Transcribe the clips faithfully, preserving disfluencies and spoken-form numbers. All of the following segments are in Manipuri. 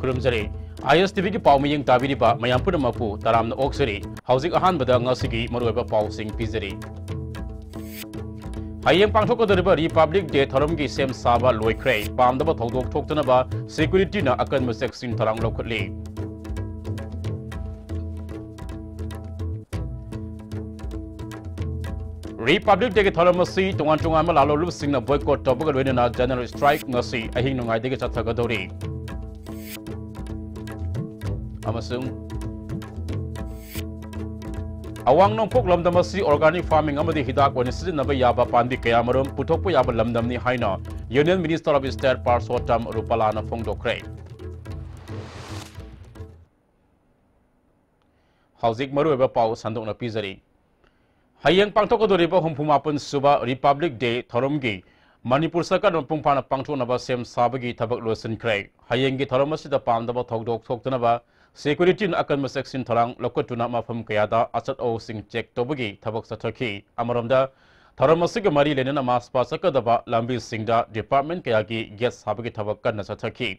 ꯈꯨꯔꯨꯝꯖꯔꯤ꯫ ꯑꯥꯏ ꯑꯦꯁ ꯇꯤ ꯚꯤꯒꯤ ꯄꯥꯎ ꯃꯤꯠꯌꯦꯡ ꯇꯥꯕꯤꯔꯤꯕ ꯃꯌꯥꯝ ꯄꯨꯝꯅꯃꯛꯄꯨ ꯇꯔꯥꯝꯅ ꯑꯣꯛꯆꯔꯤ꯫ ꯍꯧꯖꯤꯛ ꯑꯍꯥꯟꯕꯗ ꯉꯁꯤꯒꯤ ꯃꯔꯨꯑꯣꯏꯕ ꯄꯥꯎꯁꯤꯡ ꯄꯤꯖꯔꯤ꯫ ꯍꯌꯦꯡ ꯄꯥꯡꯊꯣꯛꯀꯗꯧꯔꯤꯕ ꯔꯤꯄꯕ꯭ꯂꯤꯛ ꯗꯦ ꯊꯧꯔꯝꯒꯤ ꯁꯦꯝ ꯁꯥꯕ ꯂꯣꯏꯈ꯭ꯔꯦ꯫ ꯄꯥꯝꯗꯕ ꯊꯧꯗꯣꯛ ꯊꯣꯛꯇꯅꯕ ꯁꯦꯀ꯭ꯌꯨꯔꯤꯇꯤꯅ ꯑꯀꯟꯕ ꯆꯦꯛꯁꯤꯟ ꯊꯧꯔꯥꯡ ꯂꯧꯈꯠꯂꯤ꯫ ꯔꯤꯄꯕ꯭ꯂꯤꯛ ꯗꯦꯒꯤ ꯊꯧꯔꯝ ꯑꯁꯤ ꯇꯣꯉꯥꯟ ꯇꯣꯉꯥꯟꯕ ꯂꯥꯂꯣꯟꯂꯨꯞꯁꯤꯡꯅ ꯕꯣꯏꯀꯣꯠ ꯇꯧꯕꯒ ꯂꯣꯏꯅꯅ ꯖꯦꯅꯔꯦꯜ ꯁ꯭ꯇ꯭ꯔꯥꯏꯛ ꯉꯁꯤ ꯑꯍꯤꯡ ꯅꯣꯡꯌꯥꯏꯗꯒꯤ ꯆꯠꯊꯒꯗꯧꯔꯤ꯫ ꯑꯃꯁꯨꯡ ꯑꯋꯥꯡ ꯅꯣꯡꯄꯣꯛ ꯂꯝꯗꯝ ꯑꯁꯤ ꯑꯣꯔꯒꯥꯅꯤꯛ ꯐꯥꯔꯃꯤꯡ ꯑꯃꯗꯤ ꯍꯤꯗꯥꯛ ꯑꯣꯏꯅ ꯁꯤꯖꯤꯟꯅꯕ ꯌꯥꯕ ꯄꯥꯝꯕꯤ ꯀꯌꯥꯃꯔꯨꯝ ꯄꯨꯊꯣꯛꯄ ꯌꯥꯕ ꯂꯝꯗꯝꯅꯤ ꯍꯥꯏꯅ ꯌꯨꯅꯤꯌꯟ ꯃꯤꯅꯤꯁꯇꯔ ꯑꯣꯐ ꯁ꯭ꯇꯦꯠ ꯄꯥꯔꯁꯣꯇꯝ ꯔꯨꯄꯥꯂꯥꯅ ꯐꯣꯡꯗꯣꯛꯈ꯭ꯔꯦ꯫ ꯍꯧꯖꯤꯛ ꯃꯔꯨꯑꯣꯏꯕ ꯄꯥꯎ ꯁꯟꯗꯣꯛꯅ ꯄꯤꯖꯔꯤ꯫ ꯍꯌꯦꯡ ꯄꯥꯡꯊꯣꯛꯀꯗꯧꯔꯤꯕ ꯍꯨꯝꯐꯨ ꯃꯥꯄꯟ ꯁꯨꯕ ꯔꯤꯄꯕ꯭ꯂꯤꯛ ꯗꯦ ꯊꯧꯔꯝꯒꯤ ꯃꯅꯤꯄꯨꯔ ꯁꯔꯀꯥꯔꯅ ꯃꯄꯨꯡ ꯐꯥꯅ ꯄꯥꯡꯊꯣꯛꯅꯕ ꯁꯦꯝ ꯁꯥꯕꯒꯤ ꯊꯕꯛ ꯂꯣꯏꯁꯤꯟꯈ꯭ꯔꯦ꯫ ꯍꯌꯦꯡꯒꯤ ꯊꯧꯔꯝ ꯑꯁꯤꯗ ꯄꯥꯝꯗꯕ ꯊꯧꯗꯣꯛ ꯊꯣꯛꯇꯅꯕ ꯁꯦꯀ꯭ꯌꯨꯔꯤꯇꯤꯅ ꯑꯀꯟꯕ ꯆꯦꯛꯁꯤꯟ ꯊꯧꯔꯥꯡ ꯂꯧꯈꯠꯇꯨꯅ ꯃꯐꯝ ꯀꯌꯥꯗ ꯑꯆꯠ ꯑꯋꯣꯡꯁꯤꯡ ꯆꯦꯛ ꯇꯧꯕꯒꯤ ꯊꯕꯛ ꯆꯠꯊꯈꯤ꯫ ꯑꯃꯔꯣꯝꯗ, ꯊꯧꯔꯝ ꯑꯁꯤꯒ ꯃꯔꯤ ꯂꯩꯅꯅ ꯃꯥꯔꯆ ꯄꯥꯁ ꯆꯠꯀꯗꯕ ꯂꯝꯕꯤꯁꯤꯡꯗ ꯗꯤꯄꯥꯔꯠꯃꯦꯟ ꯀꯌꯥꯒꯤ ꯒꯦꯠ ꯁꯥꯕꯒꯤ ꯊꯕꯛ ꯀꯟꯅ ꯆꯠꯊꯈꯤ꯫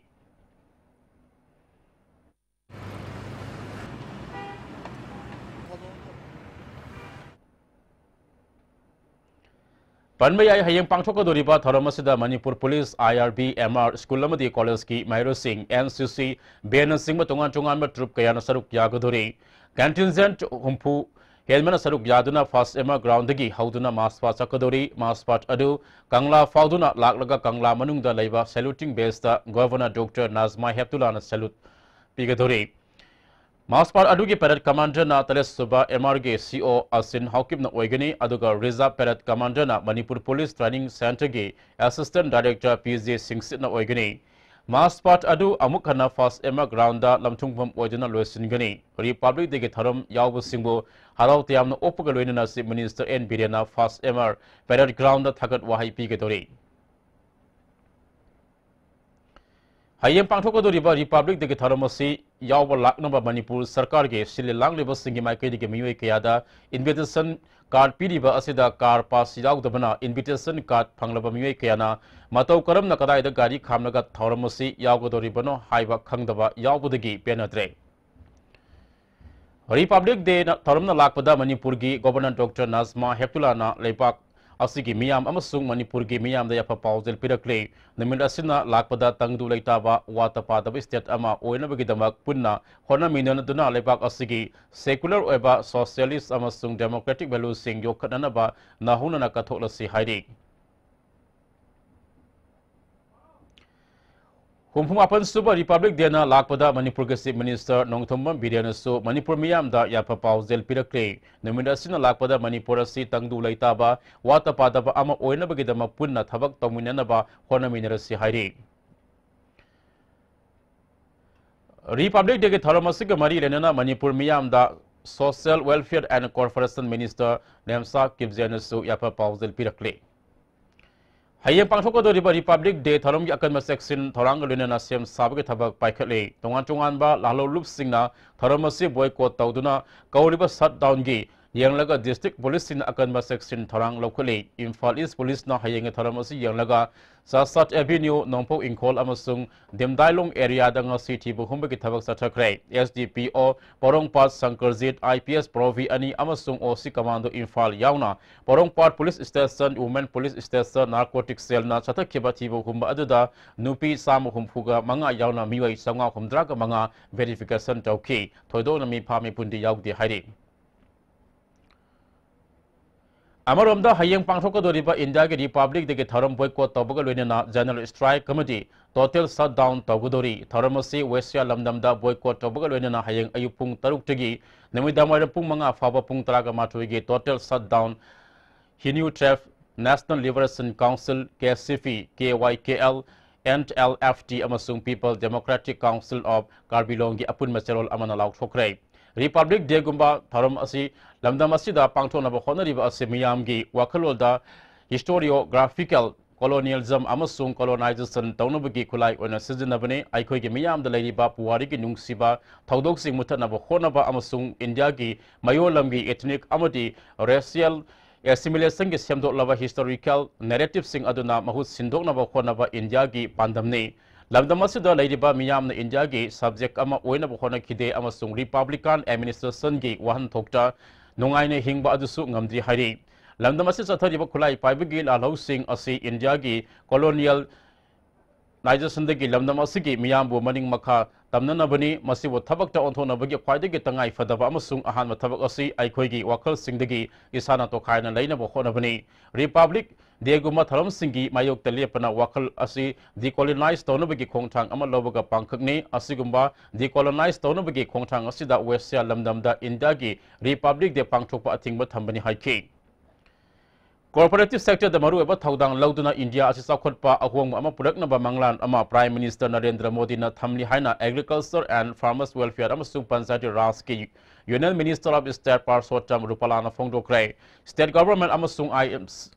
ꯄꯟꯕ ꯌꯥꯏ, ꯍꯌꯦꯡ ꯄꯥꯡꯊꯣꯛꯀꯗꯧꯔꯤꯕ ꯊꯧꯔꯝ ꯑꯁꯤꯗ Manipur police, I R B, M R, school ꯑꯃꯗꯤ ꯀꯣꯂꯦꯖꯀꯤ ꯃꯍꯩꯔꯣꯏꯁꯤꯡ, ꯑꯦꯟ ꯁꯤ ꯁꯤ, ꯕꯦꯟꯅꯆꯤꯡꯕ ꯇꯣꯉꯥꯟ ꯇꯣꯉꯥꯟꯕ ꯇ꯭ꯔꯨꯞ ꯀꯌꯥꯅ ꯁꯔꯨꯛ ꯌꯥꯒꯗꯧꯔꯤ꯫ ꯀꯟꯇꯤꯟꯖꯦꯟꯠ ꯍꯨꯝꯐꯨ ꯍꯦꯟꯕꯅ ꯁꯔꯨꯛ ꯌꯥꯗꯨꯅ ꯐꯥꯁ ꯑꯦꯝ ꯑꯥꯔ ꯒ꯭ꯔꯥꯎꯟꯗꯒꯤ ꯍꯧꯗꯨꯅ ꯃꯥꯔꯆ ꯄꯥꯁ ꯆꯠꯀꯗꯧꯔꯤ꯫ ꯃꯥꯔꯆ ꯄꯥꯁ ꯑꯗꯨ ꯀꯪꯂꯥ ꯐꯥꯎꯗꯨꯅ ꯂꯥꯛꯂꯒ ꯀꯪꯂꯥ ꯃꯅꯨꯡꯗ ꯂꯩꯕ saluting base governor doctor Najma ꯍꯦꯞꯇꯨꯂꯥꯅ ꯁꯦꯂꯨꯠ ꯄꯤꯒꯗꯧꯔꯤ꯫ ꯃꯥꯔꯆ ꯄꯥꯁ ꯑꯗꯨꯒꯤ ꯄꯦꯔꯦꯗ ꯀꯃꯥꯟꯗꯔꯅ ꯇꯔꯦꯠ ꯁꯨꯕ ꯑꯦꯝ ꯑꯥꯔꯒꯤ ꯁꯤ ꯑꯣ ꯑꯁꯤꯟ ꯍꯥꯎꯀꯤꯞꯅ ꯑꯣꯏꯒꯅꯤ, ꯑꯗꯨꯒ ꯔꯤꯖꯥꯔꯚ ꯄꯦꯔꯦꯗ ꯀꯃꯥꯟꯗꯔꯅ ꯃꯅꯤꯄꯨꯔ ꯄꯨꯂꯤꯁ ꯇ꯭ꯔꯦꯅꯤꯡ ꯁꯦꯟꯇꯔꯒꯤ ꯑꯦꯁꯤꯁꯇꯦꯟꯠ ꯗꯥꯏꯔꯦꯛꯇꯔ ꯄꯤ ꯖꯦ ꯁꯤꯡꯁꯤꯠꯅ ꯑꯣꯏꯒꯅꯤ꯫ ꯃꯥꯔꯆ ꯄꯥꯁ ꯑꯗꯨ ꯑꯃꯨꯛ ꯍꯟꯅ ꯐꯥꯁ ꯑꯦꯝ ꯑꯥꯔ ꯒ꯭ꯔꯥꯎꯟꯗ ꯂꯝꯊꯨꯡꯐꯝ ꯑꯣꯏꯗꯨꯅ ꯂꯣꯏꯁꯤꯟꯒꯅꯤ꯫ ꯔꯤꯄꯕ꯭ꯂꯤꯛ ꯗꯦꯒꯤ ꯊꯧꯔꯝ ꯌꯥꯎꯕꯁꯤꯡꯕꯨ ꯍꯔꯥꯎ ꯇꯌꯥꯝꯅ ꯑꯣꯛꯄꯒ ꯂꯣꯏꯅꯅ ꯆꯤꯐ ꯃꯤꯅꯤꯁꯇꯔ ꯑꯦꯟ ꯕꯤꯔꯦꯟꯅ first M R parade ground ꯊꯥꯒꯠ ꯋꯥꯍꯩ ꯄꯤꯒꯗꯧꯔꯤ꯫ ꯍꯌꯦꯡ ꯄꯥꯡꯊꯣꯛꯀꯗꯧꯔꯤꯕ ꯔꯤꯄꯕ꯭ꯂꯤꯛ ꯗꯦꯒꯤ ꯊꯧꯔꯝ ꯑꯁꯤ ꯌꯥꯎꯕ ꯂꯥꯛꯅꯕ ꯃꯅꯤꯄꯨꯔ ꯁꯔꯀꯥꯔꯒꯤ ꯁꯤꯜꯂꯤ ꯂꯥꯡꯂꯤꯕꯁꯤꯡꯒꯤ ꯃꯥꯏꯀꯩꯗꯒꯤ ꯃꯤꯑꯣꯏ ꯀꯌꯥꯗ ꯏꯟꯚꯤꯇꯦꯁꯟ ꯀꯥꯔꯗ ꯄꯤꯔꯤꯕ ꯑꯁꯤꯗ ꯀꯥꯔ ꯄꯥꯁ ꯌꯥꯎꯗꯕꯅ invitation card ꯐꯪꯂꯕ ꯃꯤꯑꯣꯏ ꯀꯌꯥꯅ ꯃꯇꯧ ꯀꯔꯝꯅ ꯀꯗꯥꯏꯗ ꯒꯥꯔꯤ ꯈꯥꯝꯂꯒ ꯊꯧꯔꯝ ꯑꯁꯤ ꯌꯥꯎꯒꯗꯧꯔꯤꯕꯅꯣ ꯍꯥꯏꯕ ꯈꯪꯗꯕ ꯌꯥꯎꯕꯗꯒꯤ ꯄꯦꯟꯅꯗ꯭ꯔꯦ꯫ Republic Day ꯊꯧꯔꯝꯅ ꯂꯥꯛꯄꯗ ꯃꯅꯤꯄꯨꯔꯒꯤ Governor Doctor ꯅꯖꯃꯥ ꯍꯦꯞꯇꯨꯂꯥꯅ ꯂꯩꯕꯥꯛ ꯑꯁꯤꯒꯤ ꯃꯤꯌꯥꯝ ꯑꯃꯁꯨꯡ ꯃꯅꯤꯄꯨꯔꯒꯤ ꯃꯤꯌꯥꯝꯗ ꯌꯥꯏꯐ ꯄꯥꯎꯖꯦꯜ ꯄꯤꯔꯛꯂꯤ꯫ ꯅꯨꯃꯤꯠ ꯑꯁꯤꯅ ꯂꯥꯛꯄꯗ ꯇꯪꯗꯨ ꯂꯩꯇꯥꯕ, ꯋꯥꯠꯇ ꯄꯥꯗꯕ state ꯑꯃ ꯑꯣꯏꯅꯕꯒꯤꯗꯃꯛ ꯄꯨꯟꯅ ꯍꯣꯠꯅꯃꯤꯟꯅꯗꯨꯅ ꯂꯩꯕꯥꯛ ꯑꯁꯤꯒꯤ secular ꯑꯣꯏꯕ socialist ꯑꯃꯁꯨꯡ democratic valueꯁꯤꯡ ꯌꯣꯛꯈꯠꯅꯅꯕ ꯅꯧꯍꯧꯅꯅ ꯀꯠꯊꯣꯛꯂꯁꯤ ꯍꯥꯏꯔꯤ꯫ ꯍꯨꯝꯐꯨ ꯃꯥꯄꯟ ꯁꯨꯕ Republic Dayꯅ ꯂꯥꯛꯄꯗ ꯃꯅꯤꯄꯨꯔꯒꯤ Chief Minister ꯅꯣꯡꯊꯣꯝꯕꯝ ꯕꯤꯔꯦꯟꯅꯁꯨ ꯃꯅꯤꯄꯨꯔ ꯃꯤꯌꯥꯝꯗ ꯌꯥꯏꯐ ꯄꯥꯎꯖꯦꯜ ꯄꯤꯔꯛꯂꯤ꯫ ꯅꯨꯃꯤꯠ ꯑꯁꯤꯅ ꯂꯥꯛꯄꯗ ꯃꯅꯤꯄꯨꯔ ꯑꯁꯤ ꯇꯪꯗꯨ ꯂꯩꯇꯥꯕ, ꯋꯥꯠꯇ ꯄꯥꯗꯕ ꯑꯃ ꯑꯣꯏꯅꯕꯒꯤꯗꯃꯛ ꯄꯨꯟꯅ ꯊꯕꯛ ꯇꯧꯃꯤꯟꯅꯅꯕ ꯍꯣꯠꯅꯃꯤꯟꯅꯔꯁꯤ ꯍꯥꯏꯔꯤ꯫ Republic Dayꯒꯤ ꯊꯧꯔꯝ ꯑꯁꯤꯒ ꯃꯔꯤ ꯂꯩꯅꯅ ꯃꯅꯤꯄꯨꯔ ꯃꯤꯌꯥꯝꯗ Social Welfare and Corporation Minister ꯅꯦꯝꯁꯥ ꯀꯤꯞꯖꯦꯅꯁꯨ ꯌꯥꯏꯐ ꯄꯥꯎꯖꯦꯜ ꯄꯤꯔꯛꯂꯤ꯫ ꯍꯌꯦꯡ ꯄꯥꯡꯊꯣꯛꯀꯗꯧꯔꯤꯕ Republic Day ꯊꯧꯔꯝꯒꯤ ꯑꯀꯟꯕ ꯆꯦꯛꯁꯤꯟ ꯊꯧꯔꯥꯡꯒ ꯂꯣꯏꯅꯅ ꯁꯦꯝ ꯁꯥꯕꯒꯤ ꯊꯕꯛ ꯄꯥꯏꯈꯠꯂꯤ꯫ ꯇꯣꯉꯥꯟ ꯇꯣꯉꯥꯟꯕ ꯂꯥꯜꯍꯧꯂꯨꯞꯁꯤꯡꯅ ꯊꯧꯔꯝ ꯑꯁꯤ boycott ꯇꯧꯗꯨꯅ ꯀꯧꯔꯤꯕ shutdownꯒꯤ ꯌꯦꯡꯂꯒ district policeꯁꯤꯡꯅ ꯑꯀꯟꯕ ꯆꯦꯛꯁꯤꯟ ꯊꯧꯔꯥꯡ ꯂꯧꯈꯠꯂꯤ꯫ ꯏꯝꯐꯥꯜ East policeꯅ ꯍꯌꯦꯡꯒꯤ ꯊꯧꯔꯝ ꯑꯁꯤ ꯌꯦꯡꯂꯒ ꯆꯥꯁꯥꯠ Avenue, ꯅꯣꯡꯄꯣꯛ ꯏꯪꯈꯣꯜ ꯑꯃꯁꯨꯡ ꯗꯤꯝꯗꯥꯏꯂꯣꯡ areaꯗ ꯉꯁꯤ ꯊꯤꯕ ꯍꯨꯝꯕꯒꯤ ꯊꯕꯛ ꯆꯠꯊꯈ꯭ꯔꯦ꯫ S D P O Porompat ꯁꯪꯀꯔꯖꯤꯠ, I P S ꯄ꯭ꯔꯣꯚꯤ ꯑꯅꯤ ꯑꯃꯁꯨꯡ O C commando ꯏꯝꯐꯥꯜ ꯌꯥꯎꯅ ꯄꯣꯔꯣꯝꯄꯥꯠ police station, women police station, narcotic cellꯅ ꯆꯠꯊꯈꯤꯕ ꯊꯤꯕ ꯍꯨꯝꯕ ꯑꯗꯨꯗ ꯅꯨꯄꯤ ꯆꯥꯝꯃ ꯍꯨꯝꯐꯨꯒ ꯃꯉꯥ ꯌꯥꯎꯅ ꯃꯤꯑꯣꯏ ꯆꯥꯝꯃꯉꯥ ꯍꯨꯝꯗ꯭ꯔꯥꯒ ꯃꯉꯥ verification ꯇꯧꯈꯤ꯫ ꯊꯣꯏꯗꯣꯛꯅ ꯃꯤꯐꯥ ꯃꯤꯄꯨꯟꯗꯤ ꯌꯥꯎꯗꯦ ꯍꯥꯏꯔꯤ꯫ ꯑꯃꯔꯣꯝꯗ, ꯍꯌꯦꯡ ꯄꯥꯡꯊꯣꯛꯀꯗꯧꯔꯤꯕ ꯏꯟꯗꯤꯌꯥꯒꯤ Republic Dayꯒꯤ ꯊꯧꯔꯝ boycott ꯇꯧꯕꯒ ꯂꯣꯏꯅꯅ general strike ꯑꯃꯗꯤ total shutdown ꯇꯧꯒꯗꯧꯔꯤ꯫ ꯊꯧꯔꯝ ꯑꯁꯤ ꯋꯦꯁꯤꯌꯥ ꯂꯝꯗꯝꯗ boycott ꯇꯧꯕꯒ ꯂꯣꯏꯅꯅ ꯍꯌꯦꯡ ꯑꯌꯨꯛ ꯄꯨꯡ ꯇꯔꯨꯛꯇꯒꯤ ꯅꯨꯃꯤꯗꯥꯡ ꯋꯥꯏꯔꯝ ꯄꯨꯡ ꯃꯉꯥ ꯐꯥꯎꯕ ꯄꯨꯡ ꯇꯔꯥꯒ ꯃꯥꯊꯣꯏꯒꯤ total shutdown ꯍꯤꯅ꯭ꯌꯨ ꯇ꯭ꯔꯦꯞ, National Liberation Council, K C P, K Y K L, N L F T ꯑꯃꯁꯨꯡ People Democratic Council of Karbi Anglongꯒꯤ ꯑꯄꯨꯟꯕ ꯆꯦꯔꯣꯜ ꯑꯃꯅ ꯂꯥꯎꯊꯣꯛꯈ꯭ꯔꯦ꯫ Republic Dayꯒꯨꯝꯕ ꯊꯧꯔꯝ ꯑꯁꯤ ꯂꯝꯗꯝ ꯑꯁꯤꯗ ꯄꯥꯡꯊꯣꯛꯅꯕ ꯍꯣꯠꯅꯔꯤꯕ ꯑꯁꯤ ꯃꯤꯌꯥꯝꯒꯤ ꯋꯥꯈꯜꯂꯣꯟꯗ historiographical colonialism ꯑꯃꯁꯨꯡ colonization ꯇꯧꯅꯕꯒꯤ ꯈꯨꯠꯂꯥꯏ ꯑꯣꯏꯅ ꯁꯤꯖꯤꯟꯅꯕꯅꯤ꯫ ꯑꯩꯈꯣꯏꯒꯤ ꯃꯤꯌꯥꯝꯗ ꯂꯩꯔꯤꯕ ꯄꯨꯋꯥꯔꯤꯒꯤ ꯅꯨꯡꯁꯤꯕ ꯊꯧꯗꯣꯛꯁꯤꯡ ꯃꯨꯊꯠꯅꯕ ꯍꯣꯠꯅꯕ ꯑꯃꯁꯨꯡ ꯏꯟꯗꯤꯌꯥꯒꯤ ꯃꯌꯣꯜ ꯂꯝꯒꯤ ethnic ꯑꯃꯗꯤ racial assimilationꯒꯤ ꯁꯦꯝꯗꯣꯛꯂꯕ historical narrativeꯁꯤꯡ ꯑꯗꯨꯅ ꯃꯍꯨꯠ ꯁꯤꯟꯗꯣꯛꯅꯕ ꯍꯣꯠꯅꯕ ꯏꯟꯗꯤꯌꯥꯒꯤ ꯄꯥꯟꯗꯝꯅꯤ꯫ ꯂꯝꯗꯝ ꯑꯁꯤꯗ ꯂꯩꯔꯤꯕ ꯃꯤꯌꯥꯝꯅ ꯏꯟꯗꯤꯌꯥꯒꯤ subject ꯑꯃ ꯑꯣꯏꯅꯕ ꯍꯣꯠꯅꯈꯤꯗꯦ ꯑꯃꯁꯨꯡ republican administrationꯒꯤ ꯋꯥꯍꯟꯊꯣꯛꯇ ꯅꯨꯡꯉꯥꯏꯅ ꯍꯤꯡꯕ ꯑꯗꯨꯁꯨ ꯉꯝꯗ꯭ꯔꯤ ꯍꯥꯏꯔꯤ꯫ ꯂꯝꯗꯝ ꯑꯁꯤꯗ ꯆꯠꯊꯔꯤꯕ ꯈꯨꯠꯂꯥꯏ ꯄꯥꯏꯕꯒꯤ ꯂꯥꯜꯍꯧꯁꯤꯡ ꯑꯁꯤ ꯏꯟꯗꯤꯌꯥꯒꯤ colonial ꯅꯥꯏꯖꯦꯁꯟꯗꯒꯤ ꯂꯝꯗꯝ ꯑꯁꯤꯒꯤ ꯃꯤꯌꯥꯝꯕꯨ ꯃꯅꯤꯡ ꯃꯈꯥ ꯇꯝꯅꯅꯕꯅꯤ꯫ ꯃꯁꯤꯕꯨ ꯊꯕꯛꯇ ꯑꯣꯟꯊꯣꯛꯅꯕꯒꯤ ꯈ꯭ꯋꯥꯏꯗꯒꯤ ꯇꯉꯥꯏ ꯐꯗꯕ ꯑꯃꯁꯨꯡ ꯑꯍꯥꯟꯕ ꯊꯕꯛ ꯑꯁꯤ ꯑꯩꯈꯣꯏꯒꯤ ꯋꯥꯈꯜꯁꯤꯡꯗꯒꯤ ꯏꯁꯥꯅ ꯇꯣꯈꯥꯏꯅ ꯂꯩꯅꯕ ꯍꯣꯠꯅꯕꯅꯤ꯫ Republic Dayꯒꯨꯝꯕ ꯊꯧꯔꯝꯁꯤꯡꯒꯤ ꯃꯥꯌꯣꯛꯇ ꯂꯦꯞꯄꯅ ꯋꯥꯈꯜ ꯑꯁꯤ decolonize ꯇꯧꯅꯕꯒꯤ ꯈꯣꯡꯊꯥꯡ ꯑꯃ ꯂꯧꯕꯒ ꯄꯥꯡꯈꯛꯅꯤ꯫ ꯑꯁꯤꯒꯨꯝꯕ decolonize ꯇꯧꯅꯕꯒꯤ ꯈꯣꯡꯊꯥꯡ ꯑꯁꯤꯗ Western ꯂꯝꯗꯝꯗ ꯏꯟꯗꯤꯌꯥꯒꯤ Republic Day ꯄꯥꯡꯊꯣꯛꯄ ꯑꯊꯤꯡꯕ ꯊꯝꯕꯅꯤ ꯍꯥꯏꯈꯤ꯫ Corporative sectorꯗ ꯃꯔꯨꯑꯣꯏꯕ ꯊꯧꯗꯥꯡ ꯂꯧꯗꯨꯅ ꯏꯟꯗꯤꯌꯥ ꯑꯁꯤ ꯆꯥꯎꯈꯠꯄ ꯑꯍꯣꯡꯕ ꯑꯃ ꯄꯨꯔꯛꯅꯕ ꯃꯪꯂꯥꯟ ꯑꯃ Prime Minister ꯅꯔꯦꯟꯗ꯭ꯔ ꯃꯣꯗꯤꯅ ꯊꯝꯂꯤ ꯍꯥꯏꯅ Agriculture and Farmers Welfare ꯑꯃꯁꯨꯡ Panchayati Rajꯀꯤ Union Minister of State Parshottam Rupalana ꯐꯣꯡꯗꯣꯛꯈ꯭ꯔꯦ꯫ State Government ꯑꯃꯁꯨꯡ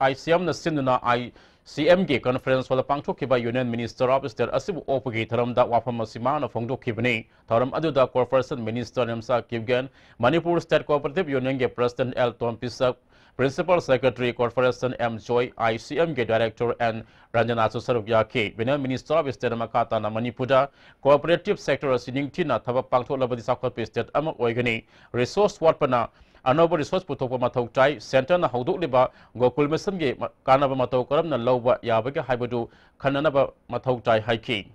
ICMꯅ ꯁꯤꯟꯗꯨꯅ ICMꯒꯤ conference hallꯗ ꯄꯥꯡꯊꯣꯛꯈꯤꯕ Union Minister of State ꯑꯁꯤꯕꯨ ꯑꯣꯛꯄꯒꯤ ꯊꯧꯔꯝꯗ ꯋꯥꯐꯝ ꯑꯁꯤ ꯃꯥꯅ ꯐꯣꯡꯗꯣꯛꯈꯤꯕꯅꯤ꯫ ꯊꯧꯔꯝ ꯑꯗꯨꯗ Corporation Minister Nemcha Kipgen, Manipur State Cooperative Unionꯒꯤ President L Tompisak, Principal Secretary Corporation M Joy, ICMꯒꯤ Director ꯑꯦꯟ ꯔꯟꯖꯅꯥꯁꯨ ꯁꯔꯨꯛ ꯌꯥꯈꯤ꯫ Union Minister of Stateꯅ ꯃꯈꯥ ꯇꯥꯅ ꯃꯅꯤꯄꯨꯔꯗ cooperative sector ꯑꯁꯤ ꯅꯤꯡꯊꯤꯅ ꯊꯕꯛ ꯄꯥꯡꯊꯣꯛꯂꯕꯗꯤ ꯆꯥꯎꯈꯠꯄ state ꯑꯃ ꯑꯣꯏꯒꯅꯤ꯫ Resource ꯋꯥꯠꯄꯅ ꯑꯅꯧꯕ resource ꯄꯨꯊꯣꯛꯄ ꯃꯊꯧ ꯇꯥꯏ꯫ Centreꯅ ꯍꯧꯗꯣꯛꯂꯤꯕ ꯒꯣꯀꯨꯜ Missionꯒꯤ ꯀꯥꯟꯅꯕ ꯃꯇꯧ ꯀꯔꯝꯅ ꯂꯧꯕ ꯌꯥꯕꯒꯦ ꯍꯥꯏꯕꯗꯨ ꯈꯟꯅꯅꯕ ꯃꯊꯧ ꯇꯥꯏ ꯍꯥꯏꯈꯤ꯫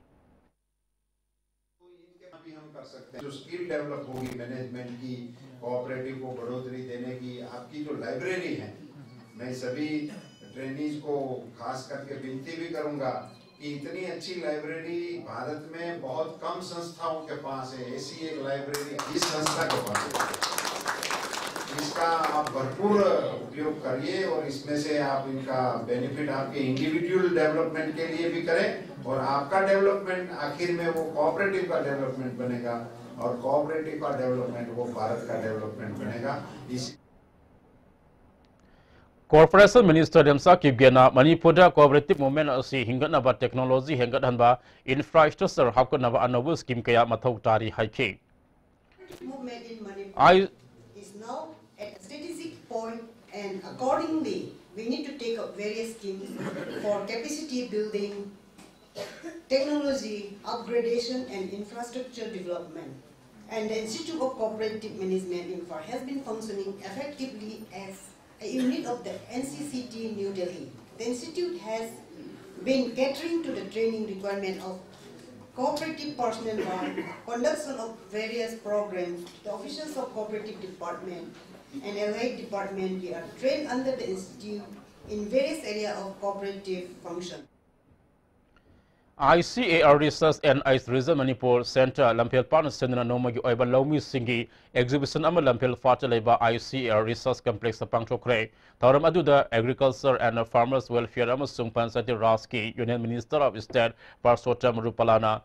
भी हम कर सकते हैं। जो स्किल डेवलप होगी मैनेजमेंट की, कोऑपरेटिव को बढ़ोतरी देने की, आपकी जो लाइब्रेरी है, मैं सभी ट्रेनीज को खास करके विनती भी करूंगा कि इतनी अच्छी लाइब्रेरी भारत में बहुत कम संस्थाओं के पास है। ऐसी एक लाइब्रेरी इस संस्था के पास है। इसका आप भरपूर उपयोग करिए और इसमें से आप इनका बेनिफिट आपके इंडिविजुअल डेवलपमेंट के लिए भी करें और आपका डेवलपमेंट आखिर में वो कोऑपरेटिव का डेवलपमेंट बनेगा और कोऑपरेटिव का डेवलपमेंट वो भारत का डेवलपमेंट बनेगा। इस Corporation Minister Lemsa Kipgenna ꯃꯅꯤꯄꯨꯔꯗ cooperative movement ꯑꯁꯤ ꯍꯤꯡꯒꯠꯅꯕ technology ꯍꯦꯟꯒꯠꯍꯟꯕ, infrastructure ꯍꯥꯞꯀꯠꯅꯕ ꯑꯅꯧꯕ scheme ꯀꯌꯥ ꯃꯊꯧ ꯇꯥꯔꯤ ꯍꯥꯏꯈꯤ꯫ Movement in Manipur I- is now at a strategic point, and accordingly, we need to take up various schemes for capacity building, technology upgradation, and infrastructure development. And the Institute of Cooperative Management in Imphal has been functioning effectively as a unit of the N C C T New Delhi. The institute has been catering to the training requirement of cooperative personnel by conduction of various programs. The officials of cooperative department and allied department, they are trained under the institute in various area of cooperative function. I C A R Research and Ice Region Manipur Center ꯂꯝꯐꯦꯜ ꯄꯥꯠꯅ ꯁꯤꯟꯗꯨꯅ ꯅꯣꯡꯃꯒꯤ ꯑꯣꯏꯕ ꯂꯧꯃꯤꯁꯤꯡꯒꯤ exhibition ꯑꯃ ꯂꯝꯐꯦꯜ ꯄꯥꯠꯇ ꯂꯩꯕ I C A R Research Complex ꯇ ꯄꯥꯡꯊꯣꯛꯈ꯭ꯔꯦ꯫ ꯊꯧꯔꯝ ꯑꯗꯨꯗ Agriculture and Farmers Welfare ꯑꯃꯁꯨꯡ Panchayati Raj ꯀꯤ Union Minister of State Purushottam Rupalana,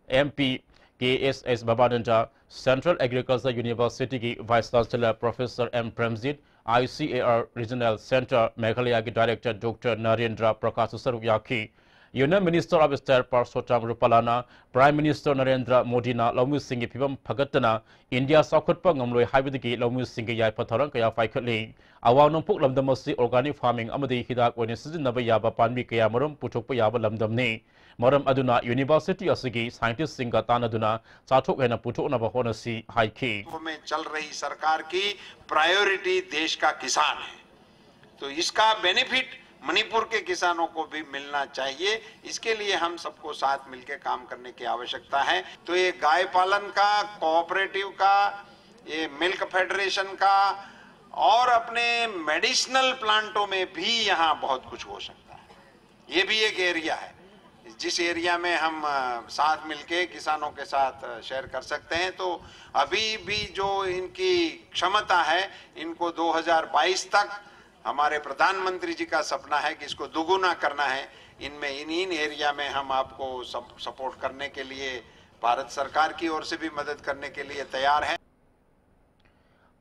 M P K S S Bhabananda, Central Agriculture University ꯒꯤ Vice Chancellor Professor M Premjit, I C A R Regional Center Meghalaya ꯒꯤ Director Doctor Narendra Prakash ꯁꯔꯨꯛ ꯌꯥꯈꯤ꯫ Union Minister of State Purushottam Rupalana, Prime Minister Narendra ꯃꯣꯗꯤꯅ ꯂꯧꯃꯤꯁꯤꯡꯒꯤ ꯐꯤꯕꯝ ꯐꯒꯠꯇꯅ ꯏꯟꯗꯤꯌꯥ ꯆꯥꯎꯈꯠꯄ ꯉꯝꯂꯣꯏ ꯍꯥꯏꯕꯗꯒꯤ ꯂꯧꯃꯤꯁꯤꯡꯒꯤ ꯌꯥꯏꯐ ꯊꯧꯔꯥꯡ ꯀꯌꯥ ꯄꯥꯏꯈꯠꯂꯤ꯫ ꯑꯋꯥꯡ ꯅꯣꯡꯄꯣꯛ ꯂꯝꯗꯝ ꯑꯁꯤ organic farming ꯑꯃꯗꯤ ꯍꯤꯗꯥꯛ ꯑꯣꯏꯅ ꯁꯤꯖꯤꯟꯅꯕ ꯌꯥꯕ ꯄꯥꯝꯕꯤ ꯀꯌꯥꯃꯔꯨꯝ ꯄꯨꯊꯣꯛꯄ ꯌꯥꯕ ꯂꯝꯗꯝꯅꯤ꯫ ꯃꯔꯝ ꯑꯗꯨꯅ university ꯑꯁꯤꯒꯤ scientist ꯁꯤꯡꯒ ꯇꯥꯟꯅꯗꯨꯅ ꯆꯥꯊꯣꯛ ꯍꯦꯟꯅ ꯄꯨꯊꯣꯛꯅꯕ ꯍꯣꯠꯅꯁꯤ ꯍꯥꯏꯈꯤ꯫ में चल रही सरकार की priority देश का किसान है, तो इसका benefit मणिपुर के किसानों को भी मिलना चाहिए। इसके लिए हम सबको साथ मिलकर काम करने की आवश्यकता है। तो ये गाय पालन का, कोऑपरेटिव का, ये मिल्क फेडरेशन का और अपने मेडिसिनल प्लांटों में भी यहाँ बहुत कुछ हो सकता है। ये भी एक एरिया है, जिस एरिया में हम अ, साथ मिलके किसानों के साथ शेयर कर सकते हैं। तो अभी भी जो इनकी क्षमता है, इनको दो हज़ार बाईस तक, हमारे प्रधानमंत्री जी का सपना है कि इसको दुगुना करना है। इनमें इन इन एरिया में हम आपको सपोर्ट करने के लिए, भारत सरकार की ओर से भी मदद करने के लिए तैयार हैं।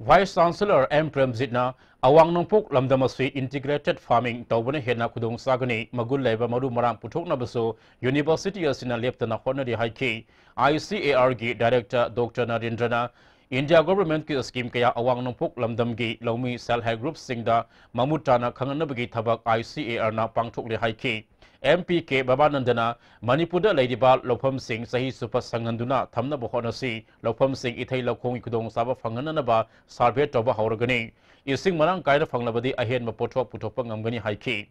Vice Chancellor M Premjitꯅ ꯑꯋꯥꯡ ꯅꯣꯡꯄꯣꯛ ꯂꯝꯗꯝ ꯑꯁꯤ integrated farming ꯇꯧꯕꯅ ꯍꯦꯟꯅ ꯈꯨꯗꯣꯡ ꯆꯥꯒꯅꯤ, ꯃꯒꯨꯟ ꯂꯩꯕ ꯃꯔꯨ ꯃꯔꯥꯡ ꯄꯨꯊꯣꯛꯅꯕꯁꯨ university ꯑꯁꯤꯅ ꯂꯦꯞꯇꯅ ꯍꯣꯠꯅꯔꯤ ꯍꯥꯏꯈꯤ꯫ I C A R ꯒꯤ director Doctor ꯅꯔꯦꯟꯗ꯭ꯔꯅ India government ꯀꯤ scheme ꯀꯌꯥ ꯑꯋꯥꯡ ꯅꯣꯡꯄꯣꯛ ꯂꯝꯗꯝꯒꯤ ꯂꯧꯃꯤ self help group ꯁꯤꯡꯗ ꯃꯃꯨꯠ ꯇꯥꯅ ꯈꯪꯍꯟꯅꯕꯒꯤ ꯊꯕꯛ I C A R ꯅ ꯄꯥꯡꯊꯣꯛꯂꯦ ꯍꯥꯏꯈꯤ꯫ M P ꯀꯦ ꯕꯕꯥꯅꯟꯗꯅ ꯃꯅꯤꯄꯨꯔꯗ ꯂꯩꯔꯤꯕ ꯂꯧꯐꯝꯁꯤꯡ ꯆꯍꯤ ꯆꯨꯞꯄ ꯁꯪꯍꯟꯗꯨꯅ ꯊꯝꯅꯕ ꯍꯣꯠꯅꯁꯤ, ꯂꯧꯐꯝꯁꯤꯡ ꯏꯊꯩ ꯂꯧꯈꯣꯡꯒꯤ ꯈꯨꯗꯣꯡꯆꯥꯕ ꯐꯪꯍꯟꯅꯅꯕ survey ꯇꯧꯕ ꯍꯧꯔꯒꯅꯤ꯫ ꯏꯁꯤꯡ ꯃꯔꯥꯡ ꯀꯥꯏꯅ ꯐꯪꯂꯕꯗꯤ ꯑꯍꯦꯟꯕ ꯄꯣꯠꯊꯣꯛ ꯄꯨꯊꯣꯛꯄ ꯉꯝꯒꯅꯤ ꯍꯥꯏꯈꯤ꯫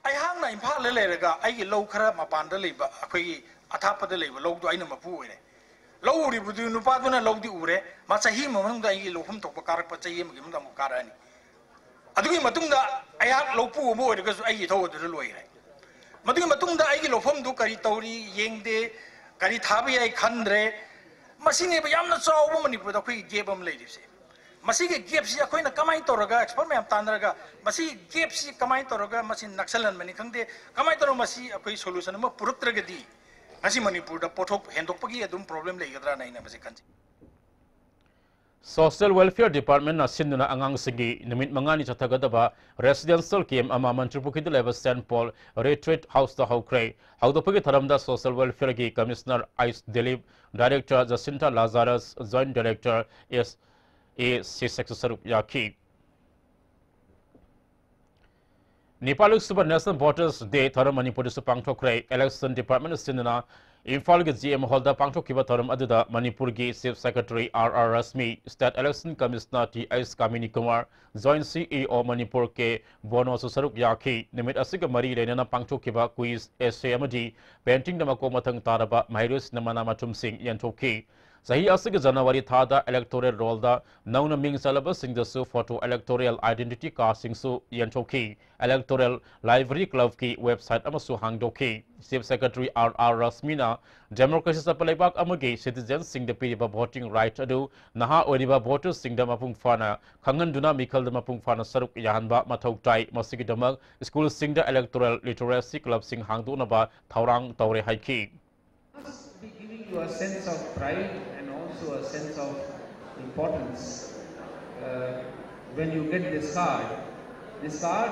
ꯑꯩꯍꯥꯛꯅ ꯏꯝꯐꯥꯜꯗ ꯂꯩꯔꯒ ꯑꯩꯒꯤ ꯂꯧ ꯈꯔ ꯃꯄꯥꯟꯗ ꯂꯩꯕ, ꯑꯩꯈꯣꯏꯒꯤ ꯑꯊꯥꯞꯄꯗ ꯂꯩꯕ ꯂꯧꯗꯣ ꯑꯩꯅ ꯃꯄꯨ ꯑꯣꯏꯔꯦ꯫ ꯂꯧ ꯎꯔꯤꯕꯗꯨ ꯅꯨꯄꯥꯗꯨꯅ ꯂꯧꯗꯤ ꯎꯔꯦ, ꯃꯥ ꯆꯍꯤ ꯑꯃ ꯃꯅꯨꯡꯗ ꯑꯩꯒꯤ ꯂꯧꯐꯝ ꯊꯣꯛꯄ ꯀꯥꯔꯛꯄ ꯆꯍꯤ ꯑꯃꯒꯤ ꯃꯅꯨꯡꯗ ꯑꯃꯨꯛ ꯀꯥꯔꯛꯑꯅꯤ꯫ ꯑꯗꯨꯒꯤ ꯃꯇꯨꯡꯗ ꯑꯩꯍꯥꯛ ꯂꯧꯄꯨ ꯑꯃ ꯑꯣꯏꯔꯒꯁꯨ ꯑꯩꯒꯤ ꯏꯊꯧ ꯑꯗꯨꯗ ꯂꯣꯏꯈ꯭ꯔꯦ꯫ ꯃꯗꯨꯒꯤ ꯃꯇꯨꯡꯗ ꯑꯩꯒꯤ ꯂꯧꯐꯝꯗꯨ ꯀꯔꯤ ꯇꯧꯔꯤ ꯌꯦꯡꯗꯦ, ꯀꯔꯤ ꯊꯥꯕ ꯌꯥꯏ ꯈꯟꯗ꯭ꯔꯦ꯫ ꯃꯁꯤꯅꯦꯕ ꯌꯥꯝꯅ ꯆꯥꯎꯕ ꯃꯅꯤꯄꯨꯔꯗ ꯑꯩꯈꯣꯏꯒꯤ gap ꯑꯃ ꯂꯩꯔꯤꯕꯁꯦ꯫ ꯃꯁꯤꯒꯤ gap ꯁꯤ ꯑꯩꯈꯣꯏꯅ ꯀꯃꯥꯏꯅ ꯇꯧꯔꯒ expert ꯃꯌꯥꯝ ꯇꯥꯟꯅꯔꯒ ꯃꯁꯤ gap ꯁꯤ ꯀꯃꯥꯏꯅ ꯇꯧꯔꯒ ꯃꯁꯤ ꯅꯛꯁꯜꯍꯟꯕꯅꯤ ꯈꯪꯗꯦ, ꯀꯃꯥꯏꯅ ꯇꯧꯔꯒ ꯃꯁꯤ ꯑꯩꯈꯣꯏ solution ꯑꯃ ꯄꯨꯔꯛꯇ꯭ꯔꯒꯗꯤ ꯉꯁꯤ ꯃꯅꯤꯄꯨꯔꯗ ꯄꯣꯠꯊꯣꯛ ꯍꯦꯟꯗꯣꯛꯄꯒꯤ ꯑꯗꯨꯝ problem ꯂꯩꯒꯗ꯭ꯔꯥꯅ ꯑꯩꯅ ꯃꯁꯤ ꯈꯟꯖꯩ꯫ Social Welfare Department ꯅ ꯁꯤꯟꯗꯨꯅ ꯑꯉꯥꯡꯁꯤꯡꯒꯤ ꯅꯨꯃꯤꯠ ꯃꯉꯥꯅꯤ ꯆꯠꯊꯒꯗꯕ residential camp ꯑꯃ ꯃꯟꯇ꯭ꯔꯤꯄꯨꯈ꯭ꯔꯤꯗ ꯂꯩꯕ Saint Paul Retreat House ꯇ ꯍꯧꯈ꯭ꯔꯦ꯫ ꯍꯧꯗꯣꯛꯄꯒꯤ ꯊꯧꯔꯝꯗ Social Welfare ꯒꯤ Commissioner H Dilip, Director ꯖꯁꯤꯟꯊꯥ ꯂꯥꯖꯥꯔꯁ, Joint Director ꯑꯦꯁ ꯑꯦ ꯁꯤꯁꯛꯁꯨ ꯁꯔꯨꯛ ꯌꯥꯈꯤ꯫ ꯅꯤꯄꯥꯟ ꯁꯨꯕ National Voters Day ꯊꯧꯔꯝ ꯃꯅꯤꯄꯨꯔꯗꯁꯨ ꯄꯥꯡꯊꯣꯛꯈ꯭ꯔꯦ꯫ Election Department ꯁꯤꯟꯗꯨꯅ ꯏꯝꯐꯥꯜꯒꯤ G M Hall ꯗ ꯄꯥꯡꯊꯣꯛꯈꯤꯕ ꯊꯧꯔꯝ ꯑꯗꯨꯗ ꯃꯅꯤꯄꯨꯔꯒꯤ Chief Secretary R R Rashmi, State Election Commissioner T H Kamini Kumar, Joint C E O Manipur K ꯕꯣꯅꯣꯁꯨ ꯁꯔꯨꯛ ꯌꯥꯈꯤ꯫ ꯅꯨꯃꯤꯠ ꯑꯁꯤꯒ ꯃꯔꯤ ꯂꯩꯅꯅ ꯄꯥꯡꯊꯣꯛꯈꯤꯕ quiz, essay ꯑꯃꯗꯤ painting ꯗ ꯃꯀꯣꯛ ꯃꯊꯪ ꯇꯥꯔꯕ ꯃꯍꯩꯔꯣꯏꯁꯤꯡꯅ ꯃꯅꯥ ꯃꯊꯨꯝꯁꯤꯡ ꯌꯦꯟꯊꯣꯛꯈꯤ꯫ ꯆꯍꯤ ꯑꯁꯤꯒꯤ ꯖꯅꯋꯥꯔꯤ ꯊꯥꯗ electoral roll ꯗ ꯅꯧꯅ ꯃꯤꯡ ꯆꯜꯂꯕꯁꯤꯡꯗꯁꯨ photo electoral identity card ꯁꯤꯡꯁꯨ ꯌꯦꯟꯊꯣꯛꯈꯤ꯫ Electoral Library Club ꯀꯤ website ꯑꯃꯁꯨ ꯍꯥꯡꯗꯣꯛꯈꯤ꯫ Chief Secretary ꯑꯥꯔ ꯑꯥꯔ ꯔꯁꯃꯤꯅ democracy ꯆꯠꯄ ꯂꯩꯕꯥꯛ ꯑꯃꯒꯤ citizen ꯁꯤꯡꯗ ꯄꯤꯔꯤꯕ voting right ꯑꯗꯨ ꯅꯍꯥ ꯑꯣꯏꯔꯤꯕ voters ꯁꯤꯡꯗ ꯃꯄꯨꯡ ꯐꯥꯅ ꯈꯪꯍꯟꯗꯨꯅ ꯃꯤꯈꯜꯗ ꯃꯄꯨꯡ ꯐꯥꯅ ꯁꯔꯨꯛ ꯌꯥꯍꯟꯕ ꯃꯊꯧ ꯇꯥꯏ꯫ ꯃꯁꯤꯒꯤꯗꯃꯛ school ꯁꯤꯡꯗ electoral literacy club ꯁꯤꯡ ꯍꯥꯡꯗꯣꯛꯅꯕ ꯊꯧꯔꯥꯡ ꯇꯧꯔꯦ ꯍꯥꯏꯈꯤ꯫ Must be giving you a sense of pride and also a sense of importance. Uh, when you get this card, this card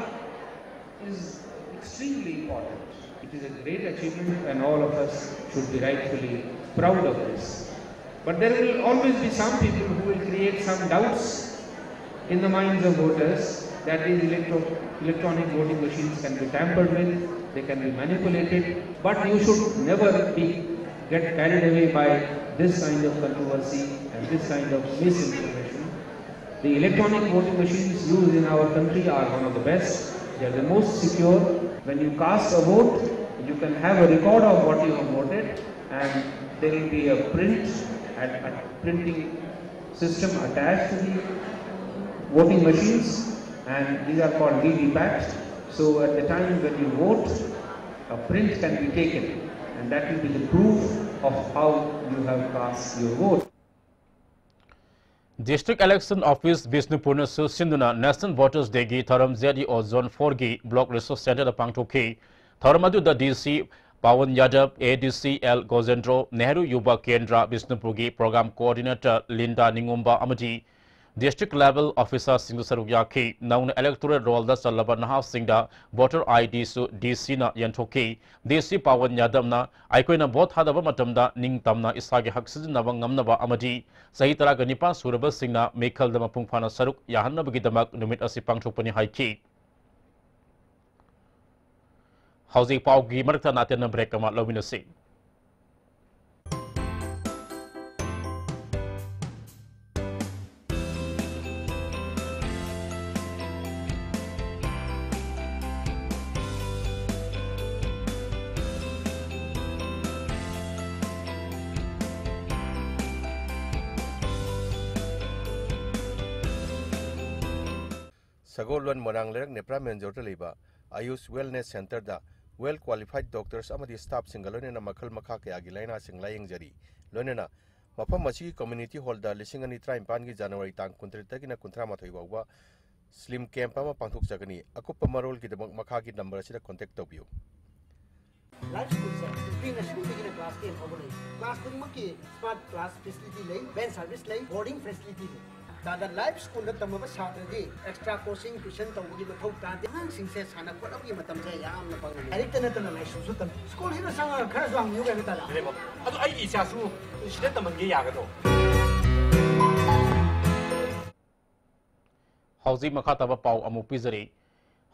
is extremely important. It is a great achievement, and all of us should be rightfully proud of this. But there will always be some people who will create some doubts in the minds of voters that these electro- electronic voting machines can be tampered with, they can be manipulated. But you should never be get carried away by this kind of controversy and this kind of misinformation. The electronic voting machines used in our country are one of the best. They are the most secure. When you cast a vote, you can have a record of what you have voted, and there will be a print at a printing system attached to the voting machines, and these are called V V P A T. So at the time when you vote, a print can be taken, and that will be the proof of how you have cast your vote. District Election Office ꯕꯤꯁꯅꯨꯄꯨꯔꯅꯁꯨ ꯁꯤꯟꯗꯨꯅ National Voters Dayꯒꯤ ꯊꯧꯔꯝ Z E O Zone fourꯒꯤ Block Resource Centreꯗ ꯄꯥꯡꯊꯣꯛꯈꯤ꯫ ꯊꯧꯔꯝ ꯑꯗꯨꯗ D C ꯄꯥꯋꯟ ꯌꯥꯗꯕ, A D C L ꯒꯣꯖꯦꯟꯗ꯭ꯔꯣ, Nehru ꯌꯨꯕ ꯀꯦꯟꯗ꯭ꯔ ꯕꯤꯁꯅꯨꯄꯨꯔꯒꯤ Program Coordinator ꯂꯤꯟꯗꯥ ꯅꯤꯉꯣꯝꯕ ꯑꯃꯗꯤ District Level Officerꯁꯤꯡꯁꯨ ꯁꯔꯨꯛ ꯌꯥꯈꯤ꯫ ꯅꯧꯅ Electoral Rollꯗ ꯆꯜꯂꯕ ꯅꯍꯥꯁꯤꯡꯗ Voter IDꯁꯨ DCꯅ ꯌꯦꯟꯊꯣꯛꯈꯤ꯫ DC ꯄꯥꯋꯟ ꯌꯥꯗꯕꯅ ꯑꯩꯈꯣꯏꯅ vote ꯊꯥꯗꯕ ꯃꯇꯝꯗ ꯅꯤꯡꯇꯝꯅ ꯏꯁꯥꯒꯤ ꯍꯛ ꯁꯤꯖꯤꯟꯅꯕ ꯉꯝꯅꯕ ꯑꯃꯗꯤ ꯆꯍꯤ ꯇꯔꯥꯒ ꯅꯤꯄꯥꯟ ꯁꯨꯔꯕꯁꯤꯡꯅ ꯃꯤꯈꯜꯗ ꯃꯄꯨꯡ ꯐꯥꯅ ꯁꯔꯨꯛ ꯌꯥꯍꯟꯅꯕꯒꯤꯗꯃꯛ ꯅꯨꯃꯤꯠ ꯑꯁꯤ ꯄꯥꯡꯊꯣꯛꯄꯅꯤ ꯍꯥꯏꯈꯤ꯫ ꯍꯧꯖꯤꯛ ꯄꯥꯎꯒꯤ ꯃꯔꯛꯇ ꯅꯥꯇꯦꯟꯅ break ꯑꯃ ꯂꯧꯃꯤꯟꯅꯁꯤ꯫ ꯁꯒꯣꯜꯕꯟ ꯃꯣꯏꯔꯥꯡ ꯂꯩꯔꯛ ꯅꯦꯄ꯭ꯔꯥ ꯃꯦꯟꯖꯣꯔꯗ ꯂꯩꯕ ꯑꯌꯨꯁ ꯋꯦꯜꯅꯦꯁ ꯁꯦꯟꯇꯔꯗ well qualified doctors ꯑꯃꯗꯤ staffꯁꯤꯡꯒ ꯂꯣꯏꯅꯅ ꯃꯈꯜ ꯃꯈꯥ ꯀꯌꯥꯒꯤ ꯂꯥꯏꯅꯥꯁꯤꯡ ꯂꯥꯌꯦꯡꯖꯔꯤ꯫ ꯂꯣꯏꯅꯅ ꯃꯐꯝ ꯑꯁꯤꯒꯤ community hallꯗ ꯂꯤꯁꯤꯡ ꯑꯅꯤ ꯇꯔꯥꯅꯤꯄꯥꯟꯒꯤ January ꯇꯥꯡ ꯀꯨꯟꯇꯔꯦꯠꯇꯒꯤꯅ ꯀꯨꯟꯊ꯭ꯔꯥ ꯃꯥꯊꯣꯏ ꯐꯥꯎꯕ SLIM camp ꯑꯃ ꯄꯥꯡꯊꯣꯛꯆꯒꯅꯤ꯫ ꯑꯀꯨꯞꯄ ꯃꯔꯣꯜꯒꯤꯗꯃꯛ ꯃꯈꯥꯒꯤ number ꯑꯁꯤꯗ contact ꯇꯧꯕꯤꯌꯨ꯫ ꯂꯥꯏꯐ ꯁ꯭ꯀꯨꯜꯁꯦ ꯄ꯭ꯔꯤ ꯅꯔꯁꯔꯤꯗꯒꯤꯅ ꯀ꯭ꯂꯥꯁ ꯇꯦꯟ ꯐꯥꯎꯕ ꯂꯩ꯫ ꯀ꯭ꯂꯥꯁ ꯈꯨꯗꯤꯡꯃꯛꯀꯤ smart class facility ꯂꯩ, van service ꯂꯩ, boarding facility ꯂꯩ꯫ ꯗꯥꯗꯥ, ꯂꯥꯏꯐ ꯁ꯭ꯀꯨꯜꯗ ꯇꯝꯃꯕ ꯁꯥꯇ꯭ꯔꯗꯤ ꯑꯦꯛꯁꯇ꯭ꯔꯥ ꯀꯣꯆꯤꯡ ꯇ꯭ꯌꯨꯁꯟ ꯇꯧꯕꯒꯤ ꯃꯊꯧ ꯇꯥꯗꯦ꯫ ꯑꯉꯥꯡꯁꯤꯡꯁꯦ ꯁꯥꯟꯅ ꯈꯣꯠꯅꯕꯒꯤ ꯃꯇꯝꯁꯦ ꯌꯥꯝꯅ ꯐꯪꯍꯜꯂꯤ꯫ ꯂꯥꯏꯔꯤꯛꯇ ꯅꯠꯇꯅ ꯂꯥꯏꯁꯨꯁꯨ ꯇꯝꯃꯤ꯫ ꯁ꯭ꯀꯨꯜꯁꯤꯗ ꯆꯪꯉꯒ ꯈꯔꯁꯨ ꯍꯪꯕꯤꯌꯨ ꯀꯩꯅꯣ, ꯗꯥꯗꯥ꯫ ꯑꯗꯣ ꯑꯩꯒꯤ ꯏꯆꯥꯁꯨ ꯁꯤꯗ ꯇꯝꯍꯟꯒꯦ ꯌꯥꯒꯗ꯭ꯔꯣ? ꯍꯧꯖꯤꯛ ꯃꯈꯥ ꯇꯥꯕ ꯄꯥꯎ ꯑꯃꯨꯛ ꯄꯤꯖꯔꯤ꯫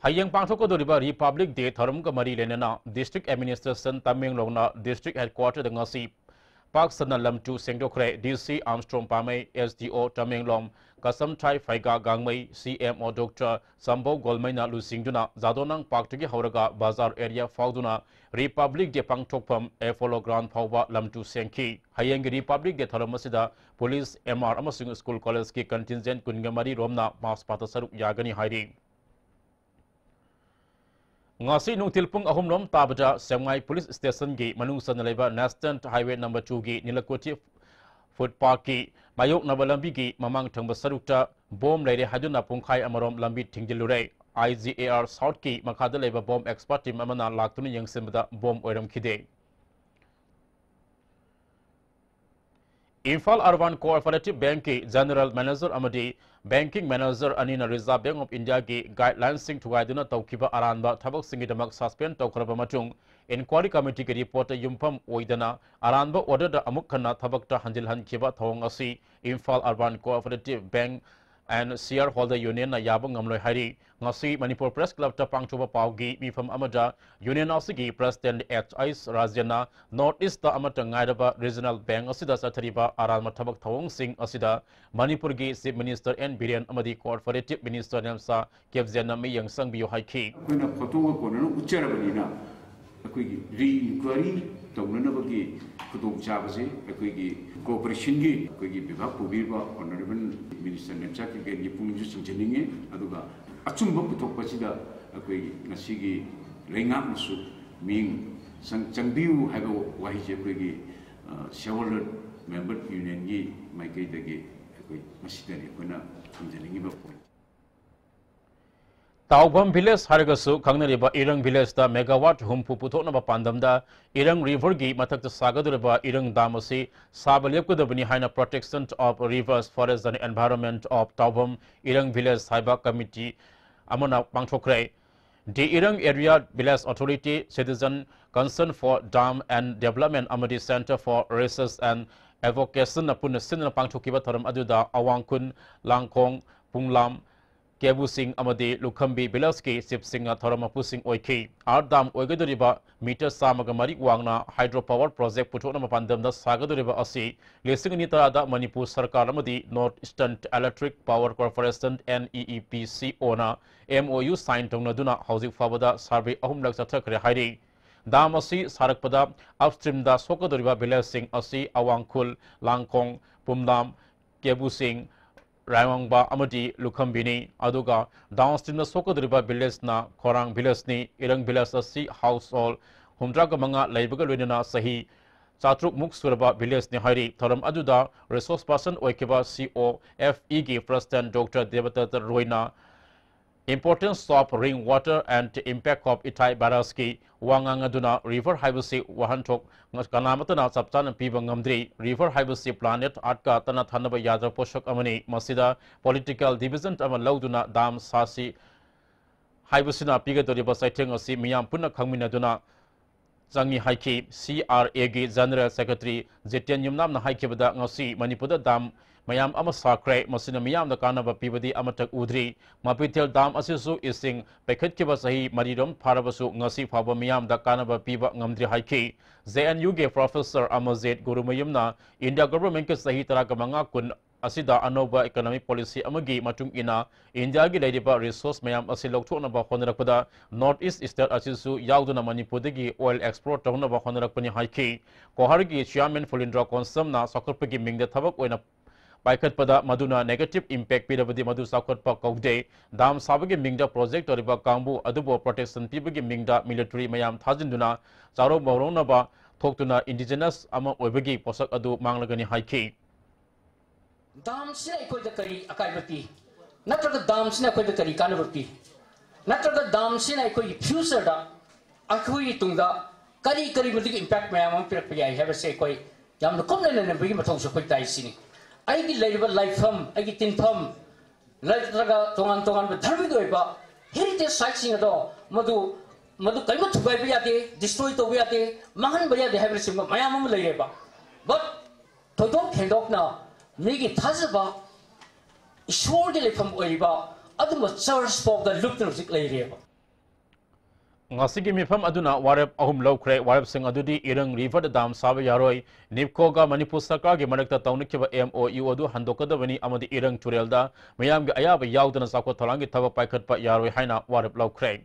ꯍꯌꯦꯡ ꯄꯥꯡꯊꯣꯛꯀꯗꯧꯔꯤꯕ ꯔꯤꯄꯕ꯭ꯂꯤꯛ ꯗꯦ ꯊꯧꯔꯝꯒ ꯃꯔꯤ ꯂꯩꯅꯅ ꯗꯤꯁꯇ꯭ꯔꯤꯛ ꯑꯦꯗꯃꯤꯅꯤꯁꯇ꯭ꯔꯦꯁꯟ ꯇꯃꯦꯡꯂꯣꯡꯅ ꯗꯤꯁꯇ꯭ꯔꯤꯛ ꯍꯦꯗꯀ꯭ꯋꯥꯇꯔꯗ ꯉꯁꯤ ꯄꯥꯛ ꯁꯟꯅ ꯂꯝ ꯇꯨ ꯁꯦꯡꯗꯣꯛꯈ꯭ꯔꯦ꯫ ꯗꯤ ꯁꯤ ꯑꯥꯔꯝꯁꯇ꯭ꯔꯣꯡ ꯄꯥꯃꯩ, ꯑꯦꯁ ꯗꯤ ꯑꯣ ꯇꯃꯦꯡꯂꯣꯡ ꯀꯁꯝꯊꯥꯏ ꯐꯩꯒꯥ ꯒꯥꯡꯃꯩ, ꯁꯤ ꯑꯦꯝ ꯑꯣ ꯗꯣꯛꯇꯔ ꯁꯝꯕꯧ ꯒꯣꯜꯃꯩꯅ ꯂꯨꯆꯤꯡꯗꯨꯅ ꯖꯥꯗꯣꯅꯥꯡ ꯄꯥꯔꯛꯇꯒꯤ ꯍꯧꯔꯒ ꯕꯖꯥꯔ ꯑꯦꯔꯤꯌꯥ ꯐꯥꯎꯗꯨꯅ ꯔꯤꯄꯕ꯭ꯂꯤꯛ ꯗꯦ ꯄꯥꯡꯊꯣꯛꯐꯝ ꯑꯦꯄꯣꯂꯣ ꯒ꯭ꯔꯥꯎꯟ ꯐꯥꯎꯕ ꯂꯝ ꯇꯨ ꯁꯦꯡꯈꯤ꯫ ꯍꯌꯦꯡꯒꯤ ꯔꯤꯄꯕ꯭ꯂꯤꯛ ꯗꯦ ꯊꯧꯔꯝ ꯑꯁꯤꯗ ꯄꯨꯂꯤꯁ, ꯑꯦꯝ ꯑꯥꯔ ꯑꯃꯁꯨꯡ ꯁ꯭ꯀꯨꯜ ꯀꯣꯂꯦꯖꯀꯤ ꯀꯟꯇꯤꯟꯖꯦꯟ ꯀꯨꯟꯒ ꯃꯔꯤ ꯔꯣꯝꯅ ꯃꯥꯔꯆ ꯄꯥꯁꯇ ꯁꯔꯨꯛ ꯌꯥꯒꯅꯤ ꯍꯥꯏꯔꯤ꯫ ꯉꯁꯤ ꯅꯨꯡꯊꯤꯜ ꯄꯨꯡ ꯑꯍꯨꯝ ꯔꯣꯝ ꯇꯥꯕꯗ ꯁꯦꯡꯃꯥꯏ ꯄꯨꯂꯤꯁ ꯁ꯭ꯇꯦꯁꯟꯒꯤ ꯃꯅꯨꯡ ꯆꯟꯅ ꯂꯩꯕ ꯅꯦꯁꯅꯦꯜ ꯍꯥꯏꯋꯦ ꯅꯝꯕꯔ ꯇꯨꯒꯤ ꯅꯤꯂꯀꯨꯊꯤ ꯐꯨꯠ ꯄꯥꯔꯛꯀꯤ ꯃꯥꯌꯣꯛꯅꯕ ꯂꯝꯕꯤꯒꯤ ꯃꯃꯥꯡ ꯊꯪꯕ ꯁꯔꯨꯛꯇ ꯕꯣꯝ ꯂꯩꯔꯦ ꯍꯥꯏꯗꯨꯅ ꯄꯨꯡꯈꯥꯏ ꯑꯃꯔꯣꯝ ꯂꯝꯕꯤ ꯊꯤꯡꯖꯤꯜꯂꯨꯔꯦ꯫ ꯑꯥꯏ ꯖꯤ ꯑꯦ ꯑꯥꯔ ꯁꯥꯎꯠꯀꯤ ꯃꯈꯥꯗ ꯂꯩꯕ ꯕꯣꯝ ꯑꯦꯛꯁꯄꯔꯠ ꯇꯤꯝ ꯑꯃꯅ ꯂꯥꯛꯇꯨꯅ ꯌꯦꯡꯁꯤꯟꯕꯗ ꯕꯣꯝ ꯑꯣꯏꯔꯝꯈꯤꯗꯦ꯫ ꯏꯝꯐꯥꯜ ꯑꯔꯕꯥꯟ ꯀꯣꯑꯣꯄꯔꯦꯇꯤꯚ ꯕꯦꯡꯛꯀꯤ ꯖꯦꯅꯔꯦꯜ ꯃꯦꯅꯦꯖꯔ ꯑꯃꯗꯤ ꯕꯦꯡꯀꯤꯡ ꯃꯦꯅꯦꯖꯔ ꯑꯅꯤꯅ ꯔꯤꯖꯥꯔꯚ ꯕꯦꯡꯛ ꯑꯣꯐ ꯏꯟꯗꯤꯌꯥꯒꯤ ꯒꯥꯏꯗꯂꯥꯏꯟꯁꯤꯡ ꯊꯨꯒꯥꯏꯗꯨꯅ ꯇꯧꯈꯤꯕ ꯑꯔꯥꯟꯕ ꯊꯕꯛꯁꯤꯡꯒꯤꯗꯃꯛ ꯁꯁꯄꯦꯟ ꯇꯧꯈ꯭ꯔꯕ ꯃꯇꯨꯡ, ꯏꯟꯀ꯭ꯋꯥꯔꯤ ꯀꯃꯤꯇꯤꯒꯤ ꯔꯤꯄꯣꯔꯠꯇ ꯌꯨꯝꯐꯝ ꯑꯣꯏꯗꯅ ꯑꯔꯥꯟꯕ ꯑꯣꯔꯗꯔꯗ ꯑꯃꯨꯛ ꯍꯟꯅ ꯊꯕꯛꯇ ꯍꯟꯖꯤꯜꯍꯟꯈꯤꯕ ꯊꯧꯑꯣꯡ ꯑꯁꯤ Imphal urban cooperative bank and shareholder ꯌꯨꯅꯤꯌꯟꯅ ꯌꯥꯕ ꯉꯝꯂꯣꯏ ꯍꯥꯏꯔꯤ꯫ ꯉꯁꯤ ꯃꯅꯤꯄꯨꯔ ꯄ꯭ꯔꯦꯁ ꯀ꯭ꯂꯕꯇ ꯄꯥꯡꯊꯣꯛꯄ ꯄꯥꯎꯒꯤ ꯃꯤꯐꯝ ꯑꯃꯗ ꯌꯨꯅꯤꯌꯟ ꯑꯁꯤꯒꯤ ꯄ꯭ꯔꯦꯁꯤꯗꯦꯟꯠ ꯑꯦꯆ ꯑꯩꯆ ꯔꯥꯖꯦꯟꯅ ꯅꯣꯔꯠ ꯏꯁꯇ ꯑꯃꯠꯇ ꯉꯥꯏꯔꯕ ꯔꯤꯖꯅꯦꯜ ꯕꯦꯡꯛ ꯑꯁꯤꯗ ꯆꯠꯊꯔꯤꯕ ꯑꯔꯥꯟꯕ ꯊꯕꯛ ꯊꯧꯑꯣꯡꯁꯤꯡ ꯑꯁꯤꯗ ꯃꯅꯤꯄꯨꯔꯒꯤ ꯆꯤꯐ ꯃꯤꯅꯤꯁꯇꯔ ꯑꯦꯟ ꯕꯤꯔꯦꯟ ꯑꯃꯗꯤ ꯀꯣꯑꯣꯄꯔꯦꯇꯤꯚ ꯃꯤꯅꯤꯁꯇꯔ ꯅꯦꯝꯁꯥ ꯀꯦꯞꯖꯦꯟꯅ ꯃꯤꯠꯌꯦꯡ ꯆꯪꯕꯤꯌꯨ ꯍꯥꯏꯈꯤ꯫ ꯑꯩꯈꯣꯏꯅ ꯐꯣꯇꯣꯒ ꯀꯣꯟꯅꯅ ꯎꯠꯆꯔꯕꯅꯤꯅ, ꯑꯩꯈꯣꯏꯒꯤ ꯔꯤ ꯏꯟꯀ꯭ꯋꯥꯏꯔꯤ ꯇꯧꯅꯅꯕꯒꯤ ꯈꯨꯗꯣꯡꯆꯥꯕꯁꯦ ꯑꯩꯈꯣꯏꯒꯤ ꯀꯣꯑꯣꯄꯔꯦꯁꯟꯒꯤ ꯑꯩꯈꯣꯏꯒꯤ ꯕꯤꯚꯥꯒ ꯄꯨꯕꯤꯔꯤꯕ ꯑꯣꯅꯔꯦꯕꯜ ꯃꯤꯅꯤꯁꯇꯔ ꯅꯦꯝꯆꯥ ꯀꯤꯞꯒꯦꯟꯒꯤ ꯄꯨꯛꯅꯤꯡꯁꯨ ꯆꯤꯡꯁꯤꯟꯅꯤꯡꯉꯤ꯫ ꯑꯗꯨꯒ ꯑꯆꯨꯝꯕ ꯄꯨꯊꯣꯛꯄꯁꯤꯗ ꯑꯩꯈꯣꯏꯒꯤ ꯉꯁꯤꯒꯤ ꯂꯩꯉꯥꯛꯅꯁꯨ ꯃꯤꯠꯌꯦꯡ ꯆꯪ-, ꯆꯪꯕꯤꯌꯨ ꯍꯥꯏꯕ ꯋꯥꯍꯩꯁꯦ ꯑꯩꯈꯣꯏꯒꯤ, ꯑ, ꯁꯦꯌꯔ ꯍꯣꯜꯗꯔ ꯃꯦꯝꯕꯔ ꯌꯨꯅꯤꯌꯟꯒꯤ ꯃꯥꯏꯀꯩꯗꯒꯤ ꯑꯩꯈꯣꯏ ꯉꯁꯤꯗꯅꯤ ꯑꯩꯈꯣꯏꯅ ꯊꯝꯖꯅꯤꯡꯉꯤꯕ ꯄꯣꯏꯟꯠ꯫ ꯇꯥꯎꯕꯝ village ꯍꯥꯏꯔꯒꯁꯨ ꯈꯪꯅꯔꯤꯕ ꯏꯔꯪ village ꯇ megawatt ꯍꯨꯝꯐꯨ ꯄꯨꯊꯣꯛꯅꯕ ꯄꯥꯟꯗꯝꯗ ꯏꯔꯪ river ꯒꯤ ꯃꯊꯛꯇ ꯁꯥꯒꯗꯧꯔꯤꯕ ꯏꯔꯪ dam ꯑꯁꯤ ꯁꯥꯕ ꯂꯦꯞꯀꯗꯕꯅꯤ ꯍꯥꯏꯅ Protection of Rivers, Forest and Environment of Taobam Irang Village ꯍꯥꯏꯕ committee ꯑꯃꯅ ꯄꯥꯡꯊꯣꯛꯈ꯭ꯔꯦ꯫ The Irang Area Village Authority, Citizen Concern for Dam and Development ꯑꯃꯗꯤ Center for Research and Advocacy ꯅ ꯄꯨꯟꯅ ꯁꯤꯟꯗꯨꯅ ꯄꯥꯡꯊꯣꯛꯈꯤꯕ ꯊꯧꯔꯝ ꯑꯗꯨꯗ ꯑꯋꯥꯡ ꯈꯨꯜ, ꯂꯥꯡꯈꯣꯡ, ꯄꯨꯝꯂꯥꯝ, ꯀꯦꯕꯨꯁꯤꯡ ꯑꯃꯗꯤ ꯂꯨꯈꯝꯕꯤ village ꯀꯤ chief ꯁꯤꯡꯅ ꯊꯧꯔꯝ ꯃꯄꯨꯁꯤꯡ ꯑꯣꯏꯈꯤ꯫ Earth dam ꯑꯣꯏꯒꯗꯧꯔꯤꯕ meter ꯆꯥꯝꯃꯒ ꯃꯔꯤ ꯋꯥꯡꯅ hydro power project ꯄꯨꯊꯣꯛꯅꯕ ꯄꯥꯟꯗꯝꯗ ꯁꯥꯒꯗꯧꯔꯤꯕ ꯑꯁꯤ ꯂꯤꯁꯤꯡ ꯑꯅꯤ ꯇꯔꯥꯗ ꯃꯅꯤꯄꯨꯔ ꯁꯔꯀꯥꯔ ꯑꯃꯗꯤ North Eastern Electric Power Corporation, N E E P C O ꯅ M O U sign ꯇꯧꯅꯗꯨꯅ ꯍꯧꯖꯤꯛ ꯐꯥꯎꯕꯗ survey ꯑꯍꯨꯝꯂꯛ ꯆꯠꯊꯈ꯭ꯔꯦ ꯍꯥꯏꯔꯤ꯫ Dam ꯑꯁꯤ ꯁꯥꯔꯛꯄꯗ upstream ꯗ ꯁꯣꯛꯀꯗꯧꯔꯤꯕ village ꯁꯤꯡ ꯑꯁꯤ ꯑꯋꯥꯡ ꯈꯨꯜ, ꯂꯥꯡꯈꯣꯡ, ꯄꯨꯝꯂꯥꯝ, ꯀꯦꯕꯨꯁꯤꯡ, ꯔꯥꯏꯋꯥꯡꯕ ꯑꯃꯗꯤ ꯂꯨꯈꯝꯕꯤꯅꯤ꯫ ꯑꯗꯨꯒ downstream ꯗ ꯁꯣꯛꯀꯗꯧꯔꯤꯕ village ꯅ ꯈꯣꯔꯥꯡ village ꯅꯤ꯫ ꯏꯔꯪ village ꯑꯁꯤ household ꯍꯨꯝꯗ꯭ꯔꯥꯒ ꯃꯉꯥ ꯂꯩꯕꯒ ꯂꯣꯏꯅꯅ ꯆꯍꯤ ꯆꯥꯇ꯭ꯔꯨꯛ ꯃꯨꯛ ꯁꯨꯔꯕ village ꯅꯤ ꯍꯥꯏꯔꯤ꯫ ꯊꯧꯔꯝ ꯑꯗꯨꯗ resource person ꯑꯣꯏꯈꯤꯕ C O F E ꯒꯤ President Doctor ꯗꯦꯕꯗꯠꯇ ꯔꯣꯏꯅ Importance of Rain Water and Impact of Ithai Barrage ꯀꯤ ꯋꯥ ꯉꯥꯡꯗꯨꯅ river ꯍꯥꯏꯕꯁꯤ ꯋꯥꯍꯟꯊꯣꯛ ꯀꯅꯥꯃꯠꯇꯅ ꯆꯞ ꯆꯥꯅ ꯄꯤꯕ ꯉꯝꯗ꯭ꯔꯤ꯫ River ꯍꯥꯏꯕꯁꯤ planet Earth ꯀ ꯇꯠꯅ ꯊꯥꯅꯕ ꯌꯥꯗ꯭ꯔꯕ ꯄꯣꯠꯁꯛ ꯑꯃꯅꯤ꯫ ꯃꯁꯤꯗ political division ꯑꯃ ꯂꯧꯗꯨꯅ dam ꯁꯥꯁꯤ ꯍꯥꯏꯕꯁꯤꯅ ꯄꯤꯒꯗꯧꯔꯤꯕ ꯆꯩꯊꯦꯡ ꯑꯁꯤ ꯃꯤꯌꯥꯝ ꯄꯨꯟꯅ ꯈꯪꯃꯤꯟꯅꯗꯨꯅ ꯆꯪꯉꯤ ꯍꯥꯏꯈꯤ꯫ C R A ꯒꯤ General Secretary ꯖꯤꯇꯦꯟ ꯌꯨꯝꯅꯥꯝꯅ ꯍꯥꯏꯈꯤꯕꯗ, ꯉꯁꯤ ꯃꯅꯤꯄꯨꯔꯗ dam ꯃꯌꯥꯝ ꯑꯃ ꯁꯥꯈ꯭ꯔꯦ, ꯃꯁꯤꯅ ꯃꯤꯌꯥꯝꯗ ꯀꯥꯟꯅꯕ ꯄꯤꯕꯗꯤ ꯑꯃꯠꯇ ꯎꯗ꯭ꯔꯤ꯫ ꯃꯄꯤꯊꯦꯜ dam ꯑꯁꯤꯁꯨ ꯏꯁꯤꯡ ꯄꯩꯈꯠꯈꯤꯕ ꯆꯍꯤ ꯃꯔꯤꯔꯣꯝ ꯐꯥꯔꯕꯁꯨ ꯉꯁꯤ ꯐꯥꯎꯕ ꯃꯤꯌꯥꯝꯗ ꯀꯥꯟꯅꯕ ꯄꯤꯕ ꯉꯝꯗ꯭ꯔꯤ ꯍꯥꯏꯈꯤ꯫ J N U ꯒꯤ Professor ꯑꯃꯔꯖꯤꯠ ꯒꯨꯔꯨꯃꯌꯨꯝꯅ India government ꯀꯤ ꯆꯍꯤ ꯇꯔꯥꯒ ꯃꯉꯥ ꯀꯨꯟ ꯑꯁꯤꯗ ꯑꯅꯧꯕ economic policy ꯑꯃꯒꯤ ꯃꯇꯨꯡ ꯏꯟꯅ ꯏꯟꯗꯤꯌꯥꯒꯤ ꯂꯩꯔꯤꯕ resource ꯃꯌꯥꯝ ꯑꯁꯤ ꯂꯧꯊꯣꯛꯅꯕ ꯍꯣꯠꯅꯔꯛꯄꯗ North East state ꯑꯁꯤꯁꯨ ꯌꯥꯎꯗꯨꯅ ꯃꯅꯤꯄꯨꯔꯗꯒꯤ oil explore ꯇꯧꯅꯕ ꯍꯣꯠꯅꯔꯛꯄꯅꯤ ꯍꯥꯏꯈꯤ꯫ ꯀꯣꯍꯔꯒꯤ chairman ꯐꯨꯂꯤꯟꯗ꯭ꯔ ꯀꯣꯟꯁꯝꯅ ꯆꯥꯎꯈꯠꯄꯒꯤ ꯃꯤꯡꯗ ꯊꯕꯛ ꯑꯣꯏꯅ ꯄꯥꯏꯈꯠꯄꯗ ꯃꯗꯨꯅ negative impact ꯄꯤꯔꯕꯗꯤ ꯃꯗꯨ ꯆꯥꯎꯈꯠꯄ ꯀꯧꯗꯦ꯫ Dam ꯁꯥꯕꯒꯤ ꯃꯤꯡꯗ project ꯇꯧꯔꯤꯕ ꯀꯥꯡꯕꯨ ꯑꯗꯨꯕꯨ protection ꯄꯤꯕꯒꯤ ꯃꯤꯡꯗ military ꯃꯌꯥꯝ ꯊꯥꯖꯤꯟꯗꯨꯅ ꯆꯥꯔꯧ ꯃꯧꯔꯧꯅꯕ ꯊꯣꯛꯇꯨꯅ indigenous ꯑꯃ ꯑꯣꯏꯕꯒꯤ ꯄꯣꯠꯁꯛ ꯑꯗꯨ ꯃꯥꯡꯂꯒꯅꯤ ꯍꯥꯏꯈꯤ꯫ Dam ꯁꯤꯅ ꯑꯩꯈꯣꯏꯗ ꯀꯔꯤ ꯑꯀꯥꯏꯕ ꯄꯤ? ꯅꯠꯇ꯭ꯔꯒ dam ꯁꯤꯅ ꯑꯩꯈꯣꯏꯗ ꯀꯔꯤ ꯀꯥꯟꯅꯕ ꯄꯤ? ꯅꯠꯇ꯭ꯔꯒ ꯗꯥꯝꯁꯤꯅ ꯑꯩꯈꯣꯏꯒꯤ ꯐ꯭ꯌꯨꯆꯔꯗ, ꯑꯩꯈꯣꯏꯒꯤ ꯇꯨꯡꯗ ꯀꯔꯤ ꯀꯔꯤ ꯃꯗꯨꯒꯤ ꯏꯝꯄꯦꯛ ꯃꯌꯥꯝ ꯑꯃ ꯄꯤꯔꯛꯄ ꯌꯥꯏ ꯍꯥꯏꯕꯁꯦ ꯑꯩꯈꯣꯏ ꯌꯥꯝꯅ ꯀꯨꯞꯅ ꯅꯩꯅꯕꯒꯤ ꯃꯊꯧꯁꯨ ꯑꯩꯈꯣꯏ ꯇꯥꯏ ꯁꯤꯅꯤ꯫ ꯑꯩꯒꯤ ꯂꯩꯔꯤꯕ ꯂꯥꯏꯐꯝ, ꯑꯩꯒꯤ ꯇꯤꯟꯐꯝ, ꯅꯠꯇ꯭ꯔꯒ ꯇꯣꯉꯥꯟ ꯇꯣꯉꯥꯟꯕ ꯙꯔꯃꯒꯤ ꯑꯣꯏꯕ ꯍꯦꯔꯤꯇꯦꯖ ꯁꯥꯏꯠꯁꯤꯡ ꯑꯗꯣ ꯃꯗꯨ, ꯃꯗꯨ ꯀꯔꯤꯒꯨꯝꯕ ꯊꯨꯒꯥꯏꯕ ꯌꯥꯗꯦ, ꯗꯤꯁꯇ꯭ꯔꯣꯏ ꯇꯧꯕ ꯌꯥꯗꯦ, ꯃꯥꯡꯍꯟꯕ ꯌꯥꯗꯦ ꯍꯥꯏꯕꯅꯆꯤꯡꯕ ꯃꯌꯥꯝ ꯑꯃ ꯂꯩꯔꯦꯕ꯫ ꯕꯠ ꯊꯣꯏꯗꯣꯛ ꯍꯦꯟꯗꯣꯛꯅ ꯃꯤꯒꯤ ꯊꯥꯖꯕ, ꯏꯁꯣꯔꯒꯤ ꯂꯩꯐꯝ ꯑꯣꯏꯔꯤꯕ ꯑꯗꯨꯝꯕ ꯆꯔꯆ ꯐꯥꯎꯗ ꯂꯨꯞꯇꯨꯅ ꯍꯧꯖꯤꯛ ꯂꯩꯔꯦꯕ꯫ ꯉꯁꯤꯒꯤ ꯃꯤꯐꯝ ꯑꯗꯨꯅ ꯋꯥꯔꯦꯞ ꯑꯍꯨꯝ ꯂꯧꯈ꯭ꯔꯦ꯫ ꯋꯥꯔꯦꯞꯁꯤꯡ ꯑꯗꯨꯗꯤ ꯏꯔꯪ ꯔꯤꯚꯔꯗ ꯗꯥꯝ ꯁꯥꯕ ꯌꯥꯔꯣꯏ, ꯅꯤꯞꯀꯣꯒ ꯃꯅꯤꯄꯨꯔ ꯁꯔꯀꯥꯔꯒꯤ ꯃꯔꯛꯇ ꯇꯧꯅꯈꯤꯕ ꯑꯦꯝ ꯑꯣ ꯌꯨ ꯑꯗꯨ ꯍꯟꯗꯣꯛꯀꯗꯕꯅꯤ ꯑꯃꯗꯤ ꯏꯔꯪ ꯇꯨꯔꯦꯜꯗ ꯃꯤꯌꯥꯝꯒꯤ ꯑꯌꯥꯕ ꯌꯥꯎꯗꯅ ꯆꯥꯎꯈꯠ ꯊꯧꯔꯥꯡꯒꯤ ꯊꯕꯛ ꯄꯥꯏꯈꯠꯄ ꯌꯥꯔꯣꯏ ꯍꯥꯏꯅ ꯋꯥꯔꯦꯞ ꯂꯧꯈ꯭ꯔꯦ꯫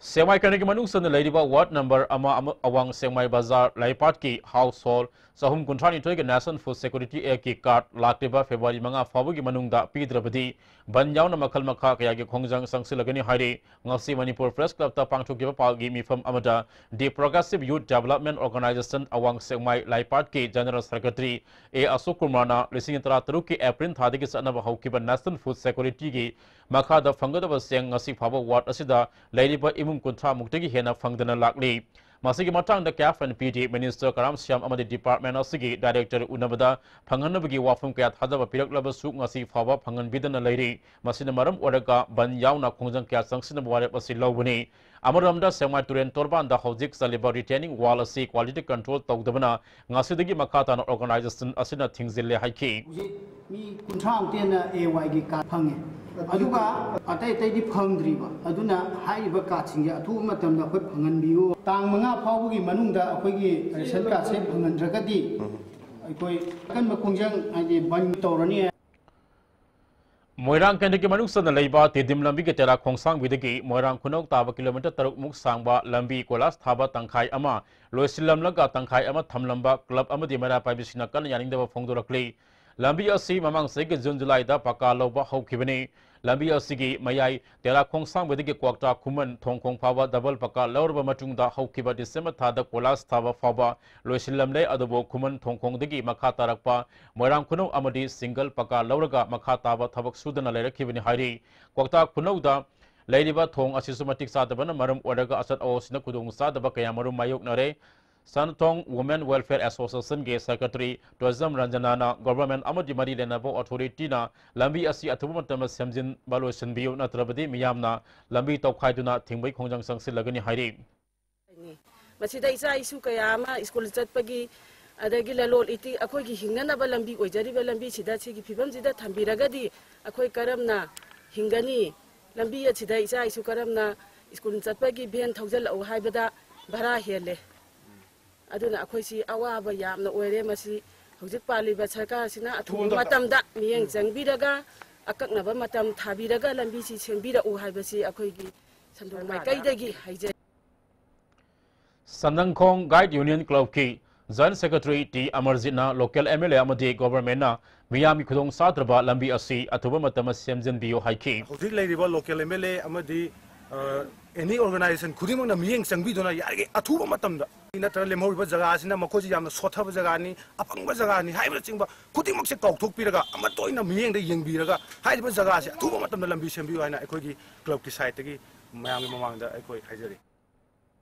ꯁꯦꯛꯃꯥꯏ ꯀꯦꯟꯗ꯭ꯔꯒꯤ ꯃꯅꯨꯡ ꯆꯟꯅ ꯂꯩꯔꯤꯕ ꯋꯥꯔꯗ ꯅꯝꯕꯔ ꯑꯃ, ꯑꯃ, ꯑꯋꯥꯡ ꯁꯦꯛꯃꯥꯏ ꯕꯖꯥꯔ ꯂꯩꯄꯥꯠꯀꯤ ꯍꯥꯎꯁ ꯍꯣꯜ ꯆꯍꯨꯝ ꯀꯨꯟꯊ꯭ꯔꯥ ꯅꯤꯊꯣꯏꯒꯤ National Food Security Act ꯀꯤ ꯀꯥꯔꯗ ꯂꯥꯛꯂꯤꯕ ꯐꯦꯕ꯭ꯔꯨꯋꯥꯔꯤ ꯃꯉꯥ ꯐꯥꯎꯕꯒꯤ ꯃꯅꯨꯡꯗ ꯄꯤꯗ꯭ꯔꯕꯗꯤ ꯕꯟ ꯌꯥꯎꯅ ꯃꯈꯜ ꯃꯈꯥ ꯀꯌꯥꯒꯤ ꯈꯣꯡꯖꯪ ꯆꯪꯁꯤꯜꯂꯒꯅꯤ ꯍꯥꯏꯔꯤ꯫ ꯉꯁꯤ ꯃꯅꯤꯄꯨꯔ ꯄ꯭ꯔꯦꯁ ꯀ꯭ꯂꯕꯇ ꯄꯥꯡꯊꯣꯛꯈꯤꯕ ꯄꯥꯎꯒꯤ ꯃꯤꯐꯝ ꯑꯃꯗ The Progressive Youth Development Organization ꯑꯋꯥꯡ ꯁꯦꯛꯃꯥꯏ ꯂꯩꯄꯥꯠꯀꯤ ꯖꯦꯅꯔꯦꯜ ꯁꯦꯀ꯭ꯔꯦꯇꯔꯤ ꯑꯦ ꯑꯁꯣꯛ ꯀꯨꯃꯥꯔꯅ ꯂꯤꯁꯤꯡ ꯇꯔꯥꯇꯔꯨꯛꯀꯤ ꯑꯦꯄ꯭ꯔꯤꯜ ꯊꯥꯗꯒꯤ ꯆꯠꯅꯕ ꯍꯧꯈꯤꯕ National Food Security ꯒꯤ ꯃꯈꯥꯗ ꯐꯪꯒꯗꯕ ꯆꯦꯡ ꯉꯁꯤ ꯐꯥꯎꯕ ꯋꯥꯔꯗ ꯑꯁꯤꯗ ꯂꯩꯔꯤꯕ ꯏꯃꯨꯡ ꯀꯨꯟꯊ꯭ꯔꯥ ꯃꯨꯛꯇꯒꯤ ꯍꯦꯟꯅ ꯐꯪꯗꯅ ꯂꯥꯛꯂꯤ꯫ ꯃꯁꯤꯒꯤ ꯃꯇꯥꯡꯗ ꯀꯦꯞ ꯑꯦꯟ ꯄꯤ ꯗꯤ ꯃꯤꯅꯤꯁꯇꯔ ꯀꯔꯥꯝ ꯁ꯭ꯌꯥꯝ ꯑꯃꯗꯤ ꯗꯤꯄꯥꯔꯠꯃꯦꯟ ꯑꯁꯤꯒꯤ ꯗꯥꯏꯔꯦꯛꯇꯔ ꯎꯅꯕꯗ ꯐꯪꯍꯟꯅꯕꯒꯤ ꯋꯥꯐꯝ ꯀꯌꯥ ꯊꯥꯖꯕ ꯄꯤꯔꯛꯂꯕꯁꯨ ꯉꯁꯤ ꯐꯥꯎꯕ ꯐꯪꯍꯟꯕꯤꯗꯅ ꯂꯩꯔꯤ꯫ ꯃꯁꯤꯅ ꯃꯔꯝ ꯑꯣꯏꯔꯒ ꯕꯟ ꯌꯥꯎꯅ ꯈꯣꯡꯖꯪ ꯀꯌꯥ ꯆꯪꯁꯤꯟꯅꯕ ꯋꯥꯔꯦꯞ ꯑꯁꯤ ꯂꯧꯕꯅꯤ꯫ ꯑꯃꯔꯣꯝꯗ ꯁꯦꯛꯃꯥꯏ ꯇꯨꯔꯦꯜ ꯇꯣꯔꯕꯥꯟꯗ ꯍꯧꯖꯤꯛ ꯆꯜꯂꯤꯕ retaining wall ꯑꯁꯤ quality control ꯇꯧꯗꯕꯅ ꯉꯁꯤꯗꯒꯤ ꯃꯈꯥ ꯇꯥꯅ organization ꯑꯁꯤꯅ ꯊꯤꯡꯖꯤꯜꯂꯦ ꯍꯥꯏꯈꯤ꯫ ꯍꯧꯖꯤꯛ ꯃꯤ ꯀꯨꯟꯊ꯭ꯔꯥꯃꯨꯛꯇꯤ ꯍꯦꯟꯅ ꯑꯦ ꯋꯥꯏꯒꯤ ꯀꯥꯔꯗ ꯐꯪꯉꯦ, ꯑꯗꯨꯒ ꯑꯇꯩ ꯑꯇꯩꯗꯤ ꯐꯪꯗ꯭ꯔꯤꯕ꯫ ꯑꯗꯨꯅ ꯍꯥꯏꯔꯤꯕ ꯀꯥꯔꯗꯁꯤꯡꯁꯦ ꯑꯊꯨꯕ ꯃꯇꯝꯗ ꯑꯩꯈꯣꯏ ꯐꯪꯍꯟꯕꯤꯌꯨ꯫ ꯇꯥꯡ ꯃꯉꯥ ꯐꯥꯎꯕꯒꯤ ꯃꯅꯨꯡꯗ ꯑꯩꯈꯣꯏꯒꯤ ꯔꯦꯁꯟ ꯀꯥꯔꯗꯁꯦ ꯐꯪꯍꯟꯗ꯭ꯔꯒꯗꯤ ꯑꯩꯈꯣꯏ ꯑꯀꯟꯕ ꯈꯣꯡꯖꯪ, ꯍꯥꯏꯗꯤ ꯕꯟ ꯇꯧꯔꯅꯤ꯫ ꯃꯣꯏꯔꯥꯡ ꯀꯦꯟꯗ꯭ꯔꯒꯤ ꯃꯅꯨꯡ ꯆꯟꯅ ꯂꯩꯕ ꯇꯤꯗꯤꯝ ꯂꯝꯕꯤꯒꯤ ꯇꯦꯔꯥ ꯈꯣꯡꯁꯥꯡꯕꯤꯗꯒꯤ ꯃꯣꯏꯔꯥꯡ ꯈꯨꯅꯧ ꯇꯥꯕ ꯀꯤꯂꯣꯃꯤꯇꯔ ꯇꯔꯨꯛ ꯃꯨꯛ ꯁꯥꯡꯕ ꯂꯝꯕꯤ ꯀꯣꯏꯂꯥꯁ ꯊꯥꯕ ꯇꯪꯈꯥꯏ ꯑꯃ ꯂꯣꯏꯁꯤꯜꯂꯝꯂꯒ ꯇꯪꯈꯥꯏ ꯑꯃ ꯊꯝꯂꯝꯕ ꯀ꯭ꯂꯕ ꯑꯃꯗꯤ ꯃꯩꯔꯥ ꯄꯥꯏꯕꯤꯁꯤꯡꯅ ꯀꯟꯅ ꯌꯥꯅꯤꯡꯗꯕ ꯐꯣꯡꯗꯣꯔꯛꯂꯤ꯫ ꯂꯝꯕꯤ ꯑꯁꯤ ꯃꯃꯥꯡ ꯆꯍꯤꯒꯤ ꯖꯨꯟ ꯖꯨꯂꯥꯏꯗ ꯄꯀꯥ ꯂꯧꯕ ꯍꯧꯈꯤꯕꯅꯤ꯫ ꯂꯝꯕꯤ ꯑꯁꯤꯒꯤ ꯃꯌꯥꯏ ꯇꯦꯔꯥ ꯈꯣꯡꯁꯥꯡꯕꯤꯗꯒꯤ ꯀ꯭ꯋꯥꯛꯇꯥ ꯈꯨꯃꯟ ꯊꯣꯡꯈꯣꯡ ꯐꯥꯎꯕ ꯗꯕꯜ ꯄꯀꯥ ꯂꯧꯔꯕ ꯃꯇꯨꯡꯗ ꯍꯧꯈꯤꯕ ꯗꯤꯁꯦꯝꯕꯔ ꯊꯥꯗ ꯀꯣꯏꯂꯥꯁ ꯊꯥꯕ ꯐꯥꯎꯕ ꯂꯣꯏꯁꯤꯜꯂꯝꯂꯦ꯫ ꯑꯗꯨꯕꯨ ꯈꯨꯃꯟ ꯊꯣꯡꯈꯣꯡꯗꯒꯤ ꯃꯈꯥ ꯇꯥꯔꯛꯄ ꯃꯣꯏꯔꯥꯡ ꯈꯨꯅꯧ ꯑꯃꯗꯤ ꯁꯤꯡꯒꯜ ꯄꯀꯥ ꯂꯧꯔꯒ ꯃꯈꯥ ꯇꯥꯕ ꯊꯕꯛ ꯁꯨꯗꯅ ꯂꯩꯔꯛꯈꯤꯕꯅꯤ ꯍꯥꯏꯔꯤ꯫ ꯀ꯭ꯋꯥꯛꯇꯥ ꯈꯨꯅꯧꯗ ꯂꯩꯔꯤꯕ ꯊꯣꯡ ꯑꯁꯤꯁꯨ ꯃꯇꯤꯛ ꯆꯥꯗꯕꯅ ꯃꯔꯝ ꯑꯣꯏꯔꯒ ꯑꯆꯠ ꯑꯋꯣꯠꯁꯤꯅ ꯈꯨꯗꯣꯡ ꯆꯥꯗꯕ ꯀꯌꯥ ꯃꯔꯨꯝ ꯃꯥꯌꯣꯛꯅꯔꯦ꯫ ꯁꯅꯥꯊꯣꯡ Women Welfare Association ꯒꯤ Secretary ꯇꯣꯏꯖꯝ ꯔꯟꯖꯅꯥꯅ government ꯑꯃꯗꯤ ꯃꯔꯤ ꯂꯩꯅꯕ authority ꯅ ꯂꯝꯕꯤ ꯑꯁꯤ ꯑꯊꯨꯕ ꯃꯇꯝꯗ ꯁꯦꯝꯖꯤꯟꯕ ꯂꯣꯏꯁꯤꯟꯕꯤꯌꯨ, ꯅꯠꯇ꯭ꯔꯕꯗꯤ ꯃꯤꯌꯥꯝꯅ ꯂꯝꯕꯤ ꯇꯧꯈꯥꯏꯗꯨꯅ ꯊꯤꯡꯕꯒꯤ ꯈꯣꯡꯖꯪ ꯆꯪꯁꯤꯜꯂꯒꯅꯤ ꯍꯥꯏꯔꯤ꯫ ꯃꯁꯤꯗ ꯏꯆꯥ ꯏꯁꯨ ꯀꯌꯥ ꯑꯃ ꯁ꯭ꯀꯨꯜ ꯆꯠꯄꯒꯤ, ꯑꯗꯒꯤ ꯂꯂꯣꯟ ꯏꯇꯤꯛ, ꯑꯩꯈꯣꯏꯒꯤ ꯍꯤꯡꯅꯅꯕ ꯂꯝꯕꯤ ꯑꯣꯏꯖꯔꯤꯕ ꯂꯝꯕꯤꯁꯤꯗ ꯁꯤꯒꯤ ꯐꯤꯕꯝꯁꯤꯗ ꯊꯝꯕꯤꯔꯒꯗꯤ ꯑꯩꯈꯣꯏ ꯀꯔꯝꯅ ꯍꯤꯡꯒꯅꯤ? ꯂꯝꯕꯤ ꯑꯁꯤꯗ ꯏꯆꯥ ꯏꯁꯨ ꯀꯔꯝꯅ ꯁ꯭ꯀꯨꯜ ꯆꯠꯄꯒꯤ ꯚꯦꯟ ꯊꯧꯖꯤꯜꯂꯛꯎ ꯍꯥꯏꯕꯗ ꯚꯔꯥ ꯍꯦꯜꯂꯦ꯫ ꯑꯗꯨꯅ ꯑꯩꯈꯣꯏꯁꯤ ꯑꯋꯥꯕ ꯌꯥꯝꯅ ꯑꯣꯏꯔꯦ꯫ ꯃꯁꯤ ꯍꯧꯖꯤꯛ ꯄꯥꯜꯂꯤꯕ ꯁꯔꯀꯥꯔꯁꯤꯅ ꯑꯊꯨꯕ ꯃꯇꯝꯗ ꯃꯤꯠꯌꯦꯡ ꯆꯪꯕꯤꯔꯒ ꯑꯀꯛꯅꯕ ꯃꯇꯝ ꯊꯥꯕꯤꯔꯒ ꯂꯝꯕꯤꯁꯤ ꯁꯦꯝꯕꯤꯔꯛꯎ ꯍꯥꯏꯕꯁꯤ ꯑꯩꯈꯣꯏꯒꯤ ꯁꯟꯗꯣꯛ ꯃꯥꯏꯀꯩꯗꯒꯤ ꯍꯥꯏꯖꯔꯤ꯫ ꯁꯟꯅꯪꯈꯣꯡ Guide Union Club ꯀꯤ Joint Secretary ꯇꯤ ꯑꯃꯔꯖꯤꯠꯅ local M L A ꯑꯃꯗꯤ government ꯅ ꯃꯤꯌꯥꯝꯒꯤ ꯈꯨꯗꯣꯡ ꯆꯥꯗ꯭ꯔꯕ ꯂꯝꯕꯤ ꯑꯁꯤ ꯑꯊꯨꯕ ꯃꯇꯝꯗ ꯁꯦꯝꯖꯤꯟꯕꯤꯌꯨ ꯍꯥꯏꯈꯤ꯫ ꯍꯧꯖꯤꯛ ꯂꯩꯔꯤꯕ local M L A ꯑꯃꯗꯤ ꯑꯦꯅꯤ organization ꯈꯨꯗꯤꯡꯃꯛꯅ ꯃꯤꯠꯌꯦꯡ ꯆꯪꯕꯤꯗꯨꯅ ꯌꯥꯔꯤꯈꯩ ꯑꯊꯨꯕ ꯃꯇꯝꯗ ꯅꯠꯇ꯭ꯔꯒ ꯂꯦꯝꯍꯧꯔꯤꯕ ꯖꯒꯥ ꯑꯁꯤꯅ ꯃꯈꯣꯏꯁꯤ ꯌꯥꯝꯅ ꯁꯣꯠꯊꯕ ꯖꯒꯥꯅꯤ, ꯑꯄꯪꯕ ꯖꯒꯥꯅꯤ ꯍꯥꯏꯕꯅꯆꯤꯡꯕ ꯈꯨꯗꯤꯡꯃꯛꯁꯦ ꯀꯥꯎꯊꯣꯛꯄꯤꯔꯒ ꯑꯃꯠꯇ ꯑꯣꯏꯅ ꯃꯤꯠꯌꯦꯡꯗ ꯌꯦꯡꯕꯤꯔꯒ ꯍꯥꯏꯔꯤꯕ ꯖꯒꯥꯁꯤ ꯑꯊꯨꯕ ꯃꯇꯝꯗ ꯂꯝꯕꯤ ꯁꯦꯝꯕꯤꯌꯨ ꯍꯥꯏꯅ ꯑꯩꯈꯣꯏꯒꯤ club ꯀꯤ side ꯇꯒꯤ ꯃꯌꯥꯝꯒꯤ ꯃꯃꯥꯡꯗ ꯑꯩꯈꯣꯏ ꯍꯥꯏꯖꯔꯤ꯫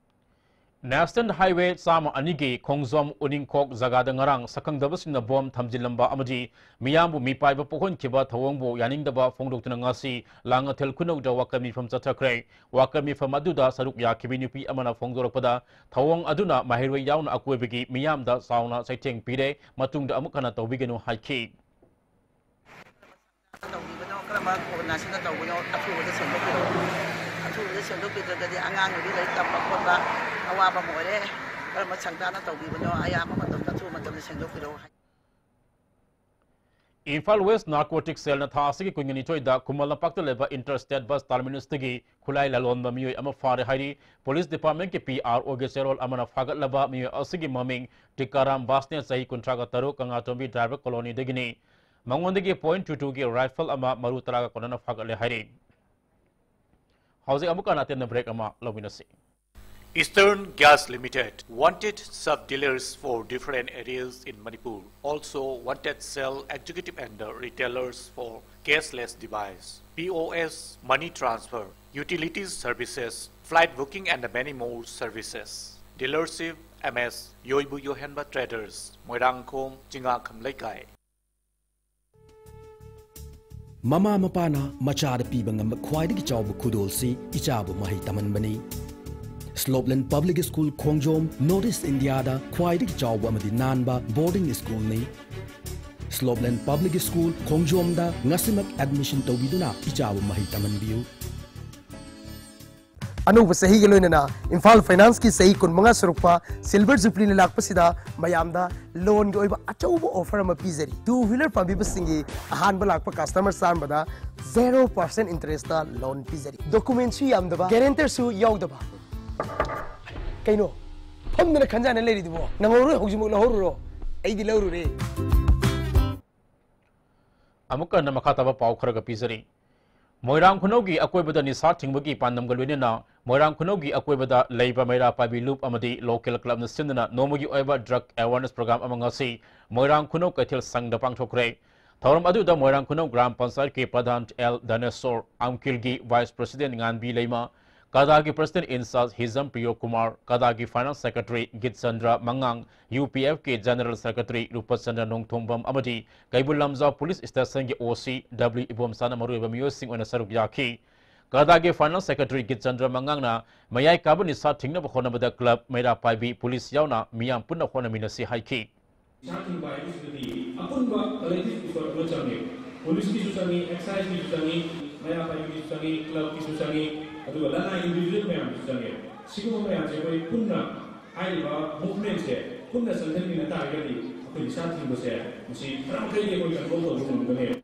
National Highway ꯆꯥꯝꯃ ꯑꯅꯤꯒꯤ ꯈꯣꯡꯖꯣꯝ ꯎꯅꯤꯡꯈꯣꯛ ꯖꯒꯥꯗ ꯉꯔꯥꯡ ꯁꯛꯈꯪꯗꯕꯁꯤꯡꯅ ꯕꯣꯝ ꯊꯝꯖꯤꯜꯂꯝꯕ ꯑꯃꯗꯤ ꯃꯤꯌꯥꯝꯕꯨ ꯃꯤꯄꯥꯏꯕ ꯄꯣꯛꯍꯟꯈꯤꯕ ꯊꯧꯑꯣꯡꯕꯨ ꯌꯥꯅꯤꯡꯗꯕ ꯐꯣꯡꯗꯣꯛꯇꯨꯅ ꯉꯁꯤ ꯂꯥꯡꯉꯊꯦꯜ ꯈꯨꯅꯧꯗ ꯋꯥꯀꯠ ꯃꯤꯐꯝ ꯆꯠꯊꯈ꯭ꯔꯦ꯫ ꯋꯥꯀꯠ ꯃꯤꯐꯝ ꯑꯗꯨꯗ ꯁꯔꯨꯛ ꯌꯥꯈꯤꯕ ꯅꯨꯄꯤ ꯑꯃꯅ ꯐꯣꯡꯗꯣꯔꯛꯄꯗ ꯊꯧꯑꯣꯡ ꯑꯗꯨꯅ ꯃꯍꯩꯔꯣꯏ ꯌꯥꯎꯅ ꯑꯀꯣꯏꯕꯒꯤ ꯃꯤꯌꯥꯝꯗ ꯆꯥꯎꯅ ꯆꯩꯊꯦꯡ ꯄꯤꯔꯦ, ꯃꯇꯨꯡꯗ ꯑꯃꯨꯛ ꯍꯟꯅ ꯇꯧꯕꯤꯒꯅꯨ ꯍꯥꯏꯈꯤ꯫ ꯇꯧꯕꯤꯕꯅꯣ? ꯀꯔꯝꯕ ꯀꯣꯔꯣꯅꯥꯁꯤꯅ ꯇꯧꯕꯅꯣ? ꯑꯊꯨꯕꯗ ꯁꯦꯡꯗꯣꯛꯄꯤꯔꯛꯑꯣ꯫ ꯑꯊꯨꯕꯗ ꯁꯦꯡꯗꯣꯛꯄꯤꯗ꯭ꯔꯒꯗꯤ ꯑꯉꯥꯡ ꯅꯨꯕꯤ ꯂꯥꯏꯔꯤꯛ ꯇꯝꯕ ꯈꯣꯠꯄ ꯑꯋꯥꯕ ꯑꯃ ꯑꯣꯏꯔꯦ꯫ ꯀꯔꯝꯕ ꯁꯪꯁꯊꯥꯅ ꯇꯧꯕꯤꯕꯅꯣ? ꯑꯌꯥꯝꯕ ꯃꯇꯝꯗ ꯑꯊꯨꯕ ꯃꯇꯝꯗ ꯁꯦꯡꯗꯣꯛꯄꯤꯔꯛꯑꯣ ꯍꯥꯏ꯫ ꯏꯝꯐꯥꯜ West Narcotic Cell ꯅ ꯊꯥ ꯑꯁꯤꯒꯤ ꯀꯨꯟꯒ ꯅꯤꯊꯣꯏꯗ ꯈꯨꯃꯟ ꯂꯝꯄꯥꯛꯇ ꯂꯩꯕ Interstate Bus Terminus ꯇꯒꯤ ꯈꯨꯠꯂꯥꯏ ꯂꯂꯣꯟꯕ ꯃꯤꯑꯣꯏ ꯑꯃ ꯐꯥꯔꯦ ꯍꯥꯏꯔꯤ꯫ Police Department ꯀꯤ P R O ꯒꯤ ꯆꯦꯔꯣꯜ ꯑꯃꯅ ꯐꯥꯒꯠꯂꯕ ꯃꯤꯑꯣꯏ ꯑꯁꯤꯒꯤ ꯃꯃꯤꯡ ꯇꯤꯀꯥꯔꯥꯝ ꯕꯥꯁꯅꯦ, ꯆꯍꯤ ꯀꯨꯟꯊ꯭ꯔꯥꯒ ꯇꯔꯨꯛ, ꯀꯪꯂꯥꯇꯣꯝꯕꯤ Driver Colony ꯗꯒꯤꯅꯤ꯫ ꯃꯉꯣꯟꯗꯒꯤ point two two ꯒꯤ rifle ꯑꯃ ꯃꯔꯨ ꯇꯔꯥꯒ ꯀꯣꯟꯅꯅ ꯐꯥꯒꯠꯂꯦ ꯍꯥꯏꯔꯤ꯫ ꯍꯧꯖꯤꯛ ꯑꯃꯨꯛꯀ ꯍꯟꯅ ꯑꯇꯦꯟꯕ break ꯑꯃ ꯂꯧꯃꯤꯟꯅꯁꯤ꯫ Eastern Gas Limited, wanted sub-dealers for different areas in Manipur. Also wanted sell executive and retailers for cashless device, P O S, money transfer, Utilities services, flight booking and many more services. Dealership M S Yoibu Yohenba Traders, Moirangkhom, Chingakham Leikai. ꯃꯃꯥ ꯃꯄꯥꯅ ꯃꯆꯥꯗ ꯄꯤꯕ ꯉꯝꯕ ꯈ꯭ꯋꯥꯏꯗꯒꯤ ꯆꯥꯎꯕ ꯈꯨꯗꯣꯜꯁꯤ ꯏꯆꯥꯕꯨ ꯃꯍꯩ ꯇꯝꯍꯟꯕꯅꯤ꯫ ꯁ꯭ꯂꯣꯞꯂꯦꯟ ꯄꯕ꯭ꯂꯤꯛ ꯁ꯭ꯀꯨꯜ ꯈꯣꯡꯖꯣꯝ, ꯅꯣꯔꯠ ꯏꯁ ꯏꯟꯗꯤꯌꯥꯗ ꯈ꯭ꯋꯥꯏꯗꯒꯤ ꯆꯥꯎꯕ ꯑꯃꯗꯤ ꯅꯥꯟꯕ ꯕꯣꯔꯗꯤꯡ ꯁ꯭ꯀꯨꯜꯅꯤ꯫ ꯁ꯭ꯂꯣꯞꯂꯦꯟ ꯄꯕ꯭ꯂꯤꯛ ꯁ꯭ꯀꯨꯜ ꯈꯣꯡꯖꯣꯝꯗ ꯉꯁꯤꯃꯛ ꯑꯦꯗꯃꯤꯁꯟ ꯇꯧꯕꯤꯗꯨꯅ ꯏꯆꯥꯕꯨ ꯃꯍꯩ ꯇꯝꯍꯟꯕꯤꯌꯨ꯫ ꯑꯅꯧꯕ ꯆꯍꯤꯒ ꯂꯣꯏꯅꯅ ꯏꯝꯐꯥꯜ ꯐꯥꯏꯅꯥꯟꯁꯀꯤ ꯆꯍꯤ ꯀꯨꯟꯃꯉꯥ ꯁꯨꯔꯛꯄ ꯁꯤꯜꯚꯔ ꯖꯨꯕꯤꯂꯤꯅ ꯂꯥꯛꯄꯁꯤꯗ ꯃꯌꯥꯝꯗ ꯂꯣꯟꯒꯤ ꯑꯣꯏꯕ ꯑꯆꯧꯕ ꯑꯣꯐꯔ ꯑꯃ ꯄꯤꯖꯔꯤ꯫ ꯇꯨ ꯋꯤꯂꯔ ꯄꯥꯝꯕꯤꯕꯁꯤꯡꯒꯤ ꯑꯍꯥꯟꯕ ꯂꯥꯛꯄ ꯀꯁꯇꯃꯔ ꯆꯥꯝꯕꯗ ꯖꯦꯔꯣ ꯄꯥꯔꯁꯦꯟ ꯏꯟꯇꯔꯦꯁꯇ ꯂꯣꯟ ꯄꯤꯖꯔꯤ꯫ ꯗꯣꯀꯨꯃꯦꯟꯁꯨ ꯌꯥꯝꯗꯕ, ꯒꯦꯔꯦꯟꯇꯔꯁꯨ ꯌꯥꯎꯗꯕ꯫ ꯀꯩꯅꯣ, ꯐꯝꯗꯅ ꯈꯟꯖꯥꯅ ꯂꯩꯔꯤꯗꯨꯕꯣ? ꯅꯪꯍꯧꯔꯣꯏ, ꯍꯧꯖꯤꯛꯃꯛ ꯂꯧꯍꯧꯔꯨꯔꯣ꯫ ꯑꯩꯗꯤ ꯂꯧꯔꯨꯔꯦ꯫ ꯑꯃꯨꯛꯀ ꯍꯟꯅ ꯃꯈꯥ ꯇꯥꯕ ꯄꯥꯎ ꯈꯔꯒ ꯄꯤꯖꯔꯤ꯫ ꯃꯣꯏꯔꯥꯡ ꯈꯨꯅꯧꯒꯤ ꯑꯀꯣꯏꯕꯗ ꯅꯤꯁꯥ ꯊꯤꯡꯕꯒꯤ ꯄꯥꯟꯗꯝꯒ ꯂꯣꯏꯅꯅ ꯃꯣꯏꯔꯥꯡ ꯈꯨꯅꯧꯒꯤ ꯑꯀꯣꯏꯕꯗ ꯂꯩꯕ ꯃꯩꯔꯥ ꯄꯥꯏꯕꯤ ꯂꯨꯞ ꯑꯃꯗꯤ ꯂꯣꯀꯦꯜ ꯀ꯭ꯂꯕꯅ ꯁꯤꯟꯗꯨꯅ ꯅꯣꯡꯃꯒꯤ ꯑꯣꯏꯕ ꯗ꯭ꯔꯒ ꯑꯦꯋꯥꯔꯅꯦꯁ ꯄ꯭ꯔꯣꯒ꯭ꯔꯥꯝ ꯑꯃ ꯉꯁꯤ ꯃꯣꯏꯔꯥꯡ ꯈꯨꯅꯧ ꯀꯩꯊꯦꯜ ꯁꯪꯗ ꯄꯥꯡꯊꯣꯛꯈ꯭ꯔꯦ꯫ ꯊꯧꯔꯝ ꯑꯗꯨꯗ ꯃꯣꯏꯔꯥꯡ ꯈꯨꯅꯧ ꯒ꯭ꯔꯥꯝ ꯄꯟꯆꯥꯌꯠꯀꯤ ꯄ꯭ꯔꯙꯥꯟ ꯑꯦꯜ ꯙꯅꯦꯁꯣꯔ, ꯑꯝꯀꯤꯜꯒꯤ ꯚꯥꯏꯁ ꯄ꯭ꯔꯁꯤꯗꯦꯟ ꯉꯥꯟꯕꯤ ꯂꯩꯃ, ꯀꯗꯥꯒꯤ ꯄ꯭ꯔꯁꯤꯗꯦꯟ ꯏꯟꯆꯥꯔꯖ ꯍꯤꯖꯝ ꯄ꯭ꯔꯤꯌꯣ ꯀꯨꯃꯥꯔ, ꯀꯗꯥꯒꯤ ꯐꯥꯏꯅꯥꯟꯁ ꯁꯦꯀ꯭ꯔꯦꯇꯔꯤ ꯒꯤꯠꯆꯟꯗ꯭ꯔ ꯃꯉꯥꯡ, ꯌꯨ ꯄꯤ ꯑꯦꯐꯀꯤ ꯖꯦꯅꯔꯦꯜ ꯁꯦꯀ꯭ꯔꯦꯇꯔꯤ ꯔꯨꯄꯆꯟꯗ꯭ꯔ ꯅꯣꯡꯊꯣꯝꯕꯝ ꯑꯃꯗꯤ ꯀꯩꯕꯨꯜ ꯂꯝꯖꯥꯎ ꯄꯨꯂꯤꯁ ꯁ꯭ꯇꯦꯁꯟꯒꯤ ꯑꯣ ꯁꯤ ꯗꯕ꯭ꯂꯤꯎ ꯏꯕꯣꯝꯆꯥꯅ ꯃꯔꯨꯑꯣꯏꯕ ꯃꯤꯑꯣꯏꯁꯤꯡ ꯑꯣꯏꯅ ꯁꯔꯨꯛ ꯌꯥꯈꯤ꯫ ꯀꯗꯥꯒꯤ ꯐꯥꯏꯅꯥꯟꯁ ꯁꯦꯀ꯭ꯔꯦꯇꯔꯤ ꯒꯤꯠꯆꯟꯗ꯭ꯔ ꯃꯉꯥꯡꯅ ꯃꯌꯥꯏ ꯀꯥꯕ ꯅꯤꯁꯥ ꯊꯤꯡꯅꯕ ꯍꯣꯠꯅꯕꯗ ꯀ꯭ꯂꯕ, ꯃꯩꯔꯥ ꯄꯥꯏꯕꯤ, ꯄꯨꯂꯤꯁ ꯌꯥꯎꯅ ꯃꯤꯌꯥꯝ ꯄꯨꯟꯅ ꯍꯣꯠꯅꯃꯤꯟꯅꯁꯤ ꯍꯥꯏꯈꯤ꯫ ꯅꯤꯁꯥ ꯊꯤꯡꯕ ꯍꯥꯏꯕꯁꯤꯗꯗꯤ ꯑꯄꯨꯟꯕ ꯀꯂꯦꯛꯇꯤꯚ ꯏꯐꯔꯠ ꯑꯃ ꯆꯪꯉꯦ꯫ ꯄꯨꯂꯤꯁꯀꯤꯁꯨ ꯆꯪꯉꯤ, ꯑꯦꯛꯁꯥꯏꯖꯀꯤꯁꯨ ꯆꯪꯉꯤ, ꯃꯩꯔꯥ ꯄꯥꯏꯕꯤꯒꯤꯁꯨ ꯆꯪꯉꯤ, ꯀ꯭ꯂꯕꯀꯤꯁꯨ ꯆꯪꯉꯤ, ꯑꯗꯨꯒ ꯂꯅꯥꯏ ꯏꯟꯗꯤꯚꯤꯖꯨꯋꯦꯜ ꯃꯌꯥꯝꯒꯤꯁꯨ ꯆꯪꯉꯦ꯫ ꯁꯤꯒꯨꯝꯕ ꯃꯌꯥꯝꯁꯦ ꯑꯩꯈꯣꯏ ꯄꯨꯟꯅ ꯍꯥꯏꯔꯤꯕ ꯃꯨꯚꯃꯦꯟꯁꯦ ꯄꯨꯟꯅ ꯆꯪꯁꯤꯟꯃꯤꯟꯅ ꯇꯥꯔꯒꯗꯤ ꯑꯩꯈꯣꯏ ꯅꯤꯁꯥ ꯊꯤꯡꯕꯁꯦ ꯃꯁꯤ ꯈꯔ ꯃꯈꯩꯗꯤ ꯑꯩꯈꯣꯏ ꯀꯟꯇ꯭ꯔꯣꯜ ꯇꯧꯕ ꯉꯝꯒꯅꯦꯕ꯫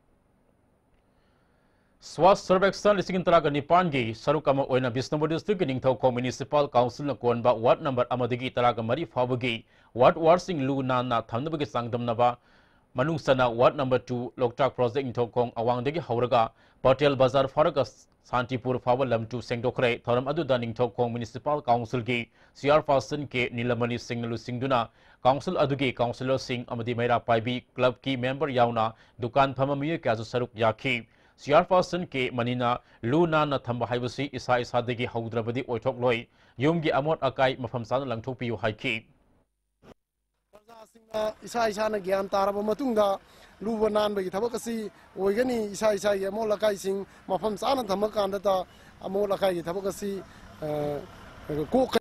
ꯁ꯭ꯋꯥꯁ ꯁꯔꯚꯦꯛꯁꯟ ꯂꯤꯁꯤꯡ ꯇꯔꯥꯒ ꯅꯤꯄꯥꯟꯒꯤ ꯁꯔꯨꯛ ꯑꯃ ꯑꯣꯏꯅ ꯕꯤꯁꯅꯨꯄꯨꯔ ꯗꯤꯁꯇ꯭ꯔꯤꯛꯀꯤ ꯅꯤꯡꯊꯧꯈꯣꯡ ꯃ꯭ꯌꯨꯅꯤꯁꯤꯄꯥꯜ ꯀꯥꯎꯟꯁꯤꯜꯅ ꯀꯣꯟꯕ ꯋꯥꯔꯗ ꯅꯝꯕꯔ ꯑꯃꯗꯒꯤ ꯇꯔꯥꯒ ꯃꯔꯤ ꯐꯥꯎꯕꯒꯤ ꯋꯥꯔꯗ ꯋꯥꯔꯗꯁꯤꯡ ꯂꯨ ꯅꯥꯟꯅ ꯊꯝꯅꯕꯒꯤ ꯆꯥꯡꯗꯝꯅꯕ ꯃꯅꯨꯡ ꯆꯟꯅ ꯋꯥꯔꯗ ꯅꯝꯕꯔ ꯇꯨ ꯂꯣꯛꯇꯥꯛ ꯄ꯭ꯔꯣꯖꯦꯛ ꯅꯤꯡꯊꯧꯈꯣꯡ ꯑꯋꯥꯡꯗꯒꯤ ꯍꯧꯔꯒ ꯄꯇꯦꯜ ꯕꯖꯥꯔ ꯐꯥꯎꯔꯒ ꯁꯥꯟꯇꯤꯄꯨꯔ ꯐꯥꯎꯕ ꯂꯝ ꯇꯨ ꯁꯦꯡꯗꯣꯛꯈ꯭ꯔꯦ꯫ ꯊꯧꯔꯝ ꯑꯗꯨꯗ ꯅꯤꯡꯊꯧꯈꯣꯡ ꯃ꯭ꯌꯨꯅꯤꯁꯤꯄꯥꯜ ꯀꯥꯎꯟꯁꯤꯜꯒꯤ ꯆꯤꯌꯥꯔꯄꯥꯔꯁꯟ ꯀꯦ ꯅꯤꯂꯃꯅꯤ ꯁꯤꯡꯅ ꯂꯨꯆꯤꯡꯗꯨꯅ ꯀꯥꯎꯟꯁꯤꯜ ꯑꯗꯨꯒꯤ ꯀꯥꯎꯟꯁꯤꯂꯔꯁꯤꯡ ꯑꯃꯗꯤ ꯃꯩꯔꯥ ꯄꯥꯏꯕꯤ ꯀ꯭ꯂꯕꯀꯤ ꯃꯦꯝꯕꯔ ꯌꯥꯎꯅ ꯗꯨꯀꯥꯟ ꯐꯝꯕ ꯃꯤꯑꯣꯏ ꯀꯌꯥꯁꯨ ꯁꯔꯨꯛ ꯌꯥꯈꯤ꯫ ꯆꯤꯌꯥꯔꯄꯔꯁꯟ ꯀꯦ ꯃꯅꯤꯅ ꯂꯨ ꯅꯥꯟꯅ ꯊꯝꯕ ꯍꯥꯏꯕꯁꯤ ꯏꯁꯥ ꯏꯁꯥꯗꯒꯤ ꯍꯧꯗ꯭ꯔꯕꯗꯤ ꯑꯣꯏꯊꯣꯛꯂꯣꯏ, ꯌꯨꯝꯒꯤ ꯑꯃꯣꯠ ꯑꯀꯥꯏ ꯃꯐꯝ ꯆꯥꯅ ꯂꯪꯊꯣꯛꯄꯤꯌꯨ ꯍꯥꯏꯈꯤ꯫ ꯄ꯭ꯔꯖꯥꯁꯤꯡꯅ ꯏꯁꯥ ꯏꯁꯥꯅ ꯒ꯭ꯌꯥꯟ ꯇꯥꯔꯕ ꯃꯇꯨꯡꯗ ꯂꯨꯕ ꯅꯥꯟꯕꯒꯤ ꯊꯕꯛ ꯑꯁꯤ ꯑꯣꯏꯒꯅꯤ꯫ ꯏꯁꯥ ꯏꯁꯥꯒꯤ ꯑꯃꯣꯠ ꯑꯀꯥꯏꯁꯤꯡ ꯃꯐꯝ ꯆꯥꯅ ꯊꯝꯃꯀꯥꯟꯗꯇ ꯑꯃꯣꯠ ꯑꯀꯥꯏꯒꯤ ꯊꯕꯛ ꯑꯁꯤ, ꯑ, ꯀꯣꯛꯀꯅꯤ꯫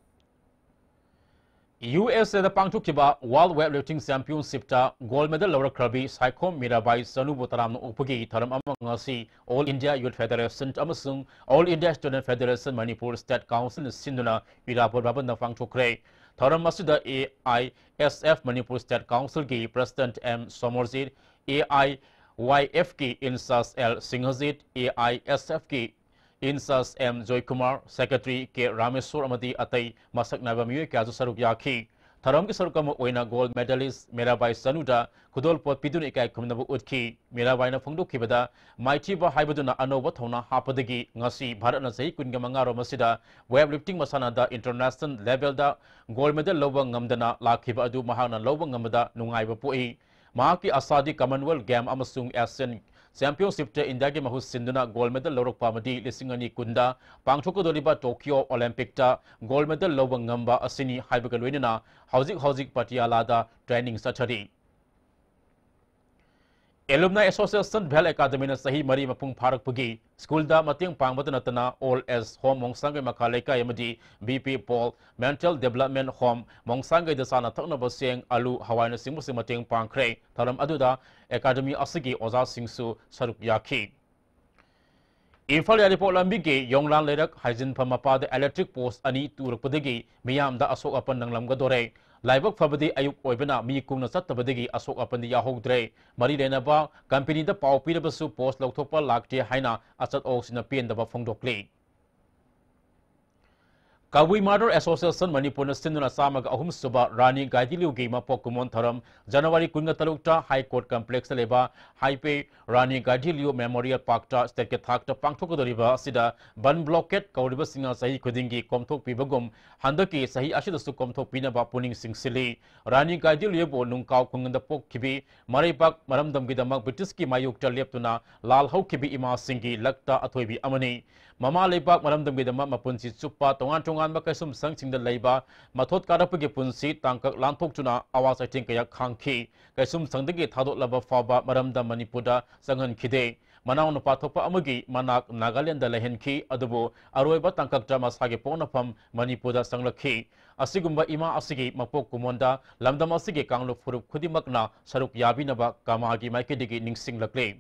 ꯌꯨ ꯑꯦꯁ ꯑꯦꯗ ꯄꯥꯡꯊꯣꯛꯈꯤꯕ World Weightlifting Championshipꯇ gold medal ꯂꯧꯔꯛꯈ꯭ꯔꯕꯤ Saikhom Mirabai ꯆꯅꯨꯕꯨ ꯇꯔꯥꯝꯅ ꯑꯣꯛꯄꯒꯤ ꯊꯧꯔꯝ ꯑꯃ ꯉꯁꯤ All India Youth Federation ꯑꯃꯁꯨꯡ All India Student Federation Manipur State Councilꯅ ꯁꯤꯟꯗꯨꯅ ꯏꯔꯥꯕꯣꯠ ꯚꯕꯟꯗ ꯄꯥꯡꯊꯣꯛꯈ꯭ꯔꯦ꯫ ꯊꯧꯔꯝ ꯑꯁꯤꯗ A I S F Manipur State Councilꯒꯤ President M ꯁꯣꯃꯔꯖꯤꯠ, A I Y Fꯀꯤ in-charge L ꯁꯤꯡꯍꯖꯤꯠ, A I S Fꯀꯤ in-charge M Joykumar, Secretary ꯀꯦ ꯔꯥꯃꯦꯁꯣꯔ ꯑꯃꯗꯤ ꯑꯇꯩ ꯃꯁꯛ ꯅꯥꯏꯕ ꯃꯤꯑꯣꯏ ꯀꯌꯥꯁꯨ ꯁꯔꯨꯛ ꯌꯥꯈꯤ꯫ ꯊꯧꯔꯝꯒꯤ ꯁꯔꯨꯛ ꯑꯃ ꯑꯣꯏꯅ gold medalist ꯃꯤꯔꯥꯕꯥꯏ ꯆꯅꯨꯗ ꯈꯨꯗꯣꯜꯄꯣꯠ ꯄꯤꯗꯨꯅ ꯏꯀꯥꯏ ꯈꯨꯝꯅꯕ ꯎꯠꯈꯤ꯫ ꯃꯤꯔꯥꯕꯥꯏꯅ ꯐꯣꯡꯗꯣꯛꯈꯤꯕꯗ, ꯃꯥꯏꯊꯤꯕ ꯍꯥꯏꯕꯗꯨꯅ ꯑꯅꯧꯕ ꯊꯧꯅꯥ ꯍꯥꯞꯄꯗꯒꯤ ꯉꯁꯤ ꯚꯥꯔꯠꯅ ꯆꯍꯤ ꯀꯨꯟꯒ ꯃꯉꯥꯔꯣꯝ ꯑꯁꯤꯗ weightlifting ꯃꯁꯥꯟꯅꯗ international levelꯗ gold medal ꯂꯧꯕ ꯉꯝꯗꯅ ꯂꯥꯛꯈꯤꯕ ꯑꯗꯨ ꯃꯍꯥꯛꯅ ꯂꯧꯕ ꯉꯝꯕꯗ ꯅꯨꯡꯉꯥꯏꯕ ꯄꯣꯛꯏ꯫ ꯃꯍꯥꯛꯀꯤ ꯑꯁꯥꯗꯤ Commonwealth Game ꯑꯃꯁꯨꯡ Asian Championshipꯇ ꯏꯟꯗꯤꯌꯥꯒꯤ ꯃꯍꯨꯠ ꯁꯤꯟꯗꯨꯅ gold medal ꯂꯧꯔꯛꯄ ꯑꯃꯗꯤ ꯂꯤꯁꯤꯡ ꯑꯅꯤ ꯀꯨꯟꯗ ꯄꯥꯡꯊꯣꯛꯀꯗꯧꯔꯤꯕ Tokyo Olympicꯇ gold medal ꯂꯧꯕ ꯉꯝꯕ ꯑꯁꯤꯅꯤ ꯍꯥꯏꯕꯒ ꯂꯣꯏꯅꯅ ꯍꯧꯖꯤꯛ ꯍꯧꯖꯤꯛ ꯄꯇꯤꯌꯥꯂꯥꯗ training ꯆꯠꯊꯔꯤ꯫ Alumni Association Bhel Academyꯅ ꯆꯍꯤ ꯃꯔꯤ ꯃꯄꯨꯡ ꯐꯥꯔꯛꯄꯒꯤ ꯁ꯭ꯀꯨꯜꯗ ꯃꯇꯦꯡ ꯄꯥꯡꯕꯇ ꯅꯠꯇꯅ Old Age Home ꯃꯣꯡꯁꯥꯡꯒꯩ ꯃꯈꯥ ꯂꯩꯀꯥꯏ ꯑꯃꯗꯤ B P Paul Mental Development Home ꯃꯣꯡꯁꯥꯡꯒꯩꯗ ꯆꯥꯅ ꯊꯛꯅꯕ ꯆꯦꯡ, ꯑꯂꯨ, ꯍꯋꯥꯏꯅꯆꯤꯡꯕꯁꯤꯡ ꯃꯇꯦꯡ ꯄꯥꯡꯈ꯭ꯔꯦ꯫ ꯊꯧꯔꯝ ꯑꯗꯨꯗ academy ꯑꯁꯤꯒꯤ ꯑꯣꯖꯥꯁꯤꯡꯁꯨ ꯁꯔꯨꯛ ꯌꯥꯈꯤ꯫ ꯏꯝꯐꯥꯜ ꯌꯥꯏꯔꯤꯄꯣꯛ ꯂꯝꯕꯤꯒꯤ ꯌꯣꯡꯂꯥꯟ ꯂꯩꯔꯛ ꯍꯥꯏꯖꯤꯟꯐꯝ ꯃꯄꯥꯗ electric post ꯑꯅꯤ ꯇꯨꯔꯛꯄꯗꯒꯤ ꯃꯤꯌꯥꯝꯗ ꯑꯁꯣꯛ ꯑꯄꯟ ꯅꯪꯂꯝꯒꯗꯣꯔꯦ꯫ ꯂꯥꯏꯕꯛ ꯐꯕꯗꯤ ꯑꯌꯨꯛ ꯑꯣꯏꯕꯅ ꯃꯤ ꯀꯨꯡꯅ ꯆꯠꯇꯕꯗꯒꯤ ꯑꯁꯣꯛ ꯑꯄꯟꯗꯤ ꯌꯥꯎꯍꯧꯗ꯭ꯔꯦ꯫ ꯃꯔꯤ ꯂꯩꯅꯕ companyꯗ ꯄꯥꯎ ꯄꯤꯔꯕꯁꯨ post ꯂꯧꯊꯣꯛꯄ ꯂꯥꯛꯇꯦ ꯍꯥꯏꯅ ꯑꯆꯠ ꯑꯋꯣꯛꯁꯤꯡꯅ ꯄꯦꯟꯗꯕ ꯐꯣꯡꯗꯣꯛꯂꯤ꯫ ꯀꯕꯨꯏ Mother Association ꯃꯅꯤꯄꯨꯔꯅ ꯁꯤꯟꯗꯨꯅ ꯆꯥꯝꯃꯒ ꯑꯍꯨꯝ ꯁꯨꯕ ꯔꯥꯅꯤ ꯒꯥꯏꯗꯤꯟꯂꯤꯌꯨꯒꯤ ꯃꯄꯣꯛ ꯀꯨꯝꯑꯣꯟ ꯊꯧꯔꯝ ꯖꯅꯋꯥꯔꯤ ꯀꯨꯟꯒ ꯇꯔꯨꯛꯇ High Court Complexꯇ ꯂꯩꯕ ꯍꯥꯏꯄꯦ ꯔꯥꯅꯤ ꯒꯥꯏꯗꯤꯟꯂꯤꯌꯨ Memorial Parkꯇ stateꯀꯤ ꯊꯥꯛꯇ ꯄꯥꯡꯊꯣꯛꯀꯗꯧꯔꯤꯕ ꯑꯁꯤꯗ ꯕꯟ blockade ꯀꯧꯔꯤꯕꯁꯤꯡꯅ ꯆꯍꯤ ꯈꯨꯗꯤꯡꯒꯤ ꯀꯣꯝꯊꯣꯛꯄꯤꯕꯒꯨꯝ ꯍꯟꯗꯛꯀꯤ ꯆꯍꯤ ꯑꯁꯤꯗꯁꯨ ꯀꯣꯝꯊꯣꯛꯄꯤꯅꯕ ꯄꯨꯛꯅꯤꯡ ꯆꯤꯡꯁꯤꯜꯂꯤ꯫ ꯔꯥꯅꯤ ꯒꯥꯏꯗꯤꯟꯂꯤꯌꯨꯕꯨ ꯅꯨꯡꯀꯥꯎ ꯈꯨꯡꯒꯪꯗ ꯄꯣꯛꯈꯤꯕꯤ, ꯃꯔꯩꯕꯥꯛ ꯃꯔꯝꯗꯝꯒꯤꯗꯃꯛ ꯕ꯭ꯔꯤꯇꯤꯁꯀꯤ ꯃꯥꯌꯣꯛꯇ ꯂꯦꯞꯇꯨꯅ ꯂꯥꯜꯍꯧꯈꯤꯕꯤ ꯏꯃꯥꯁꯤꯡꯒꯤ ꯂꯛꯇ ꯑꯊꯣꯏꯕꯤ ꯑꯃꯅꯤ꯫ ꯃꯃꯥ ꯂꯩꯕꯥꯛ ꯃꯔꯝꯗꯝꯒꯤꯗꯃꯛ ꯃꯄꯨꯟꯁꯤ ꯆꯨꯞꯄ ꯇꯣꯉꯥꯟ ꯇꯣꯉꯥꯟꯕ ꯀꯩꯁꯨꯝꯁꯪꯁꯤꯡꯗ ꯂꯩꯕ ꯃꯊꯣꯠ ꯀꯥꯔꯛꯄꯒꯤ ꯄꯨꯟꯁꯤ ꯇꯥꯡꯀꯛ ꯂꯥꯟꯊꯣꯛꯇꯨꯅ ꯑꯋꯥ ꯆꯩꯊꯦꯡ ꯀꯌꯥ ꯈꯥꯡꯈꯤ꯫ ꯀꯩꯁꯨꯝꯁꯪꯗꯒꯤ ꯊꯥꯗꯣꯛꯂꯕ ꯐꯥꯎꯕ ꯃꯔꯝꯗꯝ ꯃꯅꯤꯄꯨꯔꯗ ꯆꯪꯍꯟꯈꯤꯗꯦ꯫ ꯃꯅꯥꯎꯅꯨꯄꯥ ꯊꯣꯛꯄ ꯑꯃꯒꯤ ꯃꯅꯥꯛ ꯅꯥꯒꯥꯂꯦꯟꯗ ꯂꯩꯍꯟꯈꯤ, ꯑꯗꯨꯕꯨ ꯑꯔꯣꯏꯕ ꯇꯥꯡꯀꯛꯇ ꯃꯁꯥꯒꯤ ꯄꯣꯛꯅꯐꯝ ꯃꯅꯤꯄꯨꯔꯗ ꯆꯪꯂꯛꯈꯤ꯫ ꯑꯁꯤꯒꯨꯝꯕ ꯏꯃꯥ ꯑꯁꯤꯒꯤ ꯃꯄꯣꯛ ꯀꯨꯝꯑꯣꯟꯗ ꯂꯝꯗꯝ ꯑꯁꯤꯒꯤ ꯀꯥꯡꯂꯨꯞ ꯐꯨꯔꯨꯞ ꯈꯨꯗꯤꯡꯃꯛꯅ ꯁꯔꯨꯛ ꯌꯥꯕꯤꯅꯕ ꯀꯃꯥꯒꯤ ꯃꯥꯏꯀꯩꯗꯒꯤ ꯅꯤꯡꯁꯤꯡꯂꯛꯂꯤ꯫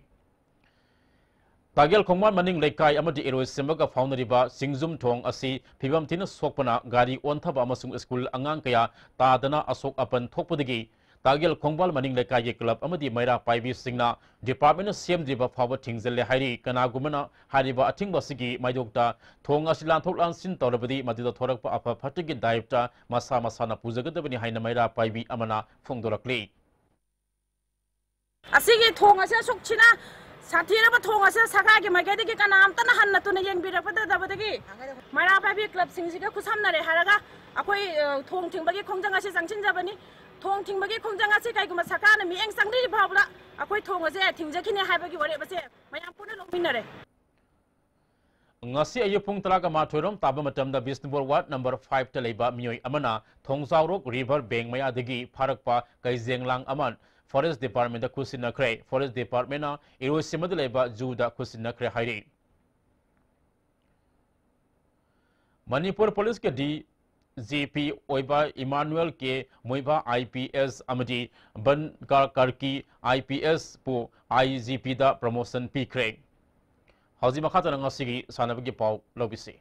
ꯇꯥꯒꯦꯜ ꯈꯣꯡꯕꯥꯜ ꯃꯅꯤꯡ ꯂꯩꯀꯥꯏ ꯑꯃꯗꯤ ꯏꯔꯣꯏꯁꯦꯝꯕꯒ ꯐꯥꯎꯅꯔꯤꯕ ꯆꯤꯡꯖꯨꯝ ꯊꯣꯡ ꯑꯁꯤ ꯐꯤꯕꯝ ꯊꯤꯅ ꯁꯣꯛꯄꯅ ꯒꯥꯔꯤ ꯑꯣꯟꯊꯕ ꯑꯃꯁꯨꯡ ꯁ꯭ꯀꯨꯜ ꯑꯉꯥꯡ ꯀꯌꯥ ꯇꯥꯗꯅ ꯑꯁꯣꯛ ꯑꯄꯟ ꯊꯣꯛꯄꯗꯒꯤ ꯇꯥꯒꯦꯜ ꯈꯣꯡꯕꯥꯜ ꯃꯅꯤꯡ ꯂꯩꯀꯥꯏꯒꯤ ꯀ꯭ꯂꯕ ꯑꯃꯗꯤ ꯃꯩꯔꯥ ꯄꯥꯏꯕꯤꯁꯤꯡꯅ ꯗꯤꯄꯥꯔꯠꯃꯦꯟꯅ ꯁꯦꯝꯗ꯭ꯔꯤꯕ ꯐꯥꯎꯕ ꯊꯤꯡꯖꯤꯜꯂꯦ ꯍꯥꯏꯔꯤ꯫ ꯀꯅꯥꯒꯨꯝꯕꯅ ꯍꯥꯏꯔꯤꯕ ꯑꯊꯤꯡꯕ ꯑꯁꯤꯒꯤ ꯃꯥꯌꯣꯛꯇ ꯊꯣꯡ ꯑꯁꯤ ꯂꯥꯟꯊꯣꯛ ꯂꯥꯟꯁꯤꯟ ꯇꯧꯔꯕꯗꯤ ꯃꯗꯨꯗ ꯊꯣꯔꯛꯄ ꯑꯐ ꯐꯠꯇꯒꯤ ꯗꯥꯏꯞꯇ ꯃꯁꯥ ꯃꯁꯥꯅ ꯄꯨꯖꯒꯗꯕꯅꯤ ꯍꯥꯏꯅ ꯃꯩꯔꯥ ꯄꯥꯏꯕꯤ ꯑꯃꯅ ꯐꯣꯡꯗꯣꯔꯛꯂꯤ꯫ ꯑꯁꯤꯒꯤ ꯊꯣꯡ ꯑꯁꯤ ꯑꯁꯨꯛ ꯊꯤꯅ ꯁꯥꯊꯤꯔꯕ ꯊꯣꯡ ꯑꯁꯤ ꯁꯔꯀꯥꯔꯒꯤ ꯃꯥꯏꯀꯩꯗꯒꯤ ꯀꯅꯥꯝꯇꯅ ꯍꯟꯅ ꯇꯨꯅ ꯌꯦꯡꯕꯤꯔꯛꯄꯗꯕꯗꯒꯤ ꯃꯩꯔꯥ ꯄꯥꯏꯕꯤ ꯀ꯭ꯂꯕꯁꯤꯡꯁꯤꯒ ꯈꯨꯠꯁꯝꯅꯔꯦ ꯍꯥꯏꯔꯒ ꯑꯩꯈꯣꯏ, ꯑ, ꯊꯣꯡ ꯊꯤꯡꯕꯒꯤ ꯈꯣꯡꯖꯪ ꯑꯁꯤ ꯆꯪꯁꯤꯟꯖꯕꯅꯤ꯫ ꯊꯣꯡ ꯊꯤꯡꯕꯒꯤ ꯈꯣꯡꯖꯪ ꯑꯁꯤ ꯀꯩꯒꯨꯝꯕ ꯁꯔꯀꯥꯔꯅ ꯃꯤꯠꯌꯦꯡ ꯆꯪꯗ꯭ꯔꯤ ꯐꯥꯎꯕꯗ ꯑꯩꯈꯣꯏ ꯊꯣꯡ ꯑꯁꯦ ꯊꯤꯡꯖꯈꯤꯅꯤ ꯍꯥꯏꯕꯒꯤ ꯋꯥꯔꯦꯞ ꯑꯁꯦ ꯃꯌꯥꯝ ꯄꯨꯟꯅ ꯂꯧꯃꯤꯟꯅꯔꯦ꯫ ꯉꯁꯤ ꯑꯌꯨꯛ ꯄꯨꯡ ꯇꯔꯥꯒ ꯃꯥꯊꯣꯏ ꯔꯣꯝ ꯇꯥꯕ ꯃꯇꯝꯗ ꯕꯤꯁꯅꯨꯄꯨꯔ ward number five ꯇ ꯂꯩꯕ ꯃꯤꯑꯣꯏ ꯑꯃꯅ ꯊꯣꯡꯖꯥꯎꯔꯣꯛ river bank ꯃꯌꯥꯗꯒꯤ ꯐꯥꯔꯛꯄ ꯀꯩꯖꯦꯡꯂꯥꯡ ꯑꯃ forest department ꯇ ꯈꯨꯠꯁꯤꯟꯅꯈ꯭ꯔꯦ꯫ Forest department ꯅ ꯏꯔꯣꯏꯁꯦꯝꯕꯗ ꯂꯩꯕ zoo ꯗ ꯈꯨꯠꯁꯤꯟꯅꯈ꯭ꯔꯦ ꯍꯥꯏꯔꯤ꯫ ꯃꯅꯤꯄꯨꯔ ꯄꯨꯂꯤꯁꯀꯤ D G P ꯑꯣꯏꯕ ꯏꯃꯥꯅꯨꯑꯦꯜ ꯀꯦ ꯃꯣꯏꯕꯥ I P S ꯑꯃꯗꯤ ꯕꯟ ꯀꯥꯔ ꯀꯥꯔꯀꯤ I P S ꯄꯨ I G P the promotion ꯄꯤꯈ꯭ꯔꯦ꯫ ꯍꯧꯖꯤꯛ ꯃꯈꯥ ꯇꯥꯅ ꯉꯁꯤꯒꯤ ꯁꯥꯟꯅꯕꯒꯤ ꯄꯥꯎ ꯂꯧꯕꯤꯁꯤ꯫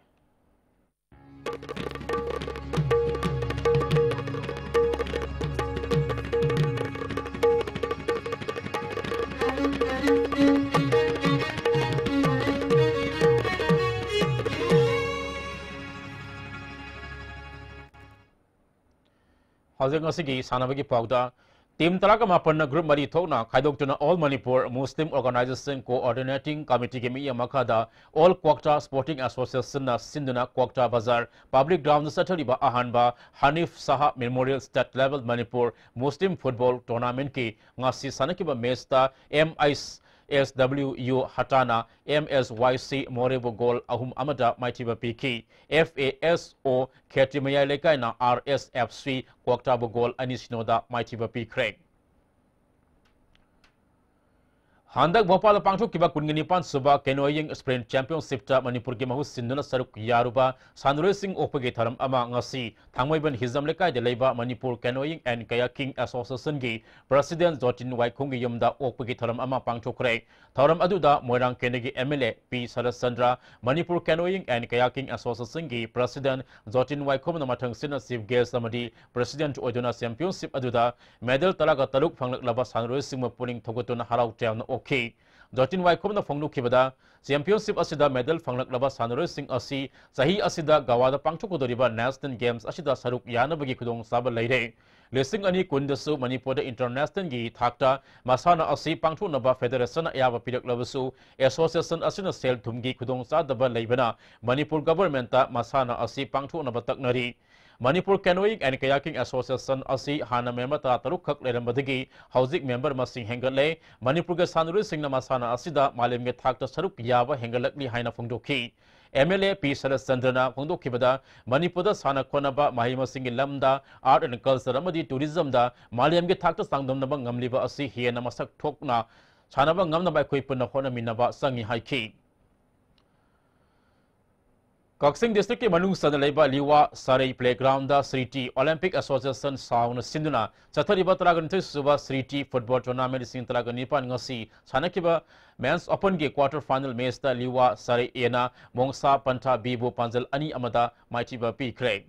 ꯍꯧꯖꯤꯛ ꯉꯁꯤꯒꯤ ꯁꯥꯟꯅꯕꯒꯤ ꯄꯥꯎꯗ, team ꯇꯔꯥꯒ ꯃꯥꯄꯟꯅ group ꯃꯔꯤ ꯊꯣꯛꯅ ꯈꯥꯏꯗꯣꯛꯇꯨꯅ All Manipur Muslim Organization Coordinating Committeeꯒꯤ ꯃꯤꯠꯌꯦꯡ ꯃꯈꯥꯗ All Kwakta Sporting Associationꯅ ꯁꯤꯟꯗꯨꯅ Kwakta Bazar Public Groundꯗ ꯆꯠꯊꯔꯤꯕ ꯑꯍꯥꯟꯕ ꯍꯅꯤꯐ ꯁꯍꯥ Memorial State Level Manipur Muslim Football Tournamentꯀꯤ ꯉꯁꯤ ꯁꯥꯟꯅꯈꯤꯕ matchꯇ M I S W U ꯍꯇꯥꯅ M S Y C ꯃꯣꯔꯦꯕꯨ goal ꯑꯍꯨꯝ ꯑꯃꯗ ꯃꯥꯏꯊꯤꯕ ꯄꯤꯈꯤ꯫ F A S O ꯈꯦꯇ꯭ꯔꯤ ꯃꯌꯥꯏ ꯂꯩꯀꯥꯏꯅ R S F C ꯀ꯭ꯋꯥꯛꯇꯥꯕꯨ goal ꯑꯅꯤ ꯁꯤꯅꯣꯗ ꯃꯥꯏꯊꯤꯕ ꯄꯤꯈ꯭ꯔꯦ꯫ ꯍꯟꯗꯛ ꯚꯣꯄꯥꯜꯗ ꯄꯥꯡꯊꯣꯛꯈꯤꯕ ꯀꯨꯟꯒ ꯅꯤꯄꯥꯟ ꯁꯨꯕ Canoeing Sprint Championshipꯇ ꯃꯅꯤꯄꯨꯔꯒꯤ ꯃꯍꯨꯠ ꯁꯤꯟꯗꯨꯅ ꯁꯔꯨꯛ ꯌꯥꯔꯨꯕ ꯁꯥꯟꯅꯔꯣꯏꯁꯤꯡ ꯑꯣꯛꯄꯒꯤ ꯊꯧꯔꯝ ꯑꯃ ꯉꯁꯤ ꯊꯥꯡꯃꯩꯕꯟ ꯍꯤꯖꯝ ꯂꯩꯀꯥꯏꯗ ꯂꯩꯕ Manipur Canoeing and Kayaking Associationꯒꯤ President ꯖꯣꯇꯤꯟ ꯋꯥꯏꯈꯣꯝꯒꯤ ꯌꯨꯝꯗ ꯑꯣꯛꯄꯒꯤ ꯊꯧꯔꯝ ꯑꯃ ꯄꯥꯡꯊꯣꯛꯈ꯭ꯔꯦ꯫ ꯊꯧꯔꯝ ꯑꯗꯨꯗ ꯃꯣꯏꯔꯥꯡ ꯀꯦꯟꯗ꯭ꯔꯒꯤ M L A P Saratchandra, Manipur Canoeing and Kayaking Associationꯒꯤ President ꯖꯣꯇꯤꯟ ꯋꯥꯏꯈꯣꯝꯅ ꯃꯊꯪꯁꯤꯠꯅ chief guest ꯑꯃꯗꯤ president ꯑꯣꯏꯗꯨꯅ championship ꯑꯗꯨꯗ medal ꯇꯔꯥꯒ ꯇꯔꯨꯛ ꯐꯪꯂꯛꯂꯕ ꯁꯥꯟꯅꯔꯣꯏꯁꯤꯡꯕꯨ ꯄꯨꯛꯅꯤꯡ ꯊꯧꯒꯠꯇꯨꯅ ꯍꯔꯥꯎ ꯇꯌꯥꯝꯅ ꯑꯣꯛꯈꯤ꯫ ꯖꯣꯇꯤꯟ ꯋꯥꯏꯈꯣꯝꯅ ꯐꯣꯡꯗꯣꯛꯈꯤꯕꯗ, championship ꯑꯁꯤꯗ medal ꯐꯪꯂꯛꯂꯕ ꯁꯥꯟꯅꯔꯣꯏꯁꯤꯡ ꯑꯁꯤ ꯆꯍꯤ ꯑꯁꯤꯗ ꯒꯋꯥꯗ ꯄꯥꯡꯊꯣꯛꯀꯗꯧꯔꯤꯕ National Games ꯑꯁꯤꯗ ꯁꯔꯨꯛ ꯌꯥꯅꯕꯒꯤ ꯈꯨꯗꯣꯡꯆꯥꯕ ꯂꯩꯔꯦ꯫ ꯂꯤꯁꯤꯡ ꯑꯅꯤ ꯀꯨꯟꯗꯁꯨ ꯃꯅꯤꯄꯨꯔꯗ internationalꯒꯤ ꯊꯥꯛꯇ ꯃꯁꯥꯟꯅ ꯑꯁꯤ ꯄꯥꯡꯊꯣꯛꯅꯕ federation ꯑꯌꯥꯕ ꯄꯤꯔꯛꯂꯕꯁꯨ, association ꯑꯁꯤꯅ ꯁꯦꯜ ꯊꯨꯝꯒꯤ ꯈꯨꯗꯣꯡꯆꯥꯗꯕ ꯂꯩꯕꯅ ꯃꯅꯤꯄꯨꯔ governmentꯇ ꯃꯁꯥꯟꯅ ꯑꯁꯤ ꯄꯥꯡꯊꯣꯛꯅꯕ ꯇꯛꯅꯔꯤ꯫ Manipur Canoeing and Kayaking Association ꯑꯁꯤ ꯍꯥꯟꯅ member ꯇꯔꯥꯇꯔꯨꯛ ꯈꯛ ꯂꯩꯔꯝꯕꯗꯒꯤ ꯍꯧꯖꯤꯛ member ꯃꯁꯤꯡ ꯍꯦꯟꯒꯠꯂꯦ꯫ ꯃꯅꯤꯄꯨꯔꯒꯤ ꯁꯥꯟꯅꯔꯣꯏꯁꯤꯡꯅ ꯃꯁꯥꯟꯅ ꯑꯁꯤꯗ ꯃꯥꯂꯦꯝꯒꯤ ꯊꯥꯛꯇ ꯁꯔꯨꯛ ꯌꯥꯕ ꯍꯦꯟꯒꯠꯂꯛꯂꯤ ꯍꯥꯏꯅ ꯐꯣꯡꯗꯣꯛꯈꯤ꯫ M L A ꯄꯤ ꯁꯔꯠꯆꯟꯗ꯭ꯔꯅ ꯐꯣꯡꯗꯣꯛꯈꯤꯕꯗ, ꯃꯅꯤꯄꯨꯔꯗ ꯁꯥꯟꯅ ꯈꯣꯠꯅꯕ, ꯃꯍꯩ ꯃꯁꯤꯡꯒꯤ ꯂꯝꯗ, art and culture ꯑꯃꯗꯤ tourismꯗ ꯃꯥꯂꯦꯝꯒꯤ ꯊꯥꯛꯇ ꯆꯥꯡꯗꯝꯅꯕ ꯉꯝꯂꯤꯕ ꯑꯁꯤ ꯍꯦꯟꯅ ꯃꯁꯛ ꯊꯣꯛꯅ ꯁꯥꯟꯅꯕ ꯉꯝꯅꯕ ꯑꯩꯈꯣꯏ ꯄꯨꯟꯅ ꯍꯣꯠꯅꯃꯤꯟꯅꯕ ꯆꯪꯏ ꯍꯥꯏꯈꯤ꯫ ꯀꯛꯆꯤꯡ districtꯀꯤ ꯃꯅꯨꯡ ꯆꯟꯅ ꯂꯩꯕ ꯂꯤꯋꯥ ꯁꯔꯩ playgroundꯗ Sriti Olympic Association ꯁꯥꯎꯅ ꯁꯤꯟꯗꯨꯅ ꯆꯠꯊꯔꯤꯕ ꯇꯔꯥꯒ ꯅꯤꯊꯣꯏ ꯁꯨꯕ Sriti Football Tournament ꯂꯤꯁꯤꯡ ꯇꯔꯥꯒ ꯅꯤꯄꯥꯟ ꯉꯁꯤ ꯁꯥꯟꯅꯈꯤꯕ men's openꯒꯤ quarter final matchꯇ ꯂꯤꯋꯥ ꯁꯔꯩ Aꯅ ꯃꯣꯡꯁꯥ ꯄꯟꯊꯥ Bꯕꯨ ꯄꯥꯟꯖꯜ ꯑꯅꯤ ꯑꯃꯗ ꯃꯥꯏꯊꯤꯕ ꯄꯤꯈ꯭ꯔꯦ꯫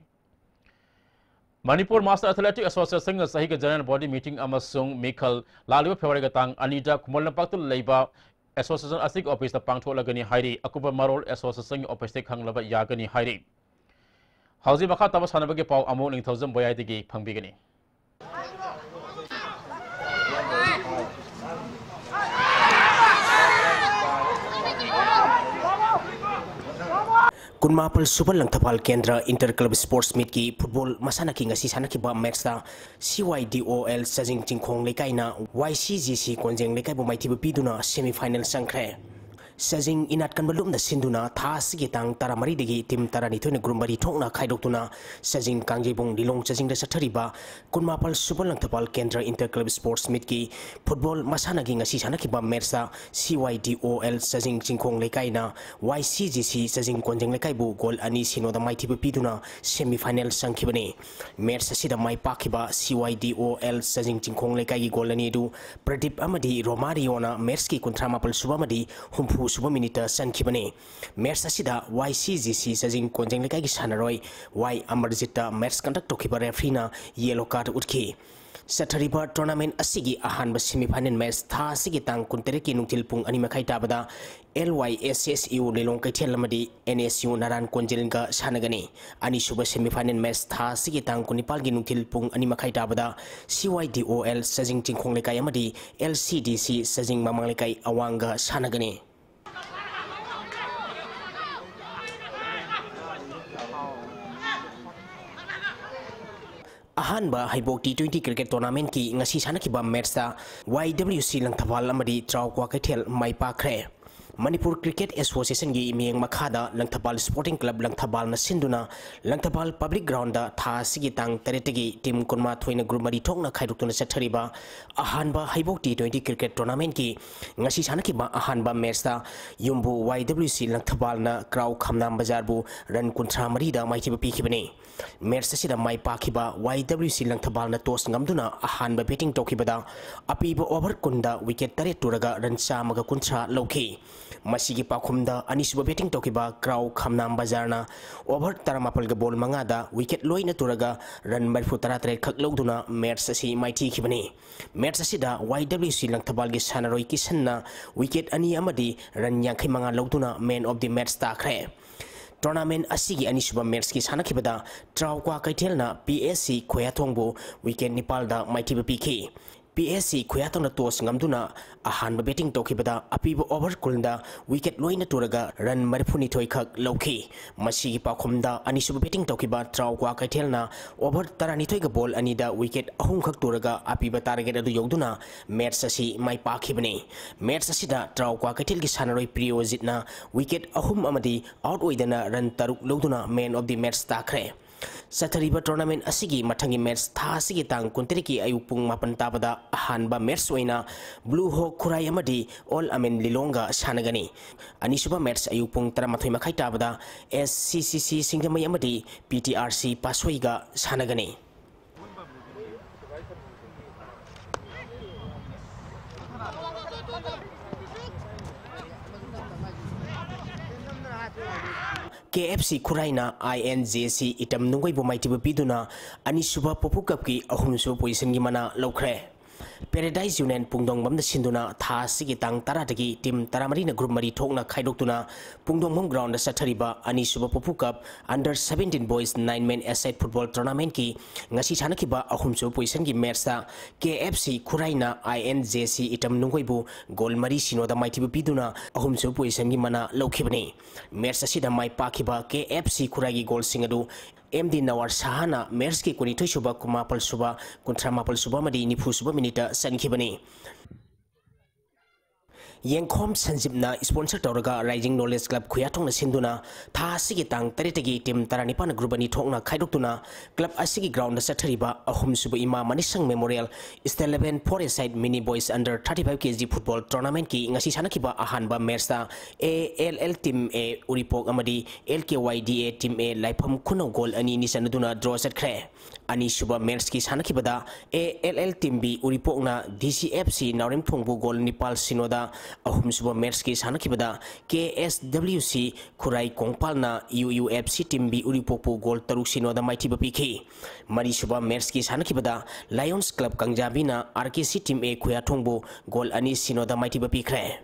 ꯃꯅꯤꯄꯨꯔ Master Athletic Associationꯒ ꯆꯍꯤꯒꯤ general body meeting ꯑꯃꯁꯨꯡ ꯃꯤꯈꯜ ꯂꯥꯛꯂꯤꯕ Februaryꯒꯤ ꯇꯥꯡ ꯑꯅꯤꯗ ꯈꯨꯃꯟ ꯂꯝꯄꯥꯛꯇ ꯂꯩꯕ association ꯑꯁꯤꯒꯤ officeꯇ ꯄꯥꯡꯊꯣꯛꯂꯒꯅꯤ ꯍꯥꯏꯔꯤ꯫ ꯑꯀꯨꯞꯄ ꯃꯔꯣꯜ associationꯒꯤ officeꯇ ꯈꯪꯂꯕ ꯌꯥꯒꯅꯤ ꯍꯥꯏꯔꯤ꯫ ꯍꯧꯖꯤꯛ ꯃꯈꯥ ꯇꯥꯕ ꯁꯥꯟꯅꯕꯒꯤ ꯄꯥꯎ ꯑꯃꯨꯛ ꯅꯤꯡꯊꯧꯖꯝ ꯕꯣꯌꯥꯏꯗꯒꯤ ꯐꯪꯕꯤꯒꯅꯤ꯫ ꯀꯨꯟꯃꯥꯄꯜ ꯁꯨꯕ ꯂꯪꯊꯕꯥꯜ ꯀꯦꯟꯗ꯭ꯔ ꯏꯟꯇꯔ ꯀ꯭ꯂꯕ ꯁ꯭ꯄꯣꯔꯠꯁ ꯃꯤꯠꯀꯤ ꯐꯨꯠꯕꯣꯜ ꯃꯁꯥꯟꯅꯒꯤ ꯉꯁꯤ ꯁꯥꯟꯅꯈꯤꯕ ꯃꯦꯠꯁꯇ ꯁꯤ ꯋꯥꯏ ꯗꯤ ꯑꯣ ꯑꯦꯜ ꯆꯥꯖꯤꯡ ꯆꯤꯡꯈꯣꯡ ꯂꯩꯀꯥꯏꯅ ꯋꯥꯏ ꯁꯤ ꯖꯤ ꯁꯤ ꯀꯣꯟꯖꯦꯡ ꯂꯩꯀꯥꯏꯕꯨ ꯃꯥꯏꯊꯤꯕ ꯄꯤꯗꯨꯅ ꯁꯦꯃꯤ ꯐꯥꯏꯅꯦꯜ ꯆꯪꯈ꯭ꯔꯦ꯫ ꯆꯥꯖꯤꯡ ꯏꯅꯥꯠ ꯀꯟꯕ ꯂꯨꯞꯅ ꯁꯤꯟꯗꯨꯅ ꯊꯥ ꯑꯁꯤꯒꯤ ꯇꯥꯡ ꯇꯔꯥꯃꯔꯤꯗꯒꯤ ꯇꯤꯝ ꯇꯔꯥꯅꯤꯊꯣꯏꯅ ꯒ꯭ꯔꯨꯞ ꯃꯔꯤ ꯊꯣꯛꯅ ꯈꯥꯏꯗꯣꯛꯇꯨꯅ ꯆꯥꯖꯤꯡ ꯀꯥꯡꯖꯩꯕꯨꯡ ꯂꯤꯂꯣꯡ ꯆꯥꯖꯤꯡꯗ ꯆꯠꯊꯔꯤꯕ ꯀꯨꯟꯃꯥꯄꯜ ꯁꯨꯕ ꯂꯪꯊꯕꯥꯜ ꯀꯦꯟꯗ꯭ꯔ ꯏꯟꯇꯔ ꯀ꯭ꯂꯕ ꯁ꯭ꯄꯣꯔꯠꯁ ꯃꯤꯠꯀꯤ ꯐꯨꯠꯕꯣꯜ ꯃꯁꯥꯟꯅꯒꯤ ꯉꯁꯤ ꯁꯥꯟꯅꯈꯤꯕ ꯃꯦꯠꯁꯇ ꯁꯤ ꯋꯥꯏ ꯗꯤ ꯑꯣ ꯑꯦꯜ ꯆꯥꯖꯤꯡ ꯆꯤꯡꯈꯣꯡ ꯂꯩꯀꯥꯏꯅ ꯋꯥꯏ ꯁꯤ ꯖꯤ ꯁꯤ ꯆꯥꯖꯤꯡ ꯀꯣꯟꯖꯦꯡ ꯂꯩꯀꯥꯏꯕꯨ ꯒꯣꯜ ꯑꯅꯤ ꯁꯤꯅꯣꯗ ꯃꯥꯏꯊꯤꯕ ꯄꯤꯗꯨꯅ ꯁꯦꯃꯤ ꯐꯥꯏꯅꯦꯜ ꯆꯪꯈꯤꯕꯅꯤ꯫ ꯃꯦꯠꯁ ꯑꯁꯤꯗ ꯃꯥꯏ ꯄꯥꯛꯈꯤꯕ ꯁꯤ ꯋꯥꯏ ꯗꯤ ꯑꯣ ꯑꯦꯜ ꯆꯥꯖꯤꯡ ꯆꯤꯡꯈꯣꯡ ꯂꯩꯀꯥꯏꯒꯤ ꯒꯣꯜ ꯑꯅꯤ ꯑꯗꯨ ꯄ꯭ꯔꯗꯤꯞ ꯑꯃꯗꯤ ꯔꯣꯃꯥꯔꯤꯌꯣꯅ ꯃꯦꯠꯁꯀꯤ ꯀꯨꯟꯊ꯭ꯔꯥ ꯃꯥꯄꯜ ꯁꯨꯕ ꯑꯃꯗꯤ ꯍꯨꯝꯐꯨ ꯁꯨꯕ ꯃꯤꯅꯤꯠꯇ ꯆꯟꯈꯤꯕꯅꯤ꯫ ꯃꯦꯠꯁ ꯑꯁꯤꯗ ꯋꯥꯏ ꯁꯤ ꯖꯤ ꯁꯤ ꯆꯥꯖꯤꯡ ꯀꯣꯟꯖꯦꯡ ꯂꯩꯀꯥꯏꯒꯤ ꯁꯥꯟꯅꯔꯣꯏ ꯋꯥꯏ ꯑꯃꯔꯖꯤꯠꯇ ꯃꯦꯠꯁ ꯀꯟꯗꯛ ꯇꯧꯈꯤꯕ ꯔꯦꯐ꯭ꯔꯤꯅ ꯌꯦꯂꯣ ꯀꯥꯔꯗ ꯎꯠꯈꯤ꯫ ꯆꯠꯊꯔꯤꯕ ꯇꯣꯔꯅꯥꯃꯦꯟ ꯑꯁꯤꯒꯤ ꯑꯍꯥꯟꯕ ꯁꯦꯃꯤ ꯐꯥꯏꯅꯦꯜ ꯃꯦꯠꯁ ꯊꯥ ꯑꯁꯤꯒꯤ ꯇꯥꯡ ꯀꯨꯟꯇꯔꯦꯠꯀꯤ ꯅꯨꯡꯊꯤꯜ ꯄꯨꯡ ꯑꯅꯤ ꯃꯈꯥꯏ ꯇꯥꯕꯗ ꯑꯦꯜ ꯋꯥꯏ ꯑꯦꯁ ꯑꯦꯁ ꯌꯨ ꯂꯤꯂꯣꯡ ꯀꯩꯊꯦꯜ ꯑꯃꯗꯤ ꯑꯦꯟ ꯑꯦꯁ ꯌꯨ ꯅꯥꯔꯥꯟ ꯀꯣꯟꯖꯦꯜꯒ ꯁꯥꯟꯅꯒꯅꯤ꯫ ꯑꯅꯤꯁꯨꯕ ꯁꯦꯃꯤ ꯐꯥꯏꯅꯦꯜ ꯃꯦꯠꯁ ꯊꯥ ꯑꯁꯤꯒꯤ ꯇꯥꯡ ꯀꯨꯟꯅꯤꯄꯥꯜꯒꯤ ꯅꯨꯡꯊꯤꯜ ꯄꯨꯡ ꯑꯅꯤ ꯃꯈꯥꯏ ꯇꯥꯕꯗ ꯁꯤ ꯋꯥꯏ ꯗꯤ ꯑꯣ ꯑꯦꯜ ꯆꯥꯖꯤꯡ ꯆꯤꯡꯈꯣꯡ ꯂꯩꯀꯥꯏ ꯑꯃꯗꯤ ꯑꯦꯜ ꯁꯤ ꯗꯤ ꯁꯤ ꯆꯥꯖꯤꯡ ꯃꯃꯥꯡ ꯂꯩꯀꯥꯏ ꯑꯋꯥꯡꯒ ꯁꯥꯟꯅꯒꯅꯤ꯫ ꯑꯍꯥꯟꯕ ꯍꯩꯕꯣꯛ ꯇꯤ ꯇ꯭ꯋꯦꯟꯇꯤ ꯀ꯭ꯔꯤꯀꯦꯠ ꯇꯣꯔꯅꯥꯃꯦꯟꯠꯀꯤ ꯉꯁꯤ ꯁꯥꯟꯅꯈꯤꯕ ꯃꯦꯠꯁꯇ ꯋꯥꯏ ꯗꯕ꯭ꯂꯤꯎ ꯁꯤ ꯂꯪꯊꯕꯥꯜ ꯑꯃꯗꯤ ꯇ꯭ꯔꯥꯎ ꯀ꯭ꯋꯥꯀꯩꯊꯦꯜ ꯃꯥꯏ ꯄꯥꯛꯈ꯭ꯔꯦ꯫ ꯃꯅꯤꯄꯨꯔ ꯀ꯭ꯔꯤꯀꯦꯠ ꯑꯦꯁꯣꯁꯤꯌꯦꯁꯟꯒꯤ ꯃꯤꯠꯌꯦꯡ ꯃꯈꯥꯗ ꯂꯪꯊꯕꯥꯜ ꯁ꯭ꯄꯣꯔꯇꯤꯡ ꯀ꯭ꯂꯕ ꯂꯪꯊꯕꯥꯜꯅ ꯁꯤꯟꯗꯨꯅ ꯂꯪꯊꯕꯥꯜ ꯄꯕ꯭ꯂꯤꯛ ꯒ꯭ꯔꯥꯎꯟꯗ ꯊꯥ ꯑꯁꯤꯒꯤ ꯇꯥꯡ ꯇꯔꯦꯠꯇꯒꯤ ꯇꯤꯝ ꯀꯨꯟꯃꯥꯊꯣꯏꯅ ꯒ꯭ꯔꯨꯞ ꯃꯔꯤ ꯊꯣꯛꯅ ꯈꯥꯏꯗꯣꯛꯇꯨꯅ ꯆꯠꯊꯔꯤꯕ ꯑꯍꯥꯟꯕ ꯍꯩꯕꯣꯛ ꯇꯤ ꯇ꯭ꯋꯦꯟꯇꯤ ꯀ꯭ꯔꯤꯀꯦꯠ ꯇꯣꯔꯅꯥꯃꯦꯟꯠꯀꯤ ꯉꯁꯤ ꯁꯥꯟꯅꯈꯤꯕ ꯑꯍꯥꯟꯕ ꯃꯦꯠꯁꯇ ꯌꯨꯝꯕꯨ ꯋꯥꯏ ꯗꯕ꯭ꯂꯤꯎ ꯁꯤ ꯂꯪꯊꯕꯥꯜꯅ ꯀ꯭ꯔꯥꯎ ꯈꯝꯅꯥꯝ ꯕꯖꯥꯔꯕꯨ ꯔꯟ ꯀꯨꯟꯊ꯭ꯔꯥ ꯃꯔꯤꯗ ꯃꯥꯏꯊꯤꯕ ꯄꯤꯈꯤꯕꯅꯤ꯫ ꯃꯦꯠꯁ ꯑꯁꯤꯗ ꯃꯥꯏ ꯄꯥꯛꯈꯤꯕ ꯋꯥꯏ ꯗꯕ꯭ꯂꯤꯎ ꯁꯤ ꯂꯪꯊꯕꯥꯜꯅ ꯇꯣꯁ ꯉꯝꯗꯨꯅ ꯑꯍꯥꯟꯕ ꯕꯦꯇꯤꯡ ꯇꯧꯈꯤꯕꯗ ꯑꯄꯤꯕ ꯑꯣꯚꯔ ꯀꯨꯟꯗ ꯋꯤꯀꯦꯠ ꯇꯔꯦꯠ ꯇꯨꯔꯒ ꯔꯟ ꯆꯥꯝꯃꯒ ꯀꯨꯟꯊ꯭ꯔꯥ ꯂꯧꯈꯤ꯫ ꯃꯁꯤꯒꯤ ꯄꯥꯎꯈꯨꯝꯗ ꯑꯅꯤꯁꯨꯕ ꯕꯦꯇꯤꯡ ꯇꯧꯈꯤꯕ ꯀ꯭ꯔꯥꯎ ꯈꯝꯅꯥꯝ ꯕꯖꯥꯔꯅ ꯑꯣꯚꯔ ꯇꯔꯥꯃꯥꯄꯜꯒ ꯕꯣꯜ ꯃꯉꯥꯗ ꯋꯤꯀꯦꯠ ꯂꯣꯏꯅ ꯇꯨꯔꯒ ꯔꯟ ꯃꯔꯤꯐꯨ ꯇꯔꯥ ꯇꯔꯦꯠ ꯈꯛ ꯂꯧꯗꯨꯅ ꯃꯦꯠꯁ ꯑꯁꯤ ꯃꯥꯏꯊꯤꯈꯤꯕꯅꯤ꯫ ꯃꯦꯠꯁ ꯑꯁꯤꯗ ꯋꯥꯏ ꯗꯕ꯭ꯂꯤꯎ ꯁꯤ ꯂꯪꯊꯕꯥꯜꯒꯤ ꯁꯥꯟꯅꯔꯣꯏ ꯀꯤꯁꯟꯅ ꯋꯤꯀꯦꯠ ꯑꯅꯤ ꯑꯃꯗꯤ ꯔꯟ ꯌꯥꯡꯈꯩ ꯃꯉꯥ ꯂꯧꯗꯨꯅ ꯃꯦꯟ ꯑꯣꯐ ꯗꯤ ꯃꯦꯠꯁ ꯇꯥꯈ꯭ꯔꯦ꯫ Tournament ꯑꯁꯤꯒꯤ ꯑꯅꯤꯁꯨꯕ matchꯀꯤ ꯁꯥꯟꯅꯈꯤꯕꯗ ꯇ꯭ꯔꯥꯎꯀ꯭ꯋꯥ ꯀꯩꯊꯦꯜꯅ P S C ꯈꯣꯌꯥꯊꯣꯡꯕꯨ wicket ꯅꯤꯄꯥꯜꯗ ꯃꯥꯏꯊꯤꯕ ꯄꯤꯈꯤ꯫ P S C ꯈꯣꯌꯥꯊꯣꯡꯅ toss ꯉꯝꯗꯨꯅ ꯑꯍꯥꯟꯕ batting ꯇꯧꯈꯤꯕꯗ ꯑꯄꯤꯕ over ꯀꯨꯟꯗ wicket ꯂꯣꯏꯅ ꯇꯨꯔꯒ run ꯃꯔꯤꯐꯨꯅꯤꯊꯣꯏ ꯈꯛ ꯂꯧꯈꯤ꯫ ꯃꯁꯤꯒꯤ ꯄꯥꯎꯈꯨꯝꯗ ꯑꯅꯤꯁꯨꯕ batting ꯇꯧꯈꯤꯕ ꯇ꯭ꯔꯥꯎꯀ꯭ꯋꯥ ꯀꯩꯊꯦꯜꯅ over ꯇꯔꯥꯅꯤꯊꯣꯏꯒ ball ꯑꯅꯤꯗ wicket ꯑꯍꯨꯝ ꯈꯛ ꯇꯨꯔꯒ ꯑꯄꯤꯕ target ꯑꯗꯨ ꯌꯧꯗꯨꯅ match ꯑꯁꯤ ꯃꯥꯏ ꯄꯥꯛꯈꯤꯕꯅꯤ꯫ Match ꯑꯁꯤꯗ ꯇ꯭ꯔꯥꯎꯀ꯭ꯋꯥ ꯀꯩꯊꯦꯜꯒꯤ ꯁꯥꯟꯅꯔꯣꯏ ꯄ꯭ꯔꯤꯌꯣꯖꯤꯠꯅ wicket ꯑꯍꯨꯝ ꯑꯃꯗꯤ out ꯑꯣꯏꯗꯅ run ꯇꯔꯨꯛ ꯂꯧꯗꯨꯅ man of the match ꯇꯥꯈ꯭ꯔꯦ꯫ ꯆꯠꯊꯔꯤꯕ tournament ꯑꯁꯤꯒꯤ ꯃꯊꯪꯒꯤ match ꯊꯥ ꯑꯁꯤꯒꯤ ꯇꯥꯡ ꯀꯨꯟꯇꯔꯦꯠꯀꯤ ꯑꯌꯨꯛ ꯄꯨꯡ ꯃꯥꯄꯟ ꯇꯥꯕꯗ ꯑꯍꯥꯟꯕ match ꯑꯣꯏꯅ Blue Hawk ꯈꯨꯔꯥꯏ ꯑꯃꯗꯤ All Amen ꯂꯤꯂꯣꯡꯒ ꯁꯥꯟꯅꯒꯅꯤ꯫ ꯑꯅꯤꯁꯨꯕ match ꯑꯌꯨꯛ ꯄꯨꯡ ꯇꯔꯥꯃꯥꯊꯣꯏ ꯃꯈꯥꯏ ꯇꯥꯕꯗ S C C C ꯁꯤꯡꯖꯃꯩ ꯑꯃꯗꯤ P T R C ꯄꯥꯠꯁꯣꯏꯒ ꯁꯥꯟꯅꯒꯅꯤ꯫ K F C ꯈꯨꯔꯥꯏꯅ I N J C item ꯅꯨꯡꯒꯣꯏꯕꯨ ꯃꯥꯏꯊꯤꯕ ꯄꯤꯗꯨꯅ ꯑꯅꯤꯁꯨꯕ ꯄꯣꯄꯨ cupꯀꯤ ꯑꯍꯨꯝꯁꯨꯕ positionꯒꯤ ꯃꯅꯥ ꯂꯧꯈ꯭ꯔꯦ꯫ Paradise Union ꯄꯨꯡꯗꯣꯡꯕꯝꯗ ꯁꯤꯟꯗꯨꯅ ꯊꯥ ꯑꯁꯤꯒꯤ ꯇꯥꯡ ꯇꯔꯥꯗꯒꯤ team ꯇꯔꯥꯃꯔꯤꯅ group ꯃꯔꯤ ꯊꯣꯛꯅ ꯈꯥꯏꯗꯣꯛꯇꯨꯅ ꯄꯨꯡꯗꯣꯡꯕꯝ groundꯗ ꯆꯠꯊꯔꯤꯕ ꯑꯅꯤꯁꯨꯕ ꯄꯣꯄꯨ cup under seventeen boys nine man aside football tournamentꯀꯤ ꯉꯁꯤ ꯁꯥꯟꯅꯈꯤꯕ ꯑꯍꯨꯝꯁꯨꯕ positionꯒꯤ matchꯇ K F C ꯈꯨꯔꯥꯏꯅ I N J C item ꯅꯨꯡꯒꯣꯏꯕꯨ goal ꯃꯔꯤ ꯁꯤꯅꯣꯗ ꯃꯥꯏꯊꯤꯕ ꯄꯤꯗꯨꯅ ꯑꯍꯨꯝꯁꯨꯕ positionꯒꯤ ꯃꯅꯥ ꯂꯧꯈꯤꯕꯅꯤ꯫ Match ꯑꯁꯤꯗ ꯃꯥꯏ ꯄꯥꯛꯈꯤꯕ K F C ꯈꯨꯔꯥꯏꯒꯤ goalꯁꯤꯡ ꯑꯗꯨ M D ꯅꯋꯥꯔ ꯁꯍꯥꯅ matchꯀꯤ ꯀꯨꯟꯅꯤꯊꯣꯏ ꯁꯨꯕ, ꯀꯨꯟꯃꯥꯄꯜ ꯁꯨꯕ, ꯀꯨꯟꯊ꯭ꯔꯥ ꯃꯥꯄꯜ ꯁꯨꯕ ꯑꯃꯗꯤ ꯅꯤꯐꯨ ꯁꯨꯕ minuteꯇ ꯆꯟꯈꯤꯕꯅꯤ꯫ ꯌꯦꯡꯈꯣꯝ ꯁꯟꯖꯤꯞꯅ sponsor ꯇꯧꯔꯒ Rising Knowledge Club ꯈꯨꯌꯥꯊꯣꯡꯅ ꯁꯤꯟꯗꯨꯅ ꯊꯥ ꯑꯁꯤꯒꯤ ꯇꯥꯡ ꯇꯔꯦꯠꯇꯒꯤ team ꯇꯔꯥꯅꯤꯄꯥꯟ group ꯑꯅꯤ ꯊꯣꯛꯅ ꯈꯥꯏꯗꯣꯛꯇꯨꯅ club ꯑꯁꯤꯒꯤ groundꯗ ꯆꯠꯊꯔꯤꯕ ꯑꯍꯨꯝꯁꯨꯕ ꯏꯃꯥ ꯃꯅꯤꯁꯪ Memorial State Level Four-A-Side Mini Boys Under Thirty-Five K G Football Tournamentꯀꯤ ꯉꯁꯤ ꯁꯥꯟꯅꯈꯤꯕ ꯑꯍꯥꯟꯕ matchꯇ A L L Team A ꯎꯔꯤꯄꯣꯛ ꯑꯃꯗꯤ L K Y D A Team A ꯂꯥꯏꯐꯝ ꯈꯨꯅꯧ goal ꯑꯅꯤ ꯑꯅꯤ ꯆꯟꯅꯗꯨꯅ draw ꯆꯠꯈ꯭ꯔꯦ꯫ ꯑꯅꯤꯁꯨꯕ matchꯀꯤ ꯁꯥꯟꯅꯈꯤꯕꯗ A L L Team B ꯎꯔꯤꯄꯣꯛꯅ D C F C ꯅꯥꯎꯔꯦꯝꯊꯣꯡꯕꯨ goal ꯅꯤꯄꯥꯜ ꯁꯤꯅꯣꯗ, ꯑꯍꯨꯝꯁꯨꯕ matchꯀꯤ ꯁꯥꯟꯅꯈꯤꯕꯗ K S W C ꯈꯨꯔꯥꯏ ꯀꯣꯡꯄꯥꯜꯅ U U F C Team B ꯎꯔꯤꯄꯣꯛꯄꯨ goal ꯇꯔꯨꯛ ꯁꯤꯅꯣꯗ ꯃꯥꯏꯊꯤꯕ ꯄꯤꯈꯤ꯫ ꯃꯔꯤꯁꯨꯕ matchꯀꯤ ꯁꯥꯟꯅꯈꯤꯕꯗ Lions Club ꯀꯥꯡꯖꯥꯕꯤꯅ R K C Team A ꯈꯨꯌꯥꯊꯣꯡꯕꯨ goal ꯑꯅꯤ ꯁꯤꯅꯣꯗ ꯃꯥꯏꯊꯤꯕ ꯄꯤꯈ꯭ꯔꯦ꯫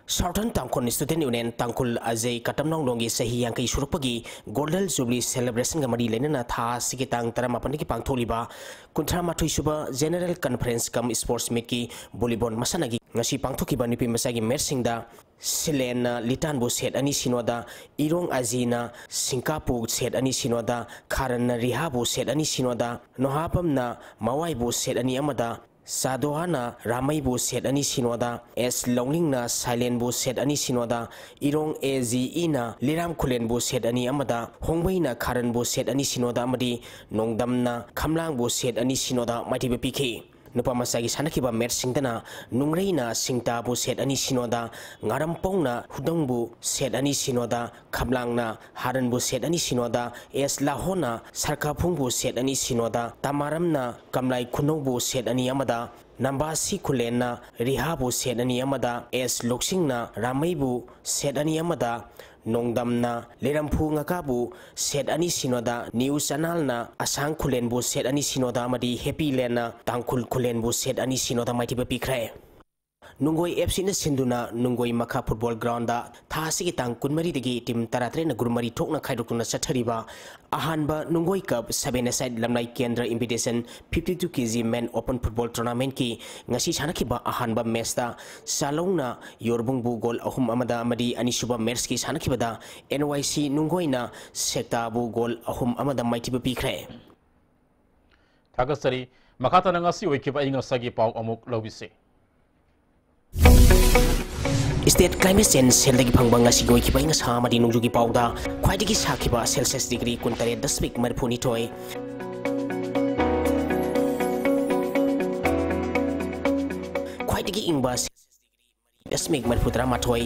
Southern Tangkhul Student Union ꯇꯥꯡꯈꯨꯜ ꯑꯖꯩ ꯀꯇꯝꯅꯥꯎꯂꯣꯡꯒꯤ ꯆꯍꯤ ꯌꯥꯡꯈꯩ ꯁꯨꯔꯛꯄꯒꯤ Golden Jubilee Celebration ꯒ ꯃꯔꯤ ꯂꯩꯅꯅ ꯊꯥ ꯑꯁꯤꯒꯤ ꯇꯥꯡ ꯇꯔꯥꯃꯥꯄꯟꯗꯒꯤ ꯄꯥꯡꯊꯣꯛꯂꯤꯕ ꯀꯨꯟꯊ꯭ꯔꯥ ꯃꯥꯊꯣꯏ ꯁꯨꯕ General Conference cum Sports Meet ꯀꯤ volleyball ꯃꯁꯥꯟꯅꯒꯤ ꯉꯁꯤ ꯄꯥꯡꯊꯣꯛꯈꯤꯕ ꯅꯨꯄꯤ ꯃꯆꯥꯒꯤ match ꯁꯤꯡꯗ ꯁꯤꯂꯦꯟꯅ ꯂꯤꯇꯥꯟꯕꯨ set ꯑꯅꯤ ꯁꯤꯅꯣꯗ, ꯏꯔꯣꯡ ꯑꯖꯤꯅ ꯁꯤꯡꯀꯥꯄꯨ set ꯑꯅꯤ ꯁꯤꯅꯣꯗ, ꯈꯥꯔꯟꯅ ꯔꯤꯍꯥꯕꯨ set ꯑꯅꯤ ꯁꯤꯅꯣꯗ, ꯅꯣꯍꯥꯄꯝꯅ ꯃꯋꯥꯏꯕꯨ set ꯑꯅꯤ ꯑꯃꯗ, ꯆꯥꯗꯣꯍꯥꯅ ꯔꯥꯃꯩꯕꯨ set ꯑꯅꯤ ꯁꯤꯅꯣꯗ, ꯑꯦꯁ ꯂꯧꯅꯤꯡꯅ ꯁꯥꯏꯂꯦꯟꯕꯨ set ꯑꯅꯤ ꯁꯤꯅꯣꯗ, ꯏꯔꯣꯡ ꯑꯦ ꯖꯤ ꯏꯅ ꯂꯤꯔꯥꯝ ꯈꯨꯂꯦꯟꯕꯨ set ꯑꯅꯤ ꯑꯃꯗ, ꯍꯣꯡꯕꯩꯅ ꯈꯥꯔꯟꯕꯨ set ꯑꯅꯤ ꯁꯤꯅꯣꯗ ꯑꯃꯗꯤ ꯅꯣꯡꯗꯝꯅ ꯈꯝꯂꯥꯡꯕꯨ set ꯑꯅꯤ ꯁꯤꯅꯣꯗ ꯃꯥꯏꯊꯤꯕ ꯄꯤꯈꯤ꯫ ꯅꯨꯄꯥ ꯃꯆꯥꯒꯤ ꯁꯥꯟꯅꯈꯤꯕ match ꯁꯤꯡꯗꯅ ꯅꯨꯡꯔꯩꯅ ꯁꯤꯡꯇꯥꯕꯨ set ꯑꯅꯤ ꯁꯤꯅꯣꯗ, ꯉꯥꯔꯝꯄꯧꯅ ꯍꯨꯗꯪꯕꯨ set ꯑꯅꯤ ꯁꯤꯅꯣꯗ, ꯈꯝꯂꯥꯡꯅ ꯍꯥꯔꯟꯕꯨ set ꯑꯅꯤ ꯁꯤꯅꯣꯗ, ꯑꯦꯁ ꯂꯥꯍꯣꯅ ꯁꯔꯀꯥꯐꯨꯡꯕꯨ set ꯑꯅꯤ ꯁꯤꯅꯣꯗ, ꯇꯃꯥꯔꯝꯅ ꯀꯝꯂꯥꯏ ꯈꯨꯅꯧꯕꯨ set ꯑꯅꯤ ꯑꯃꯗ, ꯅꯝꯕꯥꯁꯤ ꯈꯨꯂꯦꯟꯅ ꯔꯤꯍꯥꯕꯨ set ꯑꯅꯤ ꯑꯃꯗ, ꯑꯦꯁ ꯂꯣꯛꯁꯤꯡꯅ ꯔꯥꯃꯩꯕꯨ set ꯑꯅꯤ ꯑꯃꯗ, ꯅꯣꯡꯗꯝꯅ ꯂꯤꯔꯝꯐꯨ ꯉꯀꯥꯕꯨ set ꯑꯅꯤ ꯁꯤꯅꯣꯗ, ꯅ꯭ꯌꯨ ꯆꯅꯥꯜꯅ ꯑꯁꯥꯡ ꯈꯨꯂꯦꯟꯕꯨ set ꯑꯅꯤ ꯁꯤꯅꯣꯗ ꯑꯃꯗꯤ ꯍꯦꯄꯤ ꯂꯦꯟꯅ ꯇꯥꯡꯈꯨꯜ ꯈꯨꯂꯦꯟꯕꯨ set ꯑꯅꯤ ꯁꯤꯅꯣꯗ ꯃꯥꯏꯊꯤꯕ ꯄꯤꯈ꯭ꯔꯦ꯫ ꯅꯨꯡꯒꯣꯏ F C ꯅ ꯁꯤꯟꯗꯨꯅ ꯅꯨꯡꯒꯣꯏ ꯃꯈꯥ football ground ꯗ ꯊꯥ ꯑꯁꯤꯒꯤ ꯇꯥꯡ ꯀꯨꯟꯃꯔꯤꯗꯒꯤ team ꯇꯔꯥꯇꯔꯦꯠꯅ group ꯃꯔꯤ ꯊꯣꯛꯅ ꯈꯥꯏꯗꯣꯛꯇꯨꯅ ꯆꯠꯊꯔꯤꯕ ꯑꯍꯥꯟꯕ ꯅꯨꯡꯒꯣꯏ Cup seven-a-side ꯂꯝꯂꯥꯏ ꯀꯦꯟꯗ꯭ꯔ Invitation fifty-two K G Men Open Football Tournament ꯀꯤ ꯉꯁꯤ ꯁꯥꯟꯅꯈꯤꯕ ꯑꯍꯥꯟꯕ match ꯇ ꯆꯥꯂꯧꯅ ꯌꯣꯔꯕꯨꯡꯕꯨ goal ꯑꯍꯨꯝ ꯑꯃꯗ ꯑꯃꯗꯤ ꯑꯅꯤꯁꯨꯕ match ꯀꯤ ꯁꯥꯟꯅꯈꯤꯕꯗ N Y C ꯅꯨꯡꯒꯣꯏꯅ ꯁꯦꯛꯇꯥꯕꯨ goal ꯑꯍꯨꯝ ꯑꯃꯗ ꯃꯥꯏꯊꯤꯕ ꯄꯤꯈ꯭ꯔꯦ꯫ ꯊꯥꯒꯠꯆꯔꯤ꯫ ꯃꯈꯥ ꯇꯥꯅ ꯉꯁꯤ ꯑꯣꯏꯈꯤꯕ ꯑꯏꯪ ꯑꯁꯥꯒꯤ ꯄꯥꯎ ꯑꯃꯨꯛ ꯂꯧꯕꯤꯁꯤ꯫ State Climate Change Cell ꯗꯒꯤ ꯐꯪꯕ ꯉꯁꯤꯒꯤ ꯑꯣꯏꯈꯤꯕ ꯑꯏꯪ ꯑꯁꯥ ꯑꯃꯗꯤ ꯅꯣꯡꯖꯨꯒꯤ ꯄꯥꯎꯗ ꯈ꯭ꯋꯥꯏꯗꯒꯤ ꯁꯥꯈꯤꯕ Celsius degree ꯀꯨꯟꯇꯔꯦꯠ ꯗꯁꯃꯤꯛ ꯃꯔꯤꯐꯨꯅꯤꯊꯣꯏ, ꯈ꯭ꯋꯥꯏꯗꯒꯤ ꯏꯪꯕ Celsius degree ꯃꯔꯤ ꯗꯁꯃꯤꯛ ꯃꯔꯤꯐꯨꯇꯔꯥꯃꯥꯊꯣꯏ,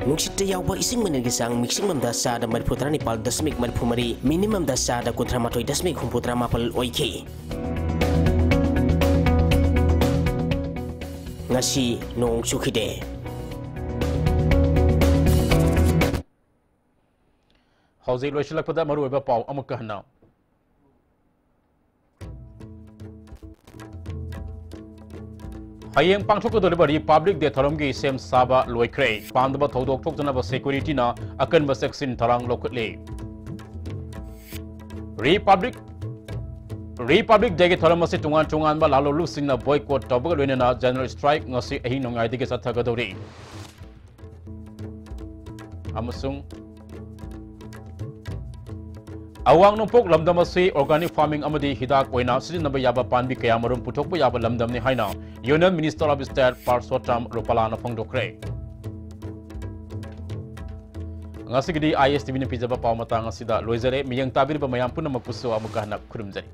ꯅꯨꯡꯁꯤꯠꯇ ꯌꯥꯎꯕ ꯏꯁꯤꯡ ꯃꯅꯤꯜꯒꯤ ꯆꯥꯡ ꯃꯤꯛꯁꯤꯡ ꯑꯃꯗ ꯆꯥꯗ ꯃꯔꯤꯐꯨꯇꯔꯥꯅꯤꯄꯥꯜ ꯗꯁꯃꯤꯛ ꯃꯔꯤꯐꯨꯃꯔꯤ, minimum ꯗ ꯆꯥꯗ ꯀꯨꯟꯊ꯭ꯔꯥꯃꯥꯊꯣꯏ ꯗꯁꯃꯤꯛ ꯍꯨꯝꯐꯨꯇꯔꯥꯃꯥꯄꯜ ꯑꯣꯏꯈꯤ꯫ ꯉꯁꯤ ꯅꯣꯡ ꯆꯨꯈꯤꯗꯦ꯫ ꯍꯧꯖꯤꯛ ꯂꯣꯏꯁꯤꯜꯂꯛꯄꯗ ꯃꯔꯨꯑꯣꯏꯕ ꯄꯥꯎ ꯑꯃꯨꯛꯀ ꯍꯟꯅ꯫ ꯍꯌꯦꯡ ꯄꯥꯡꯊꯣꯛꯀꯗꯧꯔꯤꯕ Republic Day ꯊꯧꯔꯝꯒꯤ ꯁꯦꯝ ꯁꯥꯕ ꯂꯣꯏꯈ꯭ꯔꯦ꯫ ꯄꯥꯝꯗꯕ ꯊꯧꯗꯣꯛ ꯊꯣꯛꯇꯅꯕ security ꯅ ꯑꯀꯟꯕ ꯆꯦꯛꯁꯤꯟ ꯊꯧꯔꯥꯡ ꯂꯧꯈꯠꯂꯤ꯫ Republic, Republic Day ꯒꯤ ꯊꯧꯔꯝ ꯑꯁꯤ ꯇꯣꯉꯥꯟ ꯇꯣꯉꯥꯟꯕ ꯂꯥꯂꯣꯡꯂꯨꯞꯁꯤꯡꯅ boycott ꯇꯧꯕꯒ ꯂꯣꯏꯅꯅ general strike ꯉꯁꯤ ꯑꯍꯤꯡ ꯅꯣꯡꯌꯥꯏꯗꯒꯤ ꯆꯠꯊꯒꯗꯧꯔꯤ꯫ ꯑꯃꯁꯨꯡ ꯑꯋꯥꯡ ꯅꯣꯡꯄꯣꯛ ꯂꯝꯗꯝ ꯑꯁꯤ organic farming ꯑꯃꯗꯤ ꯍꯤꯗꯥꯛ ꯑꯣꯏꯅ ꯁꯤꯖꯤꯟꯅꯕ ꯌꯥꯕ ꯄꯥꯝꯕꯤ ꯀꯌꯥ ꯃꯔꯨꯝ ꯄꯨꯊꯣꯛꯄ ꯌꯥꯕ ꯂꯝꯗꯝꯅꯤ ꯍꯥꯏꯅ Union Minister of State ꯄꯔꯁꯣꯠꯇꯝ ꯔꯨꯄꯥꯂꯥꯅ ꯐꯣꯡꯗꯣꯛꯈ꯭ꯔꯦ꯫ ꯉꯁꯤꯒꯤꯗꯤ ISTV ꯅ ꯄꯤꯖꯕ ꯄꯥꯎ ꯃꯇꯥꯡ ꯑꯁꯤꯗ ꯂꯣꯏꯖꯔꯦ꯫ ꯃꯤꯠꯌꯦꯡ ꯇꯥꯕꯤꯔꯤꯕ ꯃꯌꯥꯝ ꯄꯨꯝꯅꯃꯛꯄꯨꯁꯨ ꯑꯃꯨꯛꯀ ꯍꯟꯅ ꯈꯨꯔꯨꯝꯖꯔꯤ꯫